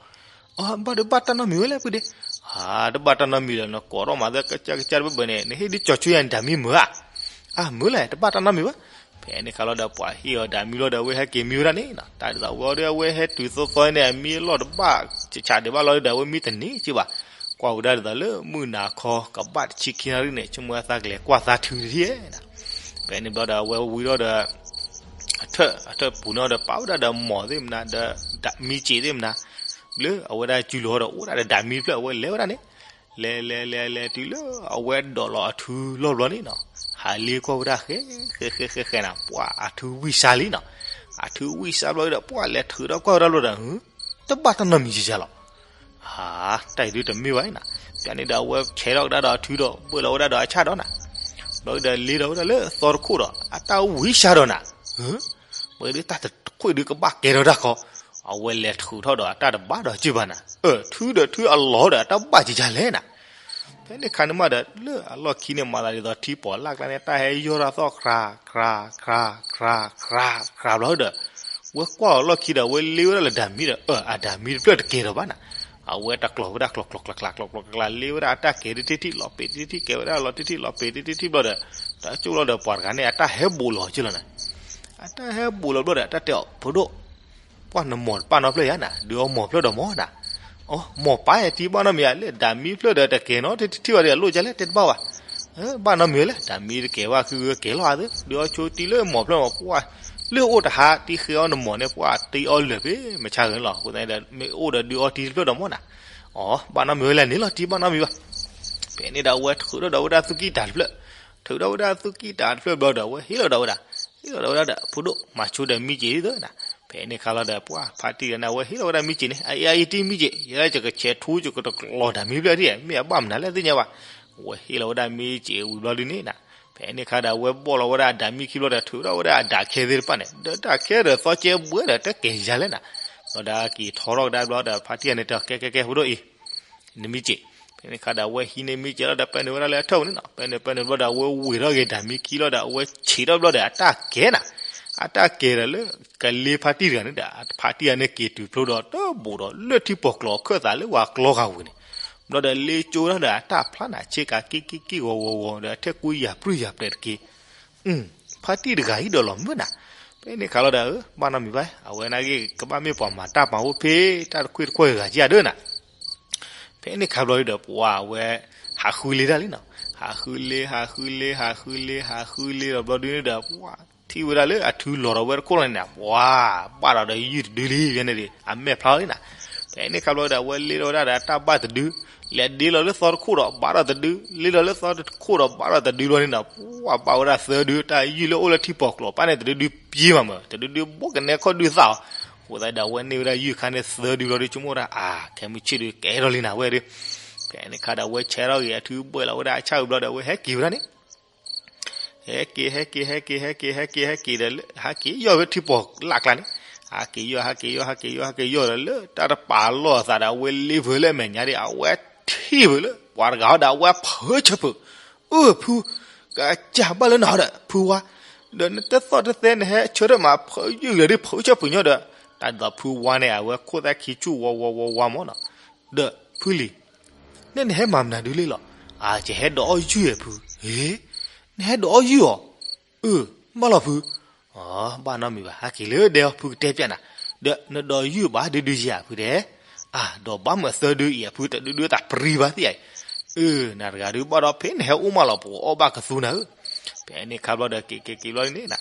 အဘၣ်ဒုးဘၣ်တၢ်နီတမံၤဝဲလဲၣ်ဖုဒ့, အတဘၣ်တၢ်နီတမံၤဒီး နကိးထီၣ်မၤသၢကစၢ်ကစၢ်တဘၣ်ဘၣ်န့ၣ် နဟ့ၣ်ဒုးကၠီဆိယၤဒၣ်မံမုာ်ဧါ. အမုာ်လဲၣ် တဘၣ်တၢ်နီတမံၤဘၣ်. ဖဲန့ၣ်ခါလီၤဒီး ပှၤဟ့ၣ်အီၤဒၣ်မံလီၤဒီး အဝဲဟဲက့ၤမံဝဲဒၣ်န့ၣ်နီၤ. တၢ်ဒ်သိးဝဲဒီး အဝဲဟဲတုၤသိးသိးန့ၣ် အမံအလီၢ်တဘၣ် ဆးဆးဒံးဘၣ်လီၤဒီး အဝဲမံတန့ၢ်က့ဘၣ်. ကွၢ်ဝဲဒၣ်ဒ်သိးလၢမုၢ်နၤခီ ကဘၣ်တဆံခံနၣ်ရံၣ်န့ၣ် ဆိကမိၣ်အသးကလဲၤကွၢ်သးထုတထံၣ်ဧါ. ဖဲန့ၣ်ဘျီဒီး အဝဲဝံၤထီၣ်ဒီး အထၢၣ် အထၢၣ်ပူၤန့ၣ်ဒီး ပာ်ဝဲဒၣ်ဒီးမီၤသ့ၣ်မနၤ ဒီးမံစ့ၤသ့ၣ်မနၤ, ဘျုးအဝဲဒၣ်စုလိၤဒီး အိၣ်ဒၣ်ဒီးဒၣ်မံတဖျၢၣ် အဝဲလဲၤဝဲဒၣ်န့ၣ်, လဲၤလဲၤလဲၤလဲၤတုၤလၢ အဝဲဒိးလီၤအထုလီၢ်ဘျီန့ၣ်နီၤ, ဟးလ့ကွၢ်ဝဲဒၣ်ဃဲ ဃဲဃဲဃဲဃဲနၤ ပှၤအထုဝံၣ်စါလံနီၤ, အထုဝံၣ်စါဘျီဒီး ပှၤလဲၤထုးထီၣ်ကွၢ်ဝဲဒၣ်ဘျီဒီး တဘၣ်တၢ်နီတမံၤကဲလီၤ. ဟါ, တၢ်အံၤဒုးတမ့ၢ်ဘၣ်နၤ, ပျၢ်န့ၣ်ဒီးအဝဲဆဲးထီၣ်ကဒါဒီးအထုဒီး ဘၢၣ်လီၤဝဲဒၣ်ဒီးအဆၣ်ဒီးနၤ, ဘျီဒီးလ့ထီၣ်ဝဲဒၣ်လၢသီတခိၣ်ဒီး အတၢ်ဝံၣ်စါဒီးနၤ, ဝဲဒၣ်တၢ်တခွ့ၣ်ဒုးကဘၣ်ကဲထီၣ်တၢ်ခီ, အဝဲလဲၤထုးထီၣ်ဒီးအတၢ်တဘၣ်ဒီးက့ဘၣ်နၤ, အၢ ထုဒီးထုအလီၢ်ဒီး အတၢ်ဘၣ်ကကလဲၣ်နၤ. ဖဲန့ၣ်ခါန့ၣ်မးဒီး လၢအလီၢ်ခံန့ၣ်မၤသးဒ်သိးထံပီၤလၢ်ကျါန့ၣ် တၢ်ဟဲယီၢ်ထီၣ်သီၣ် ခြးခြးခြးခြးခြးဘျီဒီး ဝဲကွၢ်အီၤလီၢ်ခံဒီး အဝဲလ့ဝဲဒၣ်လၢဒၣ်မံဒီး အၢ အဒၣ်မံတဖျၢၣ်တကဲထီၣ်ဘၣ်နၤ, အဝဲတကျီၤဝဲဒၣ်ကျီၤကျီၤကျီၤကျါ ကျီၤကျီၤကျါ လ့ဝဲဒၣ်အတၢ်ကဲၤတထံၣ်ထံၣ်လီၤပ့ၤတထံၣ်ထံၣ် ကဲၤဝဲဒၣ်လီၤတထံၣ်ထံၣ်လီၤပ့ၤတထံၣ်ထံၣ်ဘျီဒီး တၢ်ကၠိၣ်လီၤဒီးပှၤတဂၤန့ၣ် အတၢ်ဟဲဘူးလီၤက့လီၤနၤ, အတၢ်ဟဲဘူးလီၤဘျီဒီး အတၢ်တဲအီၤ ဖိဒိၣ် ပှၢ်နမီၤတပာ်နီတဖျၢၣ်ယါနၤ ဒုးအီမီၤဖျၢၣ်ဒီးမီၤနၤ, အီ မီၤပာ်ယၤတံၢ်ဘၣ်နီတမံၤဧါ လၢဒၣ်မံဖျၢၣ်ဒီးတကဲၤနီတထံၣ်ဘၣ်ဒီး အလိၣ်ကလဲၣ်တဲတဘၣ်ဘၣ်, ဘၣ်နီတမံၤဝဲလဲၣ် ဒၣ်မံတကဲၤဘၣ် ခုကကဲၤလီၤဧါသ့ ဒုးအီဆိတံၢ်လၢမီၤဖျၢၣ်မီၤ ပှၢ် လၢအိၣ်တဟါတံၢ်ဃ့အီၣ်နမီၤန့ၣ် ပှၢ်တံၢ်အီၣ်လၢာ်ဖဲမုၢ်ဆါဂ့ၤလီၤ အဃိသတးဒီး မ့ၢ်အိၣ်ဒီးဒုးအီတံၢ်တဖျၢၣ်ဒီးမီၤနၤ, အီ ဘၣ်နီတမံၤဝဲလဲၣ်န့ၣ်လီၤ တံၢ်ဘၣ်နီတမံၤဘၣ်. ဖဲန့ၣ်ဒီးအဝဲထုးထီၣ်ဒီးဝဲဒၣ်သူၣ်ကံၢ်တၢ်တဖျၢၣ်, ထုးထီၣ်ဝဲဒၣ်သူၣ်ကံၢ်တၢ်တဖျၢၣ်ဘျီဒီး အဝဲဟ့ၣ်လီၤဒီးဝဲဒၣ်, ဟ့ၣ်လီၤဒီးဝဲဒၣ်ဒီး ဖိဒိၣ် မၤဆိဒီးမံစ့ၤဒ်သိးနၤ, ဖဲန့ၣ်ခါလီၤဒီး ပှၢ်ဖါတံၢ်တဂၤန့ၣ် အဝဲဟ့ၣ်လီၤဝဲဒၣ်မံစ့ၤန့ၣ် အအံၤတံၢ်မံစ့ၤ ယဲဒၣ်ယကဆဲးထူယကတကျီၤတၢ်မံဖျၢၣ်တံၢ် မ့ၢ်အဘၣ်မနုၤလဲၣ်သ့ၣ်ညါဘၣ်, အဝဲဟ့ၣ်လီၤဝဲဒၣ်မံစ့ၤဝံၤဘျီဒုးန့ၣ်နၤ, ဖဲန့ၣ်ခါဒီးအဝဲဘီၣ်လီၤဝဲဒၣ်အဒၣ်မံခံဘျီဒီး ထုးထီၣ်ဝဲဒၣ်အဒၣ်ခဲသ့ၣ်တဖၣ်န့ၣ် ဒီးတၢ်ခဲဒီးသီကဲဘှဲဒီးတကဲၤယၤလဲၣ်နၤ, ဘျီဒီးက့ၤထီထီၣ်ကဒါဘျီဒီး ဖါတံၢ်တဂၤန့ၣ်တဲ ကဲကဲကဲ ဖိဒိၣ်အံၤ နမံစ့ၤ, ဖဲန့ၣ်ခါဒီးအဝဲဟံးန့ၢ်မံစ့ၤလီၤဒီး ပဲနုာ်ဝဲဒၣ်လၢအထၢၣ်ပူၤန့ၣ်နီၤ, ပဲနုာ် ပဲနုာ်ဘျီဒီး အဝဲဝ့ၤထီၣ်က့ၤဒၣ်မံခံလီၤဒီး အဝဲဆံးထီၣ်ဘျီဒီး အတၢ်ကဲၤနၤ, အတၢ်ကဲၤဒီးလၢ ကလ့ဖါတံၢ်တဂၤန့ၣ်ဒီး ဖါတံၢ်တဂၤန့ၣ်က့ၤတုၤဖျိဒီး တဘူးဒီးလၢထံပီၤကျိၤအခၢၣ်သးလၢဝဲကျီဂာ်ဝံၤန့ၣ်, ဘျီဒီးလ့ကၠိဒၣ်ဒီး အတၢ်ဖျါနၤဆ့ကၤကံၣ်ကံၣ်ကံၣ်ဂီၤဂီၤဂီၤဒီး အထဲကူယၤပြံယၤပြဲးတက့ၢ် ဖါတံၢ်တဂၤအံၤဒီးလီၤမုၢ်နၤ, ဖဲန့ၣ်ခါလီၤဒီး ဘၣ်နီတမံၤဘၣ် အဝဲနာ်က့ၤ ကဘၣ်မ့ၢ်ပှၤမၤတၢ်မၤအိၣ်ဖဲ တၢ်တခွ့ၣ်တခွဲၣ်ဂၤက့ၤဒၢနၤ, ဖဲန့ၣ်ခါဘျီဒီး ပှၤအဝဲ ဟးဃုလ့ဒၣ်လံနီၤ, ဟးဃုလ့ ဟးဃုလ့ ဟးဃုလ့ ဟးဃုလ့ဒီးဘျီဒုန့ၣ်ဒီး ပှၤထံၣ်ဝဲဒၣ်လၢအထုလီၤဒီးဝဲတခိၣ်လီၤန့ၣ် ပှၤဘၣ်ဒီးဒီးယုၢ်တဒုလံ ဖဲန့ၣ်ဒီး အမဲာ်ဖျါလံနၤ, ဖဲန့ၣ်ခါဘျီဒီး အဝဲလ့ထီၣ်ဝဲဒၣ်ဒီးတၢ်ဘၣ်တဒု, လဲၤဒ့လီၤလၢသီတခိၣ်ဒီးဘၣ်ဒီးတဒု, လ့လီၤလၢသီတခိၣ်ဒီးဘၣ်ဒီးတဒုဘျီန့ၣ်ဒီး ပှၤဘၣ်ဝဲဒၣ်သၢဒု, တၢ်ယုၢ်လၢအိၣ်လၢထံပီၤကျိၤပၣ်န့ၣ် တဒုဒုပျ့မးမး, တဒုဒုဘိကနဲခီၣ်ဒုသၣ်အီၤ, အဃိသတးဒီး အဝဲန့ၢ်ဝဲဒၣ်ယုၢ်ခါန့ၣ်သၢဒုဘျီဒီး ဆိကမိၣ်ဝဲဒၣ် အါ ခဲမုၢ်ဆ့ၣ်ဒုးကဲထီၣ်လံနၤဝဲဒီး, ဖဲန့ၣ်ခါဒီး အဝဲဆဲးထီၣ်ဂ့ၤအထုဘှဲလီၤဝဲဒၣ်အဆၣ်ဝံၤဘျီဒီး အဝဲဟဲက့ၤဝဲဒၣ်န့ၣ် ဟဲက့ၤ ဟဲက့ၤ ဟဲက့ၤ ဟဲက့ၤ ဟဲက့ၤ ဟဲက့ၤဒီး ဟးက့ၤယီၢ်ဖဲထံပီၤလၢ်ကျါန့ၣ်, ဟးက့ၤယီၢ် ဟးက့ၤယီၢ် ဟးက့ၤယီၢ် ဟးက့ၤယီၢ်ဒီးလၢတၢ်တပာ်လီၢ်အသးဒီး အဝဲလ့ဖုးလၢအမဲာ်ညါဒီး အဝဲထံၣ်ဖုးလၢ ပှၤတဂၤဟီဒီး အဝဲဖုးဆၢဖုး, အၢ ဖု ကစၢ်ဘၣ်လၢနဟီဒီး ဖုဝါ, ဒီးနတသီၣ်တသဲနဟဲဆၢထၢၣ်မး ဖုယုၢ်လၢဒ်ဖုဆၢဖုးညီဒီး တၢ်ဒ်သိးဖုဝါန့ၣ် အဝဲခိၣ်သၣ်ခံဆူၣ်ဝီဝီဝီဝါမးနီၤ, ဒီးဖုလံၤ န့ၣ်နဟဲမၤမနုၤဒုလ့လီၤ. အၢ ယဟဲဒိးအီၣ်ယုၢ်ဧါဖု. အ့ နဟဲဒိးအီၣ်ယုၢ်အီၤ. အၢ ဘၣ်လီၤဖု. အၢ ဘၣ်နီတမံၤဘၣ် ဟဲက့ၤလၢဒဲအီၤ ဖုကတဲပျးနၤ. ဒီးနဒိးယုၢ်ဘၣ်ဒုဒုယၤဖုဒဲး. အၢ ဒိးဘၣ်မးသၢဒုအံၤ အဖုတဒုဒုသးပရံဘၣ်သ့ၣ်အံၤ. အၢ နၤတဂၤဒုးဘၣ်ဒီးဖဲနဟဲအိၣ်မးလီၤ ပကအီၣ်ဘၣ်ကသူနၤဧၢ. ဖဲန့ၣ်ခါဘျီဒီး က့ၤက့ၤက့ၤဘျီန့ၣ်နၤ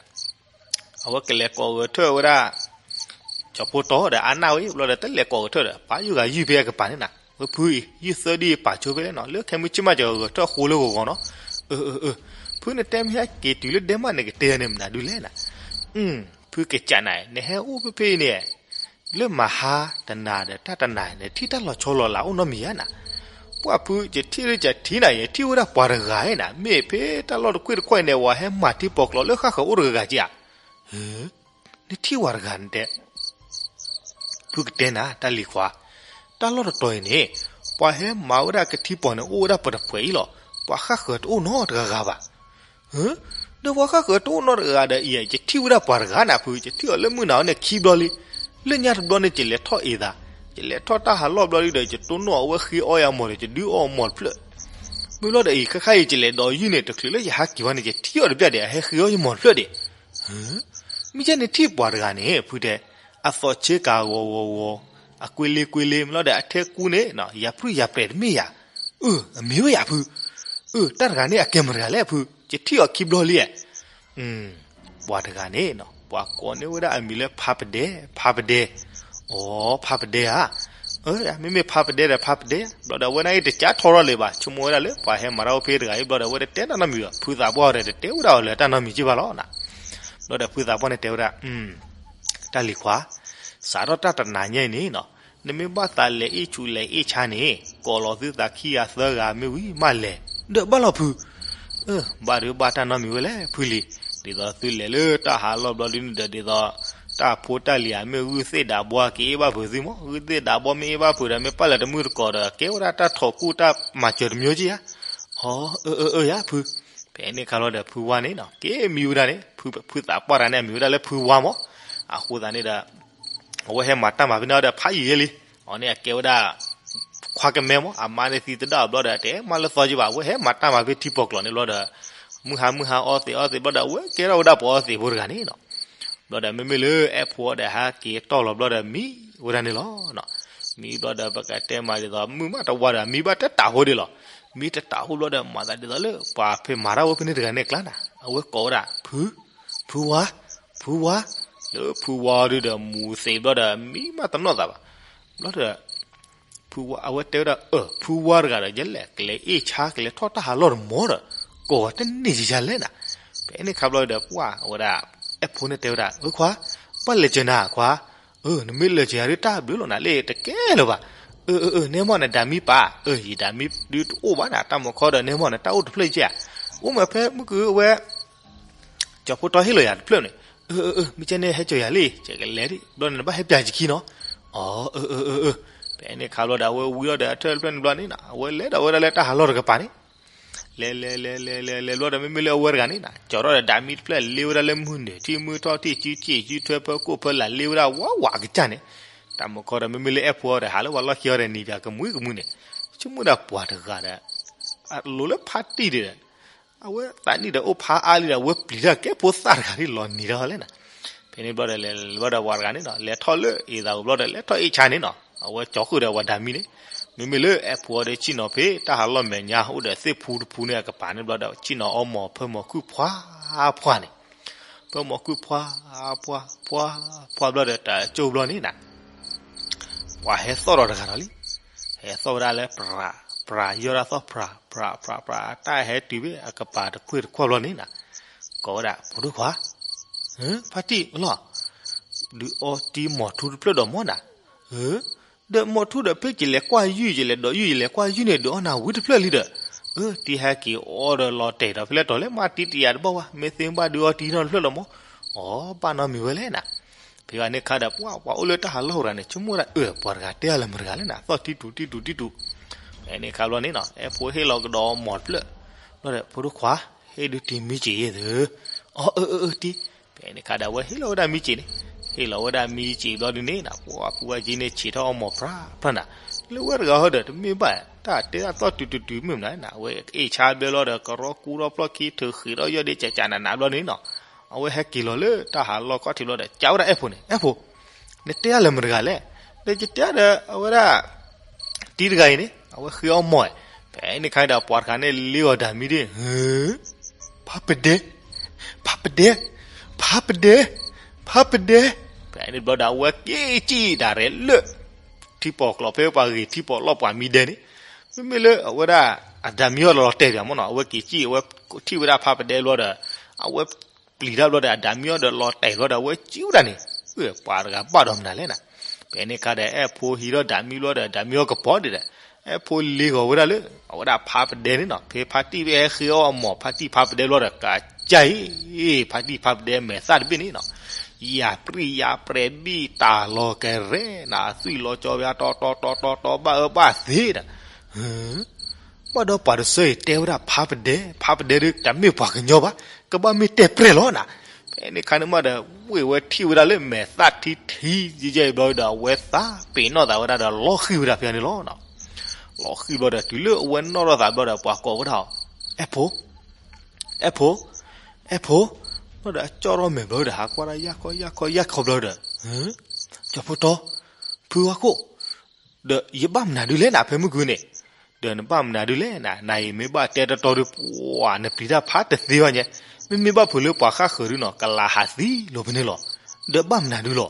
အဝဲကလဲၤကိးဂဲၤထၢၣ်ဝဲဒၣ် ကၠီဖိတီဒီးအါနၢ်ဝဲဘျီဒီး တလဲၤကိးဂဲၤထၢၣ်ဒီး ပာ်ယုၢ်ဂၤယုၢ်ဖဲအကပၤန့ၣ်နၤ ဝဲဖုအံၤ ယုၢ်သၢဒ်အံၤပာ်ဆိဖဲလဲၣ်နီၤ, လၢခဲမုၢ်ဆ့ၣ်မး ကဂၢၢ်ထၢၣ်ဃိလၢဂီၤဂီၤနီၤ. အၢ အၢ အၢ, ဖုနတဲမ့ၢ်ဟဲက့ၤတုၤလၢဒဲမးန့ၣ် ကတဲယၤန့ၣ်မနုၤဒုလဲၣ်နၤ. ဖုကစးနၤ, နဟဲအိၣ်ဖဲဖဲအံၤန့ၣ် လၢမဟါတနၤဒီးတၢ်တနၤ နထံၣ်တၢ်လီၤဆီလီၤလးအိၣ်နီတမံၤဧါနၤ. ပှၢ်ဖု ယထံၣ်လၢယထံၣ်နၤ ယထံၣ်ဝဲဒၣ်ပှၤတဂၤဧါနၤ, မ့ၢ်ဖဲတၢ်လီၢ်တကွ့ၢ်တခွဲးန့ၣ် ဝဲဟဲမၤထံပီၤကျိၤလၢဃၣ်ဃၢၤအိၣ်တဂၤဂၤက့ဧါ. နထံၣ်ဝဲတဂၤနတဲ ဖုကတဲနၤ တၢ်လံၤခွါ, တၢ်လီၢ်တတီၤအံၤန့ၣ် ပှၤဟဲမၤဝဲဒၣ်ကထံပီၤန့ၣ် အိၣ်ဝဲဒၣ်ပတဖှဲးအံၤလီၤ. ပှၤဃၣ်ဃၢၤတအိၣ်နီတဂၤဂၤဘၣ်. ဒီးပှၤဃၣ်ဃၢၤတအိၣ်နီတဂၤဂၤဒီးအံၤ ယထံၣ်ဝဲဒၣ်ပှၤတဂၤနၤဖု, ယထံၣ်အီၤလၢမုၢ်နၤန့ၣ်ခံဘျီလံ. လၢညါတဘျီန့ၣ် ယလဲၤထီၣ်အ့ၣ်သး, ယလဲၤထီၣ်တၢ်ဟးလီၢ်ဘျီလံဒီး ယတိၢ်နီၣ်အဝဲဃ့အီယၤမီၢ်ဒီး ယဒုးအီအီၤမီၢ်တဖျၢၣ်. မ့ၢ်ဘျီဒီးအံၤ ခဲခါအံၤ ယလဲၤဒီးယုၢ်န့ၣ် တချုးလၢယဟးက့ၤဝဲန့ၣ် ယထံၣ်အီၤတဘျီဒီး အဟဲဃ့အီယမီၢ်တဖျၢၣ်ဒံး. မ့ၢ်ကဲန့ၣ်ထံၣ်ပှၤတဂၤန့ၣ် ဖုတဲ, အသီးဆ့ကၤဂီၤဂီၤဂီၤ, အကွ့လ့ကွ့လ့ မ့ၢ်လီၤဒီး အထဲကူန့ၣ် ယၤပြံယၤပြဲၤတမ့ၢ်ယၤ. အၢ အမ့ၢ်ဝဲယၤဖု. အၢ တၢ်တဂၤန့ၣ် အကဲမတၤတဂၤလဲၣ်ဖု, ယထံၣ်အီၤခံဘျီလံဧါ. ပှၤတဂၤန့ၣ် ပှၤကိးန့ၢ်ဝဲဒၣ်အမံၤလၢဖးပဒဲ, ဖးပဒဲ. အိ ဖးပဒဲဧါ. အၢ မ့မ့ၢ်ဖးပဒဲဒီးဖးပဒဲ, ဘျီဒီးအဝဲန့ၣ်အံၤတကးထီထီၣ်လၢၤဘၣ်, ဆိကမိၣ်ဝဲဒၣ်လၢ ပှၤဟဲမၤတၢ်အိၣ်ဖဲတဂၤအံၤ ဘျီဒီး အဝဲတတဲတၢ်နီတမံၤဘၣ်, ဖုသးပှၢ်ဒီးတတဲဝဲဒၣ်အီၤလၢတၢ်နီတမံၤက့ဘၣ်လီၤနၤ. ဘျီဒီးဖုသးပှၢ်န့ၣ်တဲဝဲဒၣ် တၢ်လံၤခွါ, စးထီၣ်တၢ်တနၤညါအံၤန့ၣ်နီၤ, နမ့ၢ်ဘၣ်သးလဲၤအ့ၣ်ဆူးလဲၤအ့ၣ်ဆါန့ၣ် ကိးလီၤသုသးခံဂၤသၢဂၤမ့ၢ်ဝံၤမးလဲၤ, ဒီးဘၣ်လီၤဖု. အၢ ဘၣ်ဒီးဘၣ်တၢ်နီတမံၤဝဲလဲၣ်ဖုလံ, ဒ်သိးသုလဲၤလၢတၢ်ဟးလီၢ်ဘျီဒုန့ၣ်ဒီး ဒ်သိး တၢ်ဖိတၢ်လံၤဧါ မ့ၢ်ဂုၢ်သ့ၣ်ဒးဘှီက့ၤအ့ၣ်ဘၣ်ဖုးသုမး, ဂုၢ်သ့ၣ်ဒးဘှီမ့ၢ်အ့ၣ်ဘၣ်ဖုးဒီး မ့ၢ်ပာ်လၢတမုၢ်တကိးဒီး ကဲဝဲဒၣ်တၢ်ထိးကူၣ်တၢ်မၤစၢၤတမံၤက့ဧါ. အိ အၢ အၢ အၢ ယၤဖု. ဖဲန့ၣ်ခါလီၤဒီးဖုဝါန့ၣ်နီၤ က့ၤမံဝဲဒၣ်န့ၣ်, ဖုသးပှၢ်တဂၤန့ၣ် အမံၤဝဲဒၣ်လၢဖုဝါမး. အဃိသတးန့ၣ်ဒီး အဝဲဟဲမၤတၢ်မၤဖဲန့ၣ်ဒီးဖးယံာ်ယဲလံ, အီၤန့ၣ်အကဲဝဲဒၣ် ခွါကမဲမး, အမါန့ၣ်သံသဒၣ်အဘျီဒီး တဲမါလၢသီက့ဘၣ်, အဝဲဟဲမၤတၢ်မၤဖဲထံပီၤကျိၤန့ၣ်ဘျီဒီး မုၢ်ဟါမုၢ်ဟါအီသံးအီသံးဘျီဒီး အဝဲကဲထီၣ်ဝဲဒၣ်ပှၤအီသံးဖိတဂၤန့ၣ်နီၤ. ဘျီဒီးမ့မ့ၢ်လၢအဲၣ်ဖိဒီးဟဲက့ၤတီၢ်လီၤဘျီဒီးမံဝဲဒၣ်န့ၣ်လီၤ. မံဘျီဒီးပကတဲမးဒ်သိး မုၢ်မးတဝါဒီးမံဘၣ်တတးဖိဒံးလီၤ. မံတတးဖိဘျီဒီး မၤသးဒ်သိးလၢပှၤဖဲမၤတၢ်အိၣ်ဖဲန့ၣ်တဂၤန့ၣ်အကျါနၤ, အဝဲကိးဝဲဒၣ် ဖု, ဖုဝါ, ဖုဝါ, လၢဖုဝါဒုဒီးမူၤသံးဘျီဒီး မံမးတနီၣ်သးဘၣ်. ဘျီဒီး ဖုဝါ အဝဲတဲဝဲဒၣ် အၢ ဖုဝါတဂၤဒီး ယလဲၤကလဲၤအ့ၣ်ဆါ ကလဲၤထီၣ်တၢ်ဟးလီၢ်တမီၤဒီး ကိးဂၤတန့ၢ်ယၤလဲၣ်နၤ. ဖဲန့ၣ်ခါဘျီဒီး ပှၢ်ဝဲဒၣ် အဲၣ်ဖိန့ၣ်တဲဝဲဒၣ် အၢခွါ, ဘၣ်လဲၤစၢၤနၤခွါ, အၢ နမ့ၢ်လဲၤစၢၤယၤဒုးတၢ်ဘျုးလီၤနၤလၢတကဲလၢၤဘၣ်. အၢ အၢ အၢ နဲမီၢ်နဒၤမံပာ်, အၢ ယဒၤမံဒုးတအိၣ်ဘၣ်နၤ တၢ်မီၤခီဒီး နဲမီၢ်နတၢ်အိၣ်တဖျၢၣ်ယဲၢ်ဧါ, အိၣ်မးဖဲမုၢ်ကုၢ်အဝဲ ကၠီၤဖိတီဟ့ၣ်လီၤယၤတဖျၢၣ်န့ၣ်, အၢ အၢ အၢ မ့ၢ်ကဲန့ၣ်ဟဲကၠီၤယၤလံ ယကလဲၤဒံး ဘျီန့ၣ်နဘၣ်ဟဲပျးယခံနီၤ. အၢ အၢ အၢ အၢ အၢ, ဖဲန့ၣ်ခါဘျီဒီး အဝဲဝံၤဒီးဒီးအထၢၣ်တဖျၢၣ်န့ၣ်ဘျီန့ၣ်နီၤ အဝဲလဲၤဒီးဝဲဒၣ်လၢတၢ်ဟးလီၢ်တကပၤန့ၣ် လဲၤလဲၤလဲၤလဲၤလဲၤလဲၤဘျီဒီး မ့မ့ၢ်လၢအဝဲတဂၤန့ၣ်နီၤ ကၠီၤထီၣ်ဒီးဒၤမံတဖျၢၣ် လ့ဝဲဒၣ်လၢမုၢ်နုာ် ထံၣ်မုၢ်ထီၣ်ထံၣ်စုထံၣ်စု ထွဲဖၢကိၣ်ဖၢလၢ် လ့ဝဲဒၣ်ဝးဝးကစၢ်န့ၣ်, တၢ်မီၤခီဒီး မ့မ့ၢ်လၢအဲၣ်ဖိဒီး ဟးလၢပှၤလီၢ်ခံအီၤဒီး နံၤပၠးကမှံကမှံန့ၣ်, ဆိကမိၣ်ဒၣ်ပှၤတဂၤဒီး အလိၤလၢဖါတံၢ်ဒီး အဝဲသးနံၣ်ဒီးအိၣ်ဖါအါလံဒီး အဝဲပျံၤတၢ်ကဲဖိသၣ်တဂၤဒ်လီၤနံၤတၢ်လီၤလဲၣ်နီၤ. ဖဲန့ၣ်ဘျီဒီး လဲၤဘျီဒီးပှၤတဂၤန့ၣ်နီၤ လဲၤထီၣ်လၢအ့ၣ်သးဝံၤဘျီဒီး လဲၤထီၣ်အ့ၣ်ဆါန့ၣ်နီၤ အဝဲကၠီၤဃုာ်ဒီးပှၤဒၤမံန့ၣ်, မ့မ့ၢ်လၢအဲၣ်ဖိအီၤဒီး ဆ့ၣ်နီၤဖဲတၢ်ဟးလီၢ်မဲာ်ညါ အိၣ်ဒီးသ့ၣ်ဖူတဖူန့ၣ်အကပၤန့ၣ်ဘျီဒီး ဆ့ၣ်နီၤအီမီၤဖၢမီၤခုၣ်ဖှါဖှါန့ၣ်, ဖၢမီၤခုၣ်ဖှါဖှါ ဖှါဖှါဘျီဒီး တၢ်ကၠိဘျီန့ၣ်နီၤ ပှၤဟဲသီၣ်ဒီးတဂၤဒီးလံ. ဟဲသီၣ်ဝဲဒၣ်လၢ ပြၤ ပြၤ ယီၢ်ဒၣ်သီၣ် ပြၤ ပြၤ ပြၤ ပြၤ တၢ်ဟဲတုၤဖဲအကပၤတခွ့ၣ်တခွါဘျီန့ၣ်နီၤ ကိးဝဲဒၣ် ဖိဒိၣ်ခွါ, ဖါတံၢ်လီၤ, ဒုးအီတံၢ်မီၤထူတဖျၢၣ်ဒီးမီၤနၤ, ဒီးမီၤထူဒီးဖဲယလဲၤကွၢ်ယုၢ် ယလဲၤဒီးယုၢ် ယလဲၤကွၢ်ယုၢ်န့ၣ် ဒုးအီၣ်နၤဝံၤတဖျၢၣ်လံဒီး, အၢ တံၢ်ဟဲက့ၤအီဒီးလီၤတဲာ်ဒီးဖဲလဲၣ်တီၤလဲၣ် မ့ၢ်တံၢ်တယၤတဘၣ်ဝဲ မ့ၢ်သ့မ့ၢ်ဘၣ်ဒုးအီတံၢ်နီတဖျၢၣ်လီၤမီၤ, အိ ဘၣ်နီတမံၤဝဲလဲၣ်နၤ. ဖဲဂၤန့ၣ်ခါဒီး ပှၤ ပှၤအိၣ်လၢတၢ်ဟးလီၢ်တဂၤန့ၣ် ဆိကမိၣ်ဝဲဒၣ် အၢ ပှၤတဂၤတဲအါလၢမတၤတဂၤလဲၣ်နၤ သီၣ်တံၢ်တူၤတံၢ်တူၤတံၢ်တူၤ, ဖဲန့ၣ်ခါဘျီန့ၣ်နီၤ အဲၣ်ဖိဟ့ၣ်လီၤကဒီးမီၤတဖျၢၣ်, ဘျီဒီး ဖိဒိၣ်ခွါ, ဟ့ၣ်ဒုးတံၢ်မံစ့ၢ်ယဲၢ်သု, အိ အၢ အၢ အၢ တံၢ်, ဖဲန့ၣ်ခါဒီး အဝဲဟ့ၣ်လီၤဝဲဒၣ်မံစ့ၢ်န့ၣ်, ဟ့ၣ်လီၤဝဲဒၣ်မံစ့ၢ်ဘျီဒုန့ၣ်နီၤ ပှၤဖုဝါက့န့ၣ် ဆံးထီၣ်အီမီၤဖြၢဖြၢနၤ, လၢဝဲတဂၤဟီဒီး တမ့ၢ်ဘၣ် တၢ်တဲဒၣ်သီၣ်တုၤတုၤတုၤမ့ၢ်မနုၤနၤ အဝဲအ့ၣ်ဆါဘျဲလီၤဒီး ကရီကူထီၣ်ဖျီၣ်ခံထုးဃံးထီၣ်ယီၢ်ဒ့ကၠးကၠးနးနးဘျီန့ၣ်နီၤ, အဝဲဟဲက့ၤလီၤလၢတၢ်ဟးလီၢ်ခီၣ်ထံးဘျီဒီး ကးဝဲဒၣ်အဲၣ်ဖိန့ၣ် အဲၣ်ဖိ, နတဲဒၣ်လၢမတၤတဂၤလဲၣ်, ဒီးယတဲဒၣ်ဒီး အဝဲဒၣ် တံၢ်တဂၤအံၤန့ၣ် အဝဲဃ့အီမီၤ, ဖဲန့ၣ်ခါဒီး ပှၤတဂၤန့ၣ် လ့ဂီၤတၢ်မံဒ် ဖးပဒဲ, ဖးပဒဲ, ဖးပဒဲ, ဖးပဒဲ, ဖဲန့ၣ်ဘျီဒီး အဝဲက့ၤကံၣ်ဒၣ်ရဲၣ်လၢ ထံပီၢ်ကျိာ်ဖဲပှၤဂ့ၤထံပီၢ်လီၢ်ပှၤမံဒဲန့ၣ်, မ့မ့ၢ်လၢအဝဲဒၣ် အဒၤမံအီၤဒီးလီၤတဲာ်ပၠးမ့ၢ်နီၤ, အဝဲက့ၤစံၣ် အဝဲထံၣ်ဝဲဒၣ်ဖါပဒဲဘျီဒီး အဝဲပျံၤတၢ်ဘျီဒီး အဒၤမံအီၤဒီးလီၤတဲာ်ဘျီဒီး အဝဲစံၣ်ဝဲဒၣ်န့ၣ်, ပှၤတဂၤဘၣ်ဒီးမနုၤလဲၣ်နၤ. ဖဲန့ၣ်အခါဒီး အဲၣ်ဖိဟံးထီၣ်ဒၤမံဘျီဒီး ဒၤမံအီၤကပီၤဒံးဒီး အဲၣ်ဖိလ့ၤဂီၤဝဲဒၣ်လၢ အဝဲဒၣ်ဖါပဒဲန့ၣ်နီၤ, ဖဲဖါတံၢ်ဖဲဟဲဃ့အီၣ်အမီၢ် ဖါတံၢ်ဖါပဒဲဘျီဒီး ကးကၢ်အံၤ ဖါတံၢ်ဖါပဒဲမဲာ်သၣ်တဘ့ၣ်န့ၣ်နီၤ, ယၤပြံယၤပြဲၤဘံၣ်တၢ်လီၤကရဲၣ်နၤ, အသွံၣ်လီၤကၠီဝဲ တီတီတီတီတီ ဘၣ်အၢဘၣ်သီဒီး ဘၣ်ဒီးပှၤတဆၢအံၤတဲဝဲဒၣ်ဖါပဒဲ, ဖါပဒဲဒုးတမ့ၢ်ပှၤကညီဘၣ်, ကဘၣ်မ့ၢ်တဲၣ်ပြဲၣ်လီၤနၤ. ဖဲန့ၣ်ခါန့ၣ်မးဒီး ဝ့ၢ်ဝဲထံၣ်ဝဲဒၣ်လၢမဲာ်သၣ်ထံထံယဲၢ်ယဲၢ်ဘျီဒီး အဝဲသးပ့ၤနီၣ်သးဝဲဒၣ်ဒီး လီၤဃံၤဝဲဒၣ်ဖဲန့ၣ်လီၤ. လီၤဃံၤဘျီဒီး တုၤလၢအဝဲနီၣ်ထီၣ်သးဘျီဒီး ပှၤကိးဝဲဒၣ်အီၤ, အဲၣ်ဖိ, အဲၣ်ဖိ, အဲၣ်ဖိ, ဘျီဒီးအကၠီထီၣ်မဲာ်ဘျီဒီး ဟးကွၢ်ဒၣ်ယၢ်ခီယၢ်ခီယၢ်ခီဘျီဒီး, ကၠီဖိတီ, ဖုဝါခိၣ် ဒီးယဘၣ်မနုၤဒုလဲၣ်နၤ ဖဲမုၢ်ဂီၤန့ၣ်, ဒီးနဘၣ်မနုၤဒုလဲၣ်နၤ, နၤအံၤမ့ၢ်ဘၣ်တဲတီတီဒုး ပှၤနပျံၤတၢ်ဖးတသ့ဘၣ်ညါ, မ့မ့ၢ်ဘၣ်ဖုးလၢပှၤဃၣ်ဃၢၤဒုနီၤ ကလၤဟးသံလီၤဖဲန့ၣ်လီၤ. ဒီးဘၣ်မနုၤဒုလီၤ.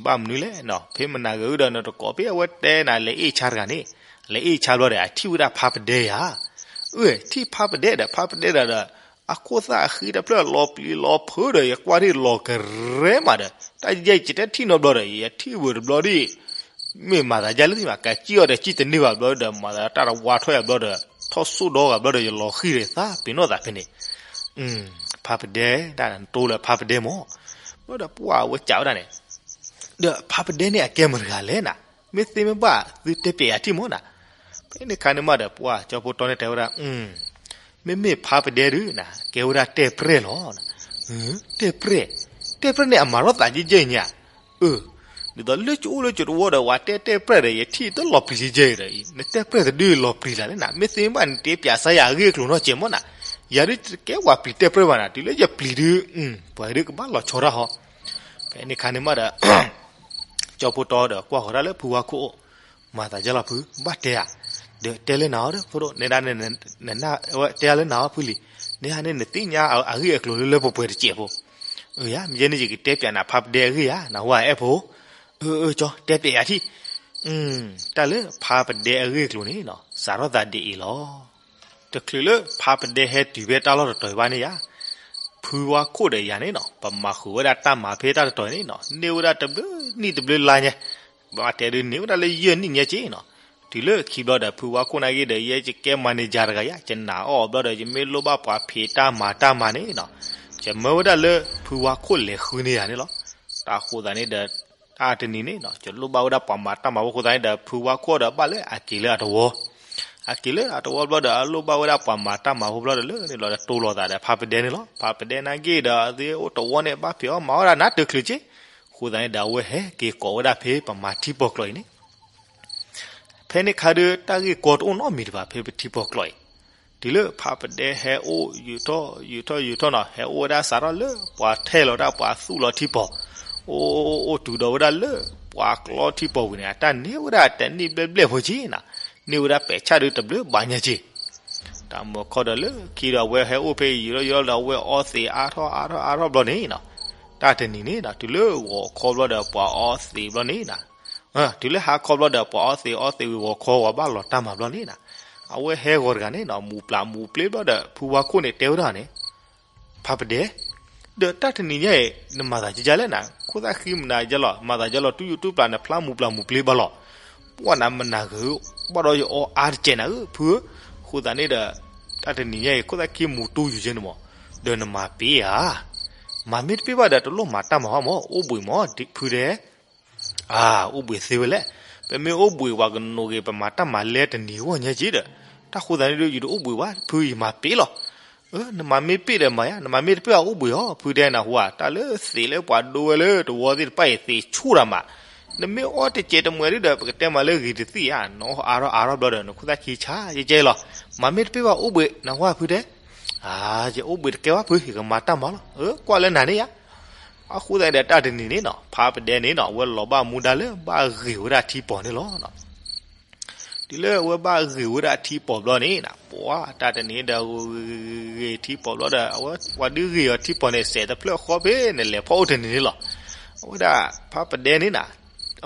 ဘၣ်မနုၤလဲၣ်နီၤ, ဖဲမနၤဂ့ၤဒုဒီး နတကိးဖဲအဝဲတဲနၤ လဲၤအ့ၣ်ဆါတဂၤန့ၣ်, လဲၤအ့ၣ်ဆါဘျီဒီး အထံၣ်ဝဲဒၣ်ဖါပဒဲယၤ, အၢ ထံၣ်ဖါပဒဲဒီး ဖါပဒဲဒီးဒီး အခိၣ်သၣ်အဃံတဖျၢၣ်လီၤပျံၤလီၤဖုးဒီး ယကွၢ်ထံၣ်လီၤကရဲၣ်မးဒီး တၢ်ယဲၢ်ယတဲထံၣ်နီတဘျီဒီး ယထံၣ်ဝဲတဘျီဒီး မ့ၢ်မၤသးဒ်လဲၣ်သ့ၣ်မး ကစံၣ်အီၤဒီးစံၣ်တန့ၢ်ဘၣ်ဘျီဒီး မၤသးတၢ်တဝါထီၣ်ယၤဘျီဒီး ထီၣ်စိၣ်ဒီဂၤဘျီဒီး ယလီၤဃံၤဒီးသးပ့ၤနီၣ်သးဖဲန့ၣ်, ဖါပဒဲ တၢ်နတိလၢဖါပဒဲမး, ဘျီဒီးပှၢ်ဝဲစံးဝဲဒၣ်န့ၣ် ဒီးဖါပဒဲန့ၣ်အကဲမတၤတဂၤလဲၣ်နၤ, မ့ၢ်သ့မ့ၢ်ဘၣ်သုတဲပျဲယၤထံၣ်မးနၤ. ဖဲန့ၣ်ခါန့ၣ်မးဒီး ပှၢ်ကၠီဖိတီန့ၣ်တဲဝဲဒၣ်, မ့မ့ၢ်ဖါပဒဲဒုးနၤ ကဲဝဲဒၣ်တဲၣ်ပြဲၣ်လီၤ. တဲၣ်ပြဲၣ်, တဲၣ်ပြဲၣ်န့ၣ်အမၤထီၣ်သးယဲၢ်ယဲၢ်ညါ, အၢ ဒ်သိးလၢကအိၣ်လၢကတဝီဒီး ဝဲတဲတဲၣ်ပြဲၣ်ဒီး ယထံၣ်တလီၤပျံၤယဲၢ်ယဲၢ်ဒီး နတဲၣ်ပြဲၣ်တဒုလီၤပျံၤလၢ်လၢနၤ, မ့ၢ်သ့မ့ၢ်ဘၣ်နတဲပျဲစါယၤအဂ့ၢ်အကျိၤနီတစဲးမးနၤ, ယၤဒုးတကဲဝဲပျံၤတဲၣ်ပြဲၣ်ဘၣ်နၤ, တုၤလၢယပျံၤဒုး ပှၤဒုးကဘၣ်လီၤဆီတၢ်ဟီ. ဖဲန့ၣ်ခါန့ၣ်မးဒီး ကၠီဖိတီဒီးကွၢ်ဃီၤတၢ်လၢဖုဝါခိၣ်အိၣ်, မၤသးဒ်လဲၣ်ဖု ဘၣ်တဲဧါ, ဒီးတဲလၢနၤအီၤဒီး ဖိဒိၣ်နဲဒၣ်န့ၣ် တဲလၢနၤအီၤဖုလံၤ, နဲဒၣ်န့ၣ်နသ့ၣ်ညါအဂ့ၢ်အကျိၤလၢလၢပှဲၤပှဲၤတစဲးဖိ, အၢယၤ မ့ၢ်ယဲန့ၣ်ယကတဲပျဲနၤဖါပဒဲအဂ့ၢ်ဧါ နဟူဧၢအဲၣ်ဖိ, အၢ အၢ ကၠီ တဲပျဲယၤထံၣ်, တၢ်လၢဖါပဒဲအဂ့ၢ်အကျိၤန့ၣ်နီၤ စးထီၣ်သးဒ်အံၤလီၤ. တချုးလၢဖါပဒဲဟဲတုၤဖဲတၢ်လီၢ်တတီၤဘၣ်န့ၣ်ယါ, ဖုဝါခိၣ်ဒီးယၤန့ၣ်နီၤ ပမၤဃုာ်ဝဲဒၣ်တၢ်မၤဖဲတၢ်တတီၤန့ၣ်နီၤ န့ၢ်ဝဲဒၣ်တဘျုးနံၣ်တဘျုးလါညါ, ဘၣ်တဲဒုးန့ၢ်ဝဲဒၣ်လၢယဲၢ်နံၣ်ညါက့နီၤ. တုၤလၢခံဘျီဒီး ဖုဝါခိၣ်နာ်က့ဒီး ယဲယကဲ manager တဂၤယါ, ယနာ်အီၤဘျီဒီး ယမ့ၢ်လိၣ်ဘၣ်ပှၤဖံးတၢ်မၤတၢ်မၤန့ၣ်နီၤ, ယမၢဝဲဒၣ်လၢဖုဝါခိၣ်လဲၤဃုန့ၢ်ယၤန့ၣ်လီၤ. တၢ်ဃိသးန့ၣ်ဒီး တၢ်တနံၤန့ၣ်နီၤ ယလိၣ်ဘၣ်ဝဲဒၣ်ပှၤမၤတၢ်မၤဖိအဃိသတးန့ၣ်ဒီး ဖုဝါခိၣ်ဒီးဘၣ်လၢအက့ၤလၢအတဝီ, အက့ၤလၢအတဝီဘျီဒီး အလိၣ်ဘၣ်ဝဲဒၣ်ပှၤမၤတၢ်မၤဖိဘျီဒီး လၢန့ၣ်လီၤဒီး တိၢ်လိာ်သးဒီးဖါပဒဲန့ၣ်လီၤ. ဖါပဒဲနာ်က့ဒီး အဝဲအိၣ်တဝီန့ၣ် ဘၣ်ဖံးအီၣ်မၤအီၣ်ဒၣ်နးတချုးက့, အဃိသတးန့ၣ်ဒီး အဝဲဟဲက့ၤကိးဝဲဒၣ်ဖဲပမၤထံပီၢ်ကျိာ်အံၤန့ၣ် ဖဲန့ၣ်ခါဒီး တၢ်ဂ့ၢ်ကီတအိၣ်နီတမံၤတဘၣ်ဖဲပထံပီၢ်ကျိာ်အံၤ, တုၤလၢဖါပဒဲဟဲအိၣ်ယူာ်ထီၣ်ယူာ်ထီၣ်ယူာ်ထီၣ်နီၤ ဟဲအိၣ်ဝဲဒၣ်စးထီၣ်လၢပှၤထဲလီၤဒၣ်ပှၤသူၣ်လီၤထံပီၢ်, အိၣ်အိၣ်အိၣ်တုၤဒီးဝဲဒၣ်လၢ ပှၤကျီထံပီၢ်ဝံၤန့ၣ် အတၢ်န့ၢ်ဝဲဒၣ်တနံၣ်ဘျဲၣ်ဘျဲၣ်ဖိက့နီၤ, န့ၢ်ဝဲဒၣ်ပဲာ်ဆၣ်ဒီးတဘျုးဘၣ်ညါက့ တၢ်မုၢ်ခီဒီးလၢခံဒီး အဝဲဟဲအိၣ်ဖဲအံၤယူာ်ထီၣ်ယူာ်ထီၣ်ဒီး အဝဲအီသံးအါထီၣ်အါထီၣ်အါထီၣ်ဘျီန့ၣ်နီၤ, တၢ်တနံၤန့ၣ်နီၤ တုၤလၢဂီၤခီဘျီဒီး ပှၤအီသံးဘျီန့ၣ်နီၤ, တုၤလၢဟါခီဘျီဒီး ပှၤအီသံးအီသံးဝံၤဂီၤခီ ပှၤဘၣ်လီၤတၢ်မၤဘျီန့ၣ်နီၤ, အဝဲဟဲဂီၤတဂၤန့ၣ်နီၤ မူးပျၢ်မူးပျ့ဘျီဒီး ဖုဝါခိၣ်န့ၣ်တဲဝဲဒၣ်န့ၣ် ဖါပဒဲ, ဒီးတၢ်တနံၤညါအံၤ နမၤသးကကလဲၣ်နၤ, ခိၣ်သၣ်ဃံမနၤကလဲၣ်, မၤသးကလဲၣ် တူၢ်ယူၢ်တူၢ်ပျၢ် နဖျါမူးပျၢ်မူးပျ့ဘၣ်လီၤ. ပှၢ်နၤမနၤဂ့ၤ, ဘၣ်ဒီးယအီအါတကဲးနၤဧၢ ဖုဧၢ, အဃိသတးန့ၣ်ဒီး တၢ်တနံၤညါအံၤ ခိၣ်သၣ်ဃံမူးတူၢ်ယူၢ်ကဲန့ၣ်မး, ဒီးနမၤပ့ၤဧါ, မၤမ့ၢ်တပ့ၤဘၣ်ဒီး တလိၣ်မၤတၢ်မၤဘၣ်မး, အိၣ်ဘှံးမး ဖုတဲ အၢ အိၣ်ဘှံးသ့ဝဲလဲၣ်, ပမ့ၢ်အိၣ်ဘှံးပှၤကနိးဂ့ၤ ပမၤတၢ်မၤလဲတနံၤဂီၢ်ညါက့ဒီး, တၢ်ဃိသတးန့ၣ်ဒီး ယတအိၣ်ဘှံးဘၣ် ဖု ယမၤပ့ၤလီၤ. နမၤမ့ၢ်ပ့ၤဒီးမၤယါ, နမၤမ့ၢ်တပ့ၤဘၣ်အိၣ်ဘှံးအီၤ, ဖုတဲနၤဟူဧါ, တၢ်လၢသံးလၢပှၤဒိဝဲလၢတဝီသ့ၣ်တဖၣ်အံၤ သံးဆူၣ်တၢ်မး, နမ့ၢ်အီတစဲးတမှဲးဒုဒီး ပကတဲမၤလၢဂ့ၤတသံၣ်ဧါ, နအီအါထီၣ်အါထီၣ်ဘျီဒီး နခိၣ်သၣ်ခံဆါယကဲလီၤ, မၤမ့ၢ်တပ့ၤဘၣ်အိၣ်ဘှံး နဟူဧါ ဖုတဲ အၢ ယအိၣ်ဘှံးတကဲဘၣ်ဖု ယကမၤတၢ်မၤလီၤ, ကွၢ်လၢနၤန့ၣ်ယါ. အဃိသတးဒီးတၢ်တနံၤန့ၣ်နီၤ ဖါပဒဲန့ၣ်နီၤ အဝဲလီၤဘၣ်မူဒါလၢဘၣ်ဂ့ၤဝဲဒၣ်ထံပီၢ်န့ၣ်လီၤ. တုၤလၢအဝဲဘၣ်ဂ့ၤဝဲဒၣ်ထံပီၢ်ဘျီန့ၣ်နီၤ ပှၤတၢ်တနံၤဒီး ဂ့ၤထံပီၢ်ဘျီဒီး အဝဲပှၤဒုးဂ့ၤအီၤထံပီၢ်န့ၣ် စဲးတဖျၢၣ်ဃီဖဲန့ၣ် လဲၤဖီၣ်အိၣ်တနံၤန့ၣ်လီၤ. အဝဲဒၣ်ဖါပဒဲန့ၣ်နီၤ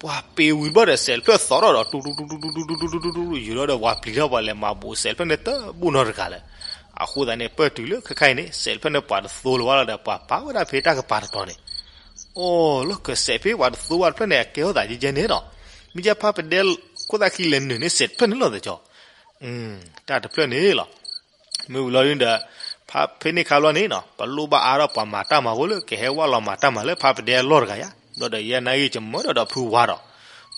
ပှၤပ့ၤဝံၤဘျီဒီး စဲးတဖျၢၣ်သီထီၣ်ဒီး တူတူတူတူတူတူတူတူတူတူ ယူၤထီၣ်ဒီး ပှၤပျံၤထီၣ်ပှၤလဲၤမၤဘူးစဲးတဖျၢၣ်န့ၣ် တဘူၣ်နီတဂၤလၢၤ. အဃိသတးန့ၣ် ပၢၢ်တုၤလၢခဲခါအံၤန့ၣ် စဲးတဖျၢၣ်န့ၣ် ပှၤတသိလၢၤဘၣ်လီၤဒီး ပှၤပာ်ဝဲဒၣ်ဖဲတၢ်ကပၤတတီၤန့ၣ် အိၣ်လီၤ ကစဲးဖဲပှၤတသိဘၣ်တဖျၢၣ်န့ၣ် အကဲထီၣ်သးကဲကဲန့ၣ်ဒီး မ့ၢ်ကဲဖါပဒဲ ခိၣ်သၣ်ခံလဲၤနုာ်န့ၣ် စဲးတဖျၢၣ်န့ၣ်လီၤသကၠီ တၢ်တဖျၢၣ်န့ၣ်လီၤ. မ့ၢ်ဝံၤလီၤဒုဒီး ဖဲန့ၣ်ခါဘျီန့ၣ်နီၤ ပလိၣ်ဘၣ်အါထီၣ်ပှၤမၤတၢ်မၤဖိလၢ ကဟဲဝဲလီၤမၤတၢ်မၤလၢဖါပဒဲအလီၢ်တဂၤယါ, ဘျီဒီးယဲနာ်ဂ့ၢ်ကမၢဒီးဒီးဖုဝါဒီး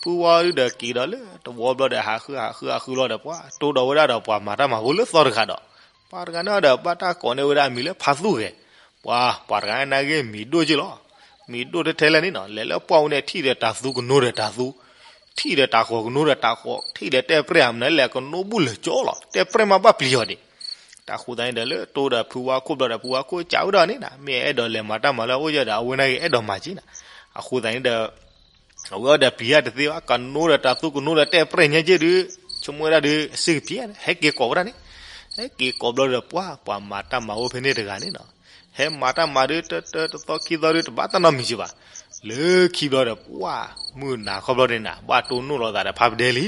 ဖုဝါဒုဒီးက့ၤဒီးလၢတဝီဘျီဒီး ဟးဃုဟးဃုဟးဃုလီၤဒီး ပှၤတိဒီးဝဲဒၣ်ဒီးပှၤမၤတၢ်မၤဖိလၢသီတဂၤဒီး ပှၤတဂၤန့ၣ်ဒီး ဘၣ်တၢ်ကိးန့ၢ်ဝဲဒၣ်အမံၤလၢဖါသူၣ်ဂဲၤ, ပှၤ ပှၤတဂၤန့ၣ်နာ်ဂ့ၢ်မံၤဒိၣ်က့လီၤ. မံၤဒိၣ်ထဲထဲလဲၣ်န့ၣ်နီၤ လဲၤလၢပှၢ်ဝဲန့ၣ် ထံၣ်ဒီးတၤသူကနိဒီးတၤသူ ထံၣ်ဒီးတၤဃီၤကနိဒီးတၤဃီၤ ထံၣ်ဒီးတဲပြဲၢ်အမနုၤ လဲၤကနိဘူၣ်လၢာ်ကၠီလီၤ. တဲပြဲၢ်မးဘၣ်ပျံၤအီၤဒံး. တၢ်ဃိသတးန့ၣ်ဒီး လၢတိဒီးဖုဝါခိၣ်ဘျီဒီး ဖုဝါခိၣ်ကးဝဲဒၣ်န့ၣ်နီၤ မ့ၢ်အဲၣ်ဒိးလဲၤမၤတၢ်မၤလၢအအိၣ်ယဲဒီး အဝဲနာ်ဂ့ၢ်အဲၣ်ဒိးမၤက့နီၤ. အဃိသတးန့ၣ်ဒီး အဝဲအီၤဒီးပျံၤတၢ်တသ့ဘၣ်, ကနိဒီးတၢ်သူကနိဒီးတဲပြဲၢ်ညါက့ဒုး, ဆိကမိၣ်ဝဲဒၣ်ဒုး စ့ၢ်ကပျံၤဧါ, ဟဲက့ၤကိးဝဲဒၣ်န့ၣ်, ဟဲက့ၤကိးဘျီဒီး ပှၤ ပှၤမၤတၢ်မၤအိၣ်ဖဲန့ၣ်တဂၤန့ၣ်နီၤ, ဟဲမၤတၢ်မၤဒုး တၢတၢတသီခံသီဒုး တဘၣ်တၢ်နီတမံၤက့ဘၣ်, လၢခံဘျီဒီး ပှၤ မုၢ်နၤခီဘျီန့ၣ်နၤ ဘၣ်တိၢ်နီၣ်လိာ်သးဒီးဖါပဒဲလံ.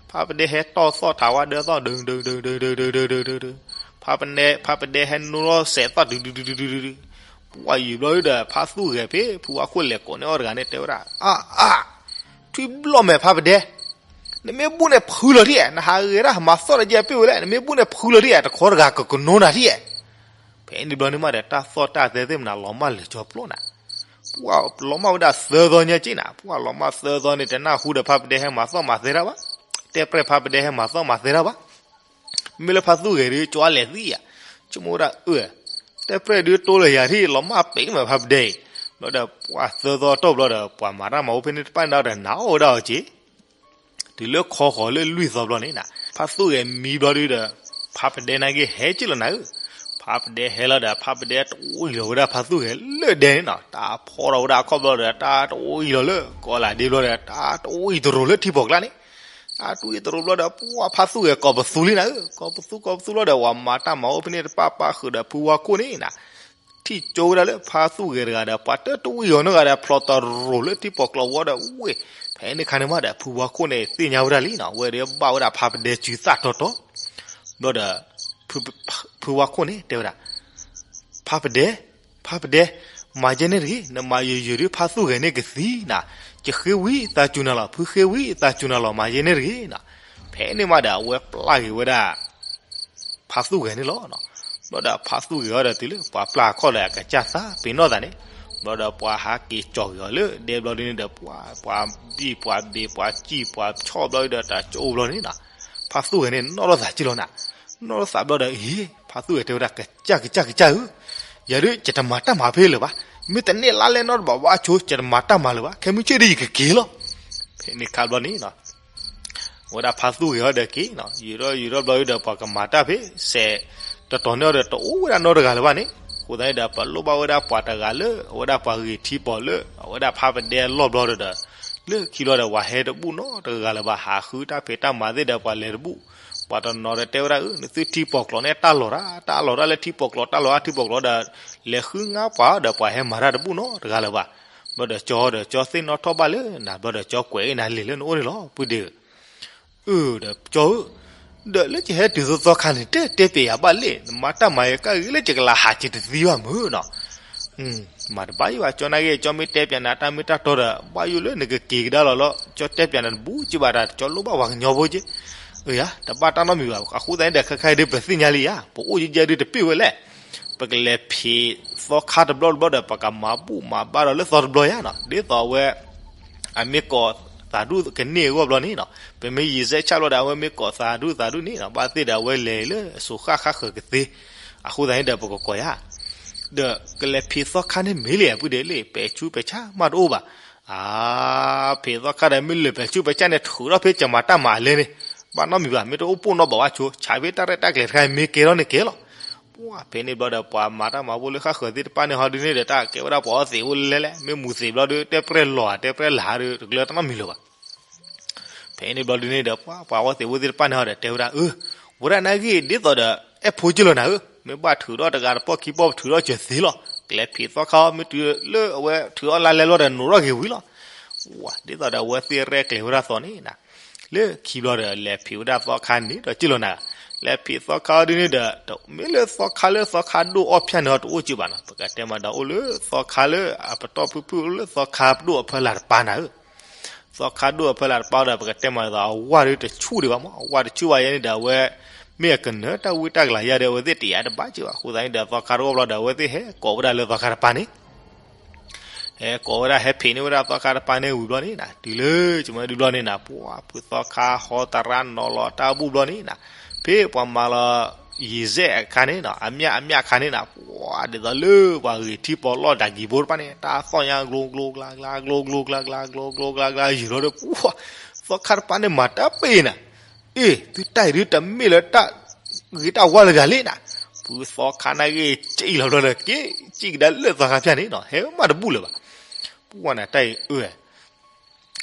ဖါပဒဲဟဲတီၢ်သီၣ်ထးဝါဒၢသီၣ် ဒုးဒုးဒုးဒုးဒုးဒုးဒုးဒုးဒုး, ဖါပဒဲ ဖါပဒဲဟဲနိထီၣ်စဲးသီၣ် ဒုးဒုးဒုးဒုးဒုးဒုးဒုး, ပှၤယံာ်ဘျီဒုးဒီး ဖါသူၣ်ဂဲၤဖဲ ဖုဝါခိၣ်လဲၤကိးန့ၢ်အီၣ်တဂၤန့ၣ် တဲဝဲဒၣ်, အါအါ, ထွံၣ်ဘျီၣ်မဲာ်ဖါပဒဲ, နမ့ၢ်ဘူၣ်န့ၣ်ဖုလီၤဒ်ဧါ, နဟးဂဲၤဒၣ်မၤသီၣ်တကဲပ့ၢ်ဝဲလဲၣ်, နမ့ၢ်ဘူၣ်န့ၣ်ဖုလီၤဒ်ဧါ, တခီတဂၤကကနိနၤဒ်ဧါ. ဖဲန့ၣ်ဘျီန့ၣ်မးဒီး တၢ်သီၣ်တၢ်သဲသ့ၣ်မနၤ လီၤမၢ်လၢာ်ကၠီပျီနၤ, ပှၤလီၤမၢ်ဝဲဒၣ်သၢသီညါက့နၤ, ပှၤလီၤမၢ်သၢသီန့ၣ် တနၢ်ဟူဒီးဖါပဒဲဟဲမၤသီၣ်မၤသဲတၢ်ဘၣ်, တဲပြဲၢ်ဖါပဒဲဟဲမၤသီၣ်မၤသဲတၢ်ဘၣ်, မ့ၢ်လၢဖါသူၣ်ဂဲၤဒုး ကၠီလဲၤသံဧါ, ဆိကမိၣ်ဝဲဒၣ်အၢ တဲပြဲၢ်ဒုးတိၢ်လၢယၤထံၣ် လီၤမၢ်ပ့ၤမဲာ်ဖါပဒဲအံၤ, ဘျီဒီးပှၤသၢသီတီၢ်ဘျီဒီး ပှၤမၤတၢ်မၤအိၣ်ဖဲန့ၣ်တဖၣ်န့ၣ်ဒီး နးအီၣ်ဝဲဒၣ်အီၤက့ၤ တုၤလၢခီဃီၤလၢလွံၢ်သီဘျီန့ၣ်နၤ, ဖါသူၣ်ဂဲၤမံဘျီဒုးဒီး ဖါပဒဲနာ်က့ဟဲက့ၢ်လီၤနၤဧၢ, ဖါပဒဲဟဲလီၤဒီး ဖါပဒဲတအီၣ်ယံၤလီၤဝဲဒၣ်ဖါသူၣ်ဂဲၤလၢဒဲန့ၣ်နီၤ, တၢ်ဖီၣ်ထီၣ်ဝဲဒၣ်အခီၣ်ဘျီဒီး တၢ်တအီၣ်ယံၤလီၤလၢကီးလးဒ့ဘျီဒီး တၢ်တအီၣ်ယံၤတရိၤလၢထံဖီၣ်ကျါန့ၣ်, တၢ်တအီၣ်ယံၤတရိၤဘျီဒီး ပှၤဖါသူၣ်ဂဲၤကိးပသူလံနၤဧၢ, ကိးပသူကိးပသူဘျီဒီး ပှၤမၤတၢ်မၤအိၣ်ဖဲန့ၣ်တဖၣ်ပၣ်ဃုာ်ဒီးဖုဝါခိၣ်န့ၣ်နၤ ထံၣ်ကၠိဝဲဒၣ်လၢဖါသူၣ်ဂဲၤတဂၤဒီး ပှၤတတဝံၣ်အီၤနီတဂၤဒီးဖျီတရိၤလၢထံပီၣ်ကျီဝီဒီးဝ့ၢ်, ဖဲန့ၣ်ခါန့ၣ်မးဒီး ဖုဝါခိၣ်န့ၣ်သ့ၣ်ညါဝဲဒၣ်လံနီၤ, အဝဲဒီးဘၣ်ဝဲဒၣ်ဖါပဒဲစုသၣ်တီတီ, ဘျီဒီး ဖုဝါခိၣ်န့ၣ်တဲဝဲဒၣ်, ဖါပဒဲ, ဖါပဒဲ, မၤယဲန့ၣ်တဂ့ၤ, နမၤယဲယဲဒုးဖါသူၣ်ဂဲၤန့ၣ်ကသံနၤ, ယဃ့ဝံသးစူၤနၤလီၤ, ဖုဃ့ဝံသးစူၤနၤလီၤ, မၤယဲန့ၣ်တဂ့ၤနၤ. ဖဲန့ၣ်မးဒီး အဝဲပျၢ်က့ၤဝဲဒၣ် ဖါသူၣ်ဂဲၤန့ၣ်လီၤ. ဘျီဒီးဖါသူၣ်ဂဲၤအီၤဒီးတုၤလၢပှၤပျၢ်ခီၣ်ဒီးအကစၢ်သးပ့ၤနီၣ်သးန့ၣ်, ဘျီဒီးပှၤဟးက့ၤကၠီၤက့ၤအီၤလၢဒဲဘျီဒုန့ၣ်ဒီး ပှၤ ပှၤဘံၣ်ပှၤဘ့ၣ်ပှၤစံၣ်ပှၤဆီၣ်ဘျီဒီးတၢ်ကၠိဘျီန့ၣ်နၤ, ဖါသူၣ်ဂဲၤန့ၣ်နီၣ်ထီၣ်သးက့ၢ်လီၤနၤ. နီၣ်ထီၣ်သးဘျီဒီး အ့ ဖါသူၣ်ဂဲၤတဲဝဲဒၣ် ကစၢ်ကစၢ်ကစၢ်ဧၢ, ယၤဒုးယတမၤတၢ်မၤဖဲလၢၤဘၣ်, မ့ၢ်တန့ၢ်လါလဲနီတဘျီဘၣ်ဆိ ယတမၤတၢ်မၤလၢၤဘၣ်, ခဲမုၢ်ဆ့ၣ်ဒုးယကက့ၤလီၤ. ဖဲန့ၣ်ခါဘျီန့ၣ် အဝဲဒၣ်ဖါသူၣ်ဂဲၤအီၤဒီးက့ၤ, ယူၤထီၣ်ယူၤထီၣ်ဘျီဒီး ပှၤကမၤတၢ်ဖဲစဲးတတီၤန့ၣ်အီၤဒီး တအိၣ်ဝဲဒၣ်နီတဂၤလၢၤဘၣ်န့ၣ်, အဃိသတးန့ၣ်ဒီး ပလိၣ်ဘၣ်ဝဲဒၣ်ပှၤတဂၤလၢ အဝဲဒၣ်ပှၤဂ့ၤထံပီၤလၢ အဝဲဒၣ်ဖါပဒဲအလီၢ်ဘျီဒီး, လၢခံဘျီဒီး ပှၤဟဲတဘူၣ်နီတဂၤလၢၤဘၣ်, ဟးဃုတၢ်ဖံးတၢ်မၤသ့ၣ်ဒီး ပှၤလဲၤတဘူၣ်, ပှၤတနီၤဒီးတဲဝဲဒၣ် အၢ နသုထံပီၤကျိးန့ၣ် တၢ်လီၤတၢ် တၢ်လီၤတၢ်လၢထံပီၤကျိး တၢ်လီၤတၢ်ထံပီၤကျိးဒီး လဲၤဃုငါပှၤဒီး ပှၤဟဲမၤတၢ်တဘူၣ်နီတဂၤလၢၤဘၣ်. ဘျီဒီးကၠီဒီး ကၠီသ့ၣ်နီၣ်ထီၣ်ဘၣ်လၢနၤ ဘျီဒီးကၠီကွဲးအံၤနၤ လံာ်လၢနအိၣ်န့ၣ်လီၤ ပုၢ်ဒ့ဧၢ. အၢ ဒီးကၠီဧၢ, ဒီးလၢယဟဲတုၤသီသီခါန့ၣ် တဲတဲပျဲယၤဘၣ်လဲၣ်, နမၤတၢ်မၤယကါဂ့ၤလၢယကလၤဟးက့ၤတသံဘၣ်မုၢ်နီၤ. မၤတဘၣ်ယဘၣ် ကၠီနာ်က့ ကၠီမ့ၢ်တဲပျဲနၤတၢ်မ့ၢ်တၢ်တီဒီး ဘၣ်ယိၣ်လၢနကက့ၤကဒါလီၤလီၤ, ကၠီတဲပျဲနၤတဘူၣ်က့ဘၣ်တၢ် ကၠီလိၣ်ဘၣ်ပှၤကညီဖိက့. အၢ ယၤ တဘၣ်တၢ်နီတမံၤဘၣ်, အဃိသတးန့ၣ်ဒီး ခဲခါအံၤဒုး ပသ့ၣ်ညါလံယၤ, ပအိၣ်ယဲယဲဒုးတပ့ၢ်ဝဲလဲၣ်. ပကလဲၤဖံးသီခါတဘျီတဘျီဒီး ပကမၤဘူၣ်မၤဘါဒီးလၢသီတဘျီယၤနီၤ, ဒ်သိးအဝဲ အမ့ၢ်ကိးသးဒူၣ်ကန့ၢ်အဂီၢ်ဘျီန့ၣ်နီၤ, ပမ့ၢ်ယံာ်စဲးဆၣ်ဘျီဒီး အဝဲမ့ၢ်ကိးသးဒူၣ်သးဒူၣ်န့ၣ်နီၤ, ဘၣ်သ့ၣ်ဒီးအဝဲလဲၤလၢအစိၤဃၣ်ဃၣ်ဃၢၤကသ့, အဃိသတးန့ၣ်ဒီး ပကကိးယၤ ဒီးကလဲၤဖံးသီခါန့ၣ်မ့ၢ်လံ ပုၢ်ဒ့လံ ပဲာ်ဆူပဲာ်ဆၣ်မးတအိၣ်ဘၣ်. အါ ဖံးသီခါဒီး မ့ၢ်လၢပဲာ်ဆူပဲာ်ဆၣ်န့ၣ် ထုးထီၣ်ဖဲကမၤတၢ်မၤအလဲန့ၣ် ဘၣ်နီတမံၤဘၣ်, မ့ၢ်တအိၣ်ပိၢ်နီဘၣ်ဝဲဆိ ဆးဖဲတၢ်ရဲၣ်တၢ်ကျဲၤတခါ မ့ၢ်ကဲထီၣ်န့ၣ်ကဲလီၤ. ပှၤဖဲန့ၣ်ဘျီဒီး ပှၤမၤတၢ်မၤဖိလၢဃၣ်ဃၢၤသ့ၣ်တဖၣ်န့ၣ်ဟီဒုန့ၣ်ဒီး တၢ်ကဲဝဲဒၣ်ပှၤအီသံးဖိလဲၣ်လဲၣ်, မ့ၢ်မူၤသံးဘျီဒီး တဲပြဲၢ်လီၤဧါ တဲပြဲၢ်လၤဧါဒီး တကျၢၤတၢ်နီတမံၤလၢၤဘၣ်. ဖဲန့ၣ်ဘျီဒုန့ၣ်ဒီး ပှၤ ပှၤအီသံးဖိသ့ၣ်တဖၣ်န့ၣ်ဟီဒီး တဲဝဲဒၣ် အၢ ဝဲဒၣ်နာ်ဂ့ၢ်ဒ်သိးဒီး အဲၣ်ဖိက့လီၤနၤဧၢ, မ့ၢ်ဘၣ်ထုးထီၣ်တဂၤတပီၢ်ခံပီၢ် ထုးထီၣ်စၢၤသ့လီၤ. ကလဲၤဖံးသီခါ မ့ၢ်တုၤလၢအဝဲထုးထီၣ်လါလဲဘျီဒီး နိးထီၣ်က့ၤဝံၤလီၤ. ဝဲ ဒ်သိးဒီးအဝဲသ့ၣ်ရဲၣ်ကျဲၤဝဲဒၣ်သီန့ၣ်နၤ, လၢခံဘျီဒီး လဲၤဖံးဝဲဒၣ်သီခါန့ၣ်ဒီးက့လီၤနၤ. လဲၤဖံးသီခါဒုန့ၣ်ဒီး မ့ၢ်လၢသီခါလၢသီခါဒိၣ်အီၣ်ဖၠၣ်န့ၣ်ဟီ တအိၣ်က့ဘၣ်နီၤ, ပကတဲမးဒီး အိၣ်လၢသီခါလၢအပတီၢ်ဖုၣ်ဖုၣ် အိၣ်လၢသီခါဒိၣ်အဖၢလၢ်တပၤနၤဧၢ. သီခါဒိၣ်အဖၢလၢ်တပၤဒီး ပကတဲမးဒီး အဝၣ်ဒုတဆူၣ်ဒံးဘၣ်မး, အဝၣ်တဆူၣ်ဘၣ်ယဲန့ၣ်ဒီး အဝဲ မ့ၢ်အကနၢၤတၢ်ဝံတၢ်ကလၤယါဒီး အဝဲသ့ၣ်တယာ်တဘၣ်က့ဘၣ်. အဃိသတးန့ၣ်ဒီး သီခါတအိၣ်ဘျီဒီး အဝဲသ့ၣ်ဟဲကိးဝဲဒၣ်လၢသီခါတပၤန့ၣ် ဟဲကိးဝဲဒၣ် ဟဲဖံးန့ၢ်ဝဲဒၣ်သီခါတပၤန့ၣ်ဝံၤဘျီန့ၣ်နၤ, တုၤလၢကမၤဒုဘျီန့ၣ်နၤ, ပှၤဖုသီခါဟီတရါနီၤလီၤတၢ်ဘူၣ်ဘျီန့ၣ်နၤ, ဖဲပှၤမၤလီၤ ယံာ်စဲးအခါန့ၣ်နီၤ, အမျၢ်အမျၢ်အခါန့ၣ်နၤ, ပှၤဒ်သိးလၢပှၤဂ့ၤထံပီၤလီၢ်တၢ်ဂံၢ်ဘိတဖၣ်န့ၣ် တၢ်သီၣ်ညါ ကျိကျိကျါကျါ ကျိကျိကျါကျါ ကျိကျိကျါကျါ ယံာ်လီၤဒီး ပှၤ သီခါတပၤန့ၣ် မၤတၢ်ပ့ၤနၤ အ့ သုတၢ်အံၤဒုးတမ့ၢ်လၢတၢ်ဂ့ၤတၢ်ဝါလၢၤဂၤလံနၤ, ဖုသီခါနာ်က့ စံၣ်လီၤဘျီဒီး က့ၤစံၣ်ကဒါလၢသီခါဖၠၣ်န့ၣ်နီၤ, ဟဲမးတဘူၣ်လၢၤဘၣ်. ပှၤနၤတၢ်အံၤအၢ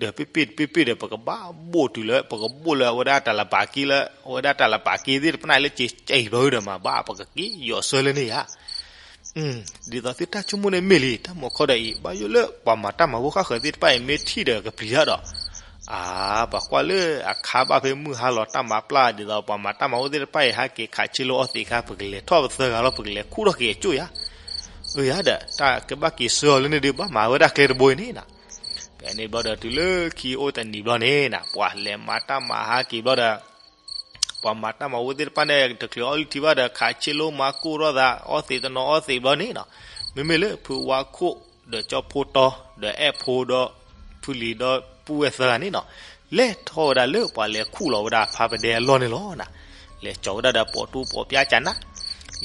ဒီးပ့ၢ်ပ့ၢ်တပ့ၢ်ပ့ၢ်ဒီး ပကဘၣ်ဘိၣ်တုၤလၢ ပကဘိၣ်လၢအဝဲဒၣ်တၢ်လၢပာ်က့လၢ အဝဲဒၣ်တၢ်လၢပာ်က့သ့ၣ်တဖၣ်န့ၣ်လၢက့ၤကဲအံၤဘျီဒီးမး ဘၣ်ပကက့ၤယီၤဆၢလၢန့ၣ်ဧါ. ဒ်သိးသုတၢ်ဆိကမိၣ်န့ၣ်မ့ၢ်လံ တၢ်မၤခီဒီးအံၤ ဘၣ်ယိၣ်လၢပှၤမၤတၢ်မၤဝဲဃၣ်ဃၢၤသ့ၣ်တဖၣ်အံၤ မ့ၢ်ထံၣ်ဒီးကပျံၤတၢ်ဒီး အါ ပှၤကွၢ်လၢအခါဘၣ်ဖဲမုၢ်ဟါလီၤတၢ်မၤပျၢ် ဒ်သိးပှၤမၤတၢ်မၤဝဲသ့ၣ်တဖၣ်အံၤ ဟဲက့ၤခးဆ့လိအီသံးခါ ပကလဲၤထီၣ်ပသၢဂၤလီၤ ပကလဲၤခူၣ်ထီၣ်က့ၤအကၠိၢ်ယါ. အၢယါဒီး တၢ်ကဘၣ်က့ၤဆှၢအီၤလၢန့ၣ်ဒီး ဘၣ်မၤဝဲဒၣ်ကျဲတဘိအံၤန့ၣ်နီၤ. ဖဲန့ၣ်ဘျီဒီးတုၤလၢခံအိၣ်တနံၤဘျီန့ၣ်နီၤ ပှၤလဲၤမၤတၢ်မၤဟးက့ၤဘျီဒီး ပှၤမၤတၢ်မၤဝဲသ့ၣ်တဖၣ်န့ၣ် တချုးအီၣ်လုၢ်ထံဘၣ်ဒီး ခးဆ့လိမၤကိၢ်ထီၣ်သး အီသံးတနီၤအီသံးဘျီန့ၣ်နီၤ. မ့မ့ၢ်လၢဖုဝါခိၣ် ဒီးကၠီဖိတီ ဒီးအဲၣ်ဖိဒီး ဖုလံၤဒီးပုၢ်ဝဲၢ်သၢဂၤန့ၣ်နီၤ လဲၤထီၣ်ဝဲဒၣ်လၢပှၤလဲၤခူၣ်လီၤဝဲဒၣ်ဖါပဒဲအလီၢ်န့ၣ်လီၤနီၤ. လဲၤကၠီၤဝဲဒၣ်ဒီးပိာ်တူၢ်ပိာ်ပျါကနၣ်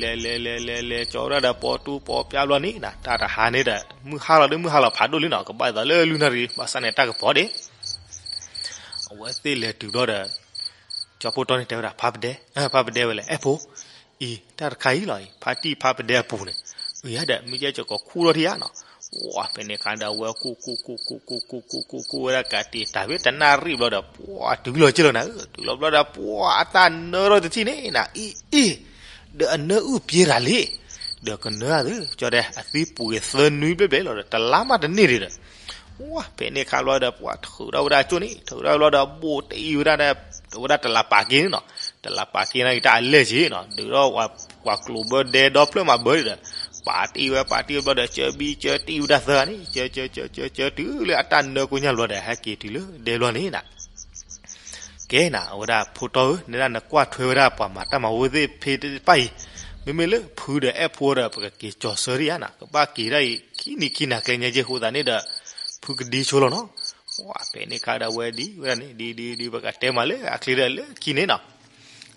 လဲၤလဲၤလဲၤလဲၤလဲၤကၠီၤဝဲဒၣ်ဒီးပိာ်တူၢ်ပိာ်ပျါဘျီန့ၣ်နီၤ တၢ်တဟါန့ၣ်ဒီး မုၢ်ဟါလီၤဒီးမုၢ်ဟါလီၤဖးဒိၣ်လံနီၤ ကဘၣ်ဒ်သိးလၢလွံၢ်နၣ်ရံၣ် ဘၣ်ဆၣ်န့ၣ်တၢ်ကပီၤဒံး အဝဲသ့ၣ်လဲၤတုၤဘျီဒီး ကၠီဖိတီန့ၣ်တဲဝဲဒၣ် ဖါပဒဲ ဖါပဒဲဝဲလဲၣ် အဲၣ်ဖိ အံၤ တၢ်တခါအံၤလီၤအံၤ ဖါတံၢ်ဖါပဒဲအပူၤန့ၣ် အၢယါဒီး မ့ၢ်ကဲကီးခူၣ်ထီၣ်ထံယါနီၤ. ဝဲဖဲန့ၣ်အခါဒီး အဝဲခူၣ်ခူၣ်ခူၣ်ခူၣ်ခူၣ်ခူၣ်ခူၣ်ခူၣ်ခူၣ်ဝဲဒၣ်ကးတံာ်တၢ်ဖဲတနၣ်ရံၣ်ဘျီဒီး ပှၤတုၤလီၤက့ၢ်လီၤနၤဧၢ တုၤလီၤဘျီဒီး ပှၤအတၢ်နၢထီၣ်တထံၣ်န့ၣ်နၤ အံၤအံၤ ဒီးအနၢအုၣ်ပျဲတၢ်လံ ဒီးကနၢအသး ကၠီဒဲး အသံပှ့ၤသၢနွံဘျဲၣ်ဘျဲၣ်လီၤဒီး တလါမးတန့ၢ်ဒံးဒီး ဝဲဖဲန့ၣ်အခါဘျီဒီး ပှၤထုးထီၣ်ဝဲဒၣ်ကၠိၢ်န့ၣ် ထုးထီၣ်ဘျီဒီး ဘိၣ်တအံၤဝဲဒၣ် ဝဲဒၣ်တလးပာ်က့ၤန့ၣ်နီၤ တလးပာ်က့ၤန့ၣ်က့ၤတၢ်အလဲၢ်က့ၤနီၤ ဒုးထီၣ်ပှၤကျိၤဘၢဒဲဒီဖျၢၣ်မးဘၢဒီး ပာ်တံၢ်ဝဲပာ်တံၢ်ဝဲဘျီဒီး ကၢဘံကၢတံၢ်ဝဲဒၣ်သၢဂၤန့ၣ် ကၢကၢကၢကၢကၢတုၤလၢအတၢ်နၢကိညါဘျီဒီး ဟဲက့ၤတုၤလၢဒဲဘျီန့ၣ်နၤ ကဲနၤ အဝဲဒၣ်ဖိတီဧၢ နဲဒၣ်နကွၢ်ထွဲဝဲဒၣ်ပှၤမၤတၢ်မၤဝဲသ့ၣ်ဖဲတဖၣ်အံၤ မ့မ့ၢ်လၢဖုဒီးအဲၣ်ဖိဒီး ပကက့ၤကၠီၤဆၢဒံးယါနၤ ကဘၣ်က့ၤဒၣ်အံၤ ခံနံၤခံနၤကျဲညါက့ၢ်ဃိသးန့ၣ်ဒီး ဖုကဒံဆိလီၤနီၤ ဝဲဖဲန့ၣ်ခါဒီးဝဲဒ်ဝဲဒၣ်န့ၣ် ဒ်ဒ်ဒ်ပကတဲမးလၢအချ့ဒီးလၢခံန့ၣ်နီၤ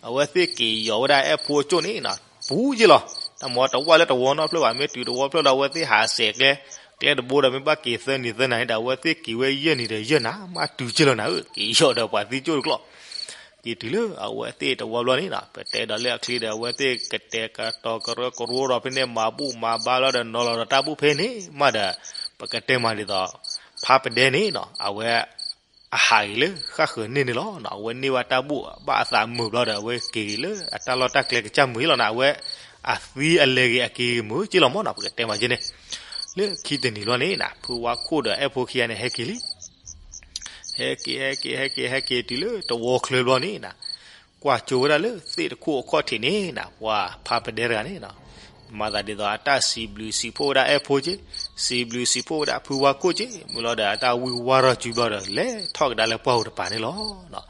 အဝဲသ့ၣ်က့ၤယီၤဝဲဒၣ်အဲၣ်ဖိအကၠိၢ်န့ၣ်နီၤ ပူၤက့ၢ်လီၤ တၢ်မၤတဝၢ်လၢတဝီနီတဖျၢၣ်ဘၣ် မ့ၢ်တုၤတဝီဖျၢၣ်ဒီး အဝဲသ့ၣ်ဟးစဲးကျဲ ကျဲတဘိဒီး မ့ၢ်ဘၣ်က့ၤသၢနံၤသၢနၤန့ၣ်ဒီး အဝဲသ့ၣ်က့ၤဝဲယဲၢ်နံၤဒီးယဲၢ်နၤ မးတုၤက့ၢ်လီၤနၤဧၢ က့ၤယီၤဒီးပှၤသံကၠိၢ်တကျီၢ် က့ၤတုၤလၢအဝဲသ့ၣ်တဝီဘျီန့ၣ်နီၤ ပတဲဒီးလၢအချ့ဒီး အဝဲသ့ၣ်ကတဲာ်ကတီၤကရၢကရိဒီးဖဲန့ၣ် မၤဘူၣ်မၤဘါလီၤဒီး နီၤလီၤဒီးတၢ်ဘူၣ်ဖဲန့ၣ်မးဒီး ပကတဲမးဒ်သိး ဖါပဒဲန့ၣ်နီၤ အဝဲ အဟးဂ့ၤလၢဃၣ်ဃၢၤန့ၢ်န့ၣ်လီၤ. အဝဲန့ၢ်ဘၣ်တၢ်ဘူၣ်ဘၣ်အသးမုာ်ဘျီဒီး အဝဲက့ၤဂ့ၤလၢအတၢ်လီၢ်တၢ်ကျဲကစၢ်မုာ်လီၤနီၤ. အဝဲအသံအလဲၤဂ့ၤအက့ၤမုာ်က့လီၤမၢ်နီၤ. ပကတဲမးက့န့ၣ် လၢခံတနံၤဘျီန့ၣ်နၤ ဖုဝါခိၣ်ဒီးအဲၣ်ဖိခံဂၤန့ၣ် ဟဲက့ၤလံ ဟဲက့ၤ ဟဲက့ၤ ဟဲက့ၤ ဟဲက့ၤတုၤလၢတဝီချၢဘျီန့ၣ်နၤ ကွၢ်ကၠိဝဲဒၣ်လၢသ့ၣ်တခိၣ်အခီၣ်ထံးန့ၣ်နၤ ပှၤဖါပဒဲတဂၤန့ၣ် မၤသးဒ်သိးအတၢ်စံးဘျုးစံးဖှိၣ်ဝဲဒၣ်အဲၣ်ဖိက့ စံးဘျုးစံးဖှိၣ်ဝဲဒၣ်ဖုဝါခိၣ်က့ မ့ၢ်လီၤဒီးအတၢ်ဝံၢ်ဝါထီၣ်စုဘျီဒီး လဲၤထီၣ်ကဒါလၢပှၢ်ပူၤတပၤန့ၣ်လီၤ.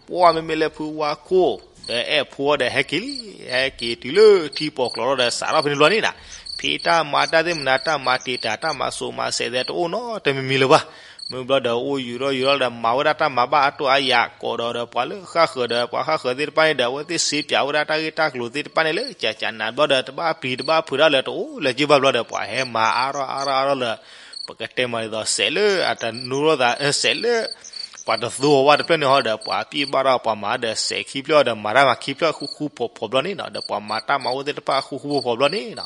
ပှၤမ့မ့ၢ်လၢဖုဝါခိၣ်ဒီးအဲၣ်ဖိဒီးဟဲက့ၤလံ ဟဲက့ၤတုၤလၢထံပီၤကျိၤထီၣ်ဒီးစးထီၣ်ဖဲန့ၣ်ဘျီန့ၣ်နၤ ဖံးတၢ်မၤတၢ်သ့ၣ်မနၤ တၢ်မၤတံာ်တာ် တၢ်မၤစိာ်မၤစဲးသ့ၣ်တအိၣ်နီတမံၤမံၤလၢၤဘၣ်. မ့ၢ်ဘျီဒီးအိၣ်ယူၤထီၣ်ယူၤထီၣ်ဒီး မၤဝဲဒၣ်တၢ်မၤဘၣ်အတိၢ်အယၢ် ကိးဒီးဒီးပှၤလၢဃၣ်ဃၢၤဒီးပှၤဃၣ်ဃၢၤသ့ၣ်တဖၣ်န့ၣ်ဒီး အဝဲသ့ၣ်စ့ပၠးဝဲဒၣ်တၢ်ဂ့ၢ်တၢ်ကျိၤသ့ၣ်တဖၣ်န့ၣ်လၢ ကကနးဘျီဒီး တဘၣ်ပျံၤတဘၣ်ဖုးဒၣ်လၢၤတအိၣ်လၢၤက့ဘၣ်ဘျီဒီး ပှၤဟဲမၤအါထီၣ်အါထီၣ်အါထီၣ်လၢ ပကတဲမးဒ်သိးစဲးလၢအတနူထီၣ်သး စဲးလၢ ပှၤတသူအီၤဝဲတဖျၢၣ်န့ၣ်ဟီဒီး ပှၤပျံၤဘၣ်ထီၣ်ပှၤမၤဒီးစဲးခံဖျၢၣ်ဒီး မၤတၢ်မၤခံဖျၢၣ်ဃူဃူဖိးဖိးဘျီန့ၣ်နီၤ ဒီးပှၤမၤတၢ်မၤဝဲသ့ၣ်တဖၣ်ဃူဃူဖိးဖိးဘျီန့ၣ်နီၤ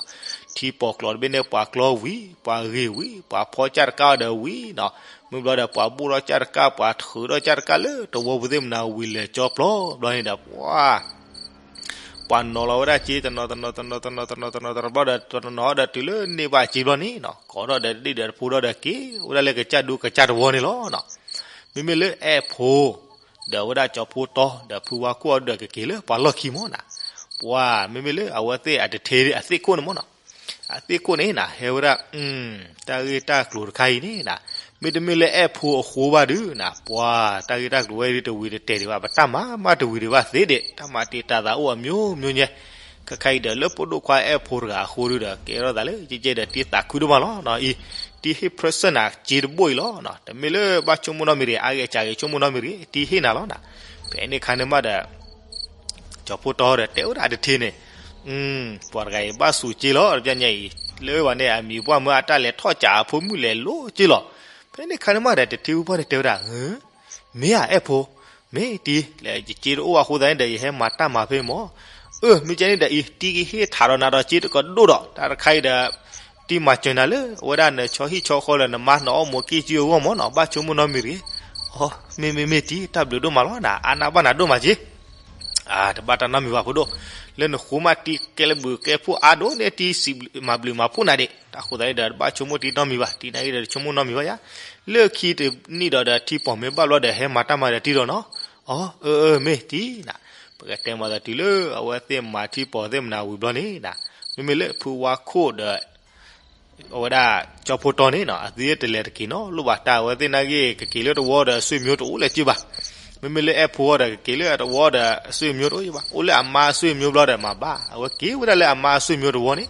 ထံပီၤကျိၤတဘ့ၣ်န့ၣ် ပှၤကျီဝံၤ ပှၤဂ့ၤဝံၤ ပှၤဖီၣ်ကၢ်တကၢ်ဒီးဝံၤနီၤ မ့ၢ်ဘျီဒီးပှၤဘူၣ်ထီၣ်ကၢ်တကၢ် ပှၤထုးထီၣ်ကၢ်တကၢ်လၢတဝီပူၤသ့ၣ်မနၤဝံၤလဲၤကၠီပျီဘျီန့ၣ်ဒီး ပှၤ ပှၤနီၤလီၤဝဲဒၣ်က့ တနီၤတနီၤတနီၤတနီၤတနီၤတနီၤတနီၤတနီၤဘျီဒီး တနီၤနီၤဒီးတုၤလၢန့ၢ်ဘၣ်က့ဘျီန့ၣ်နီၤ ကိးထီၣ်ဒီးတဒံၣ်ဒီးတဖိထီၣ်ဒီးက့ၤဝဲဒၣ်လၢကစၢ်ဒူကစၢ်တဝီန့ၣ်လီၤနီၤ. မ့မ့ၢ်လၢအဲၣ်ဖိ ဒီးဝဲဒၣ်ကၠီဖိတီ ဒီးဖုဝါခိၣ်အီၤဒီးကက့ၤလၢပှၤလီၢ်ခံမၢ်နီၤ. ပှၤမ့မ့ၢ်လၢအဝဲသ့ၣ်အတထ့အသ့ၣ်ခိၣ်န့ၣ်မၢ်နီၤ အသ့ၣ်ခိၣ်န့ၣ်နၤ ဟဲဝဲဒၣ် တၢ်ဂ့ၢ်တၢ်ကျိၤတခါအံၤန့ၣ်နၤ မ့တမ့ၢ်လၢအဲၣ်ဖိအဃိဘၣ်ဒုးနၤ ပှၤတၢ်ဂ့ၢ်တၢ်ကျိၤဝဲဒၣ်တဝံၤတတဲာ်ဒံးဘၣ် ပတၢ်မၤမးတဝံၤဒံးဘၣ်သ့ဒံး တၢ်မၤတံာ်တာ်သးအိၣ်အမျိုးမျိုးညါ ခဲခါအံၤဒီးလၢပဒိၣ်ခွါအဲၣ်ဖိတဂၤအဃိဒုးဒီး ကဲထီၣ်သးလၢကဲကဲဒီးတံၢ်သးခုဒိၣ်မးလီၤနီၤ အံၤ တံၢ်ဟ့ၣ် present နၤ က့တဘိအံၤလီၤနီၤ တမ့ၢ်လၢဘၣ်ဆိကမိၣ်နီတမံၤတဂ့ၤ အါဂ့ၤစှၤဂ့ၤဆိကမိၣ်နီတမံၤတဂ့ၤ တံၢ်ဟ့ၣ်နၤလီၤနၤ ဖဲန့ၣ်ခါန့ၣ်မးဒီး ကၠီဖိတီဒီးတဲဝဲဒၣ်တထ့န့ၣ် ပှၤတဂၤအံၤဘၣ်စူးက့လီၤ တပျၢ်ညါအံၤ လၢဝဲန့ၣ် အမံၤပှၢ်မၢအတၢ်လဲၤထီၣ်ကးအဖိမုၣ်လဲၤလိၤက့လီၤ. ဖဲန့ၣ်ခါန့ၣ်မးဒီး တထ့ဝံၤပှၢ်န့ၣ်တဲဝဲဒၣ် မ့ၢ်ဧါအဲၣ်ဖိ မ့ၢ်တံၢ် လဲၤယက့တအိၣ်ဘၣ်အဃိသတးန့ၣ်ဒီး ယဟဲမၤတၢ်မၤဖဲမၢ် အၢ မ့ၢ်ကဲန့ၣ်ဒီးအံၤ တံၢ်ကဟ့ၣ်ထးဒီးနၤဒီးက့တကဒိၣ်ဒီး တၢ်တခါအံၤဒီး တံၢ်မၤစၢၤနၤလၢ အဝဲဒၣ်နဆီဟံၣ်ဆီဃီလၢနမါနအီၣ်မိၤက့ၢ်က့အဂီၢ်မၢ်နီၤ ဘၣ်ဆိကမိၣ်နီတမံၤတဂ့ၤ အ မ့မ့ၢ်မ့ၢ်တံၤ တၢ်ဘျုးဒိၣ်မးလီၤနၤ, အါနၢ်ဘၣ်နၤဒိၣ်မးက့, အ တဘၣ်တၢ်နီတမံၤဘၣ်ဖိဒိၣ်, လၢနဃိမးတံၤကဲလၢဘုးကဲဖှိၣ်အါဒိၣ်န့ၣ် တံၤစံးဘျုးမၤဖှိၣ်နၤဒံး, တၢ်ဃိသတးန့ၣ်ဒီး တဘၣ်ဆိကမိၣ်တံၤနီတမံၤဘၣ်, တံၤနာ်က့ဒီးတဆိကမိၣ်နီတမံၤဘၣ်ယါ, လၢခံတနံၣ်ဒီးဒီးထံပီၢ်မ့ၢ်ဘၣ်ဘျီဒီး ဟဲမၤတၢ်မၤဒီးတံၤဒီးနီၤ, အ အၢ အၢ မ့ၢ်တံၤနၤ, ပကတဲမၤသးတုၤလၢအဝဲသ့ၣ်မၤထံပီၢ်သ့ၣ်မနၤဝံၤဘျီန့ၣ်နၤ, မ့မ့ၢ်လၢဖုဝါခိၣ်ဒီး အဝဲဒၣ်ကၠီဖိတီန့ၣ်နီၤ အသုတလဲၤတက့ၤနီတလီၢ်ဘၣ်, တၢ်အဝဲသ့ၣ်နာ်က့ကက့ၤလၢတဝီဒီးအဆွေမျိုးတအိၣ်လၢၤက့ဘၣ်, မ့မ့ၢ်လၢအဲၣ်ဖိအီၤဒီးကက့ၤလၢတဝီဒီးအဆွေမျိုးတအိၣ်က့ဘၣ်, အိၣ်လၢအမါအဆွေမျိုးဘျီဒီးမၤဘၣ်, အဝဲက့ၤဝဲဒၣ်လၢအမါအဆွေမျိုးတဝီန့ၣ်,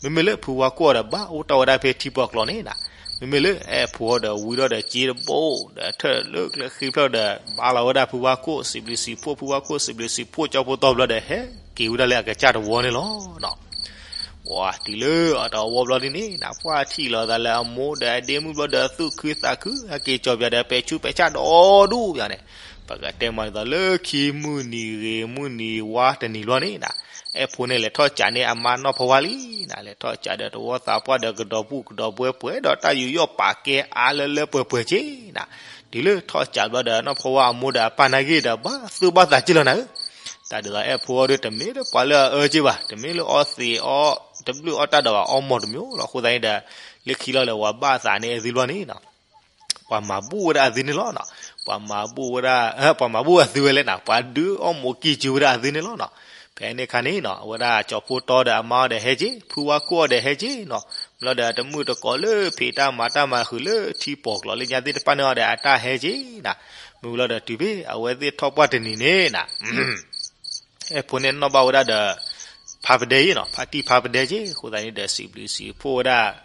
မ့မ့ၢ်လၢဖုဝါခိၣ်အီၤဒီးဘၣ်အိၣ်တ့ၢ်ဝဲဒၣ်ဖဲထံပီၢ်ကျီၤန့ၣ်နၤ, မ့မ့ၢ်လၢအဲၣ်ဖိအီၤဒီးဝံထီၣ်ဒီးစ့တဘိဒီးထၢၣ်လၢကျဲဃံဖျၢၣ်ဒီး ဘါလီၤဝဲဒၣ်ဖုဝါခိၣ် စံးဘျုးစံးဖှိၣ်ဖုဝါခိၣ် စံးဘျုးစံးဖှိၣ်ကၠီဖိတီဘျီဒီးဟဲက့ၤဝဲဒၣ်လၢအကစၢ်တဝီန့ၣ်လီၤ. ပှၤတုၤလၢအတဝီဘျီဒ်န့ၣ်နၤ ပှၤထံၣ်လီၤသးလၢအမိၢ်ဒီးအဒ့မုၣ်ဘျီဒီးသူၣ်ခုသးခု ဟဲက့ၤကၠီၤပၠးဒီးပဲာ်ဆူးပဲာ်ဆၣ်ဒီဒူၣ်ပၠးန့ၣ်, ပကတဲမၤဒ်သိးလၢခံမုၢ်နံၤဂ့ၤမုၢ်နံၤဝါတနံၤဘျီန့ၣ်နၤ, အဲၣ်ဖိန့ၣ်လဲၤထီၣ်ကးန့ၢ်အမါနီၢ်ဖီဝါလံနၤ, လဲၤထီၣ်ကးဒီးတဝီသးပှၢ်ဒီးကဒီးပူၣ်ကဒီးဘှဲပှဲၤဒီးတၢ်ယူးယီၣ်ပာ်ကဲအါလၢလၢပှဲၤပှဲၤက့နၤ, တုၤလၢထီၣ်ကးဘျီဒီးနီၢ်ဖီဝါအမိၢ်ဒီးအပၢ်နာ်က့ဒီးဘၣ်သူၣ်ဘၣ်သးက့လီၤနၤဧၢ တၢ်ဒ်သိးအဲၣ်ဖိအီၤဒီးတမ့ၢ်လၢပှၤလၢအအၢက့ဘၣ်, တမ့ၢ်လၢအီသံးအီ တဘျုးအီတၢ်ဒီးဘၣ်အီမိၢ်တမံၤလီၤ. အဃိသတးန့ၣ်ဒီး လၢခံလီၤလၢပှၤဘၣ်သးန့ၢ်အသုဘျီန့ၣ်နၤ, ပှၤမၤဘူၣ်ဝဲဒၣ်အသုန့ၣ်လီၤ. ပှၤမၤဘူၣ်ဝဲဒၣ်, ပှၤမၤဘူၣ်အသုဝဲလဲၣ်နၤ, ပှၤဒုးအီၣ်မိၢ်ကံၢ်စုဝဲဒၣ်အသုန့ၣ်လီၤ. ဖဲန့ၣ်အခါန့ၣ်နၤ အဝဲဒၣ်ကၠီဖိတီဒီးအမါအီၤဒီးဟဲက့ၤ, ဖုဝါခိၣ်အီၤဒီးဟဲက့ၤနၤ, မ့ၢ်လီၤဒီးတမုၢ်တကိးလၢဖံးတၢ်မၤတၢ်မၤဃုာ်လၢထံပီၢ်ကျီၤလၢညါသ့ၣ်တဖၣ်န့ၣ်အီၤဒီးအတၢ်ဟဲက့ၤနၤ, မ့ၢ်လီၤဒီးတုၤဖဲအဝဲသ့ၣ်ထီၣ်ပှၢ်တနံၤန့ၣ်နၤ အဲၣ်ဖိန့ၣ်နီၣ်ဘၣ်ဝဲဒၣ်ဒီး ဖါပဒဲယ့ၣ်နၤ, ဖါတံၢ်ဖါပဒဲက့, အဃိသတးန့ၣ်ဒီးစံးဘျုးစံးဖှိၣ်ဝဲဒၣ်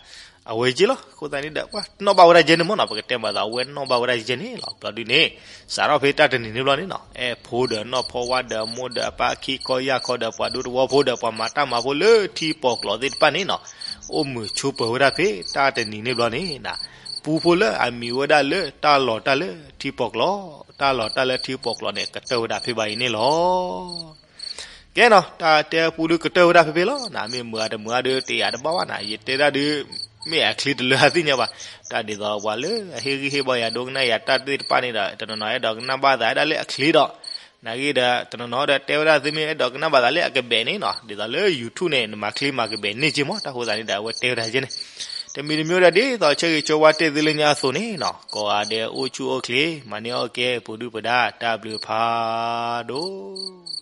အဝဲက့လီၤ. အဃိသတးန့ၣ်ဒီး ပှၤနီၣ်ဘၣ်ဝဲဒၣ်ယဲန့ၣ်မ့ၢ်နၤ, ပကတဲမၤသးအဝဲနီၣ်ဘၣ်ဝဲဒၣ်ယဲန့ၣ်လီၤ. ဘျီဒုန့ၣ် စးထီၣ်ဖဲတၢ်တနံၤန့ၣ်ဘျီန့ၣ်နၤ, အဲၣ်ဖိဒီးနီၢ်ဖီဝါဒီးမိၢ်ဒီးပၢ်ခံခီယၢ်ခီဒီးပှၤဒူသဝီဖိဒီးပှၤမၤတၢ်မၤဖိလၢထံပီၢ်ကျီၤသ့ၣ်တဖၣ်န့ၣ်နၤ, အိၣ်မုာ်ဆိးပၢၤဝဲဒၣ်ဖဲတၢ်တနံၤန့ၣ်ဘျီန့ၣ်နၤ, ပူဖိလၢအမံၤဝဲဒၣ်လၢတၢ်လီၤတၢ်လၢထံပီၢ်ကျီၤ, တၢ်လီၤတၢ်လၢထံပီၢ်ကျီၤန့ၣ် ကတၢၢ်ဝဲဒၣ်ဖဲဘၣ်အံၤန့ၣ်လီၤ. ကဲနၤ, တၢ်တဲပူဒုကတၢၢ်ဝဲဒၣ်ဖဲဖဲလီၤနၤ, မ့ၢ်မုာ်ဧါတမုာ်ဧါဒုး တယာ်တဘၣ်ဘၣ်နၤ, ယတဲဒၣ်ဒုး မ့ၢ်အချ့တလၢအသ့ၣ်ညါဘၣ်. တၢ်ဒ်သိးပှၤလၢအဟ့ၣ်ဂံၢ်ဟ့ၣ်ဘါယၤ ဒိကနၣ်ယၤတၢ်သ့ၣ်တဖၣ်န့ၣ်ဒီး တနီၤနီၤအဲၣ်ဒိးကနၣ်ဘၣ်သးဝဲဒၣ်လၢအချ့ဒီး နာ်ဂ့ၤဒီး တနီၤနီၤဒီးတဲဝဲဒၣ်သုမ့ၢ်အဲၣ်ဒိးကနၣ်ဘၣ်သးလၢအကဘဲးန့ၣ်နၤ, ဒ်သိးလၢ YouTube န့ၣ် နမၤချ့မၤကဘဲးန့ၢ်က့မး, တၢ်ဃိသတးန့ၣ်ဒီး အဝဲတဲဝဲဒၣ်ယဲန့ၣ်, တမံၤတမံၤဒီး ဒ်သိးဆၢဂ့ၤဆၢဝါတ့ၢ်သုလၢညါအသိးန့ၣ်နၤ, ကိးဂၤဒဲးအိၣ်ဆူၣ်အိၣ်ချ့ မၤန့ၢ်အီၣ်ကဲ ပူၤဒုၣ်ပဒါ တၢ်ဘျုးဖးဒိၣ်.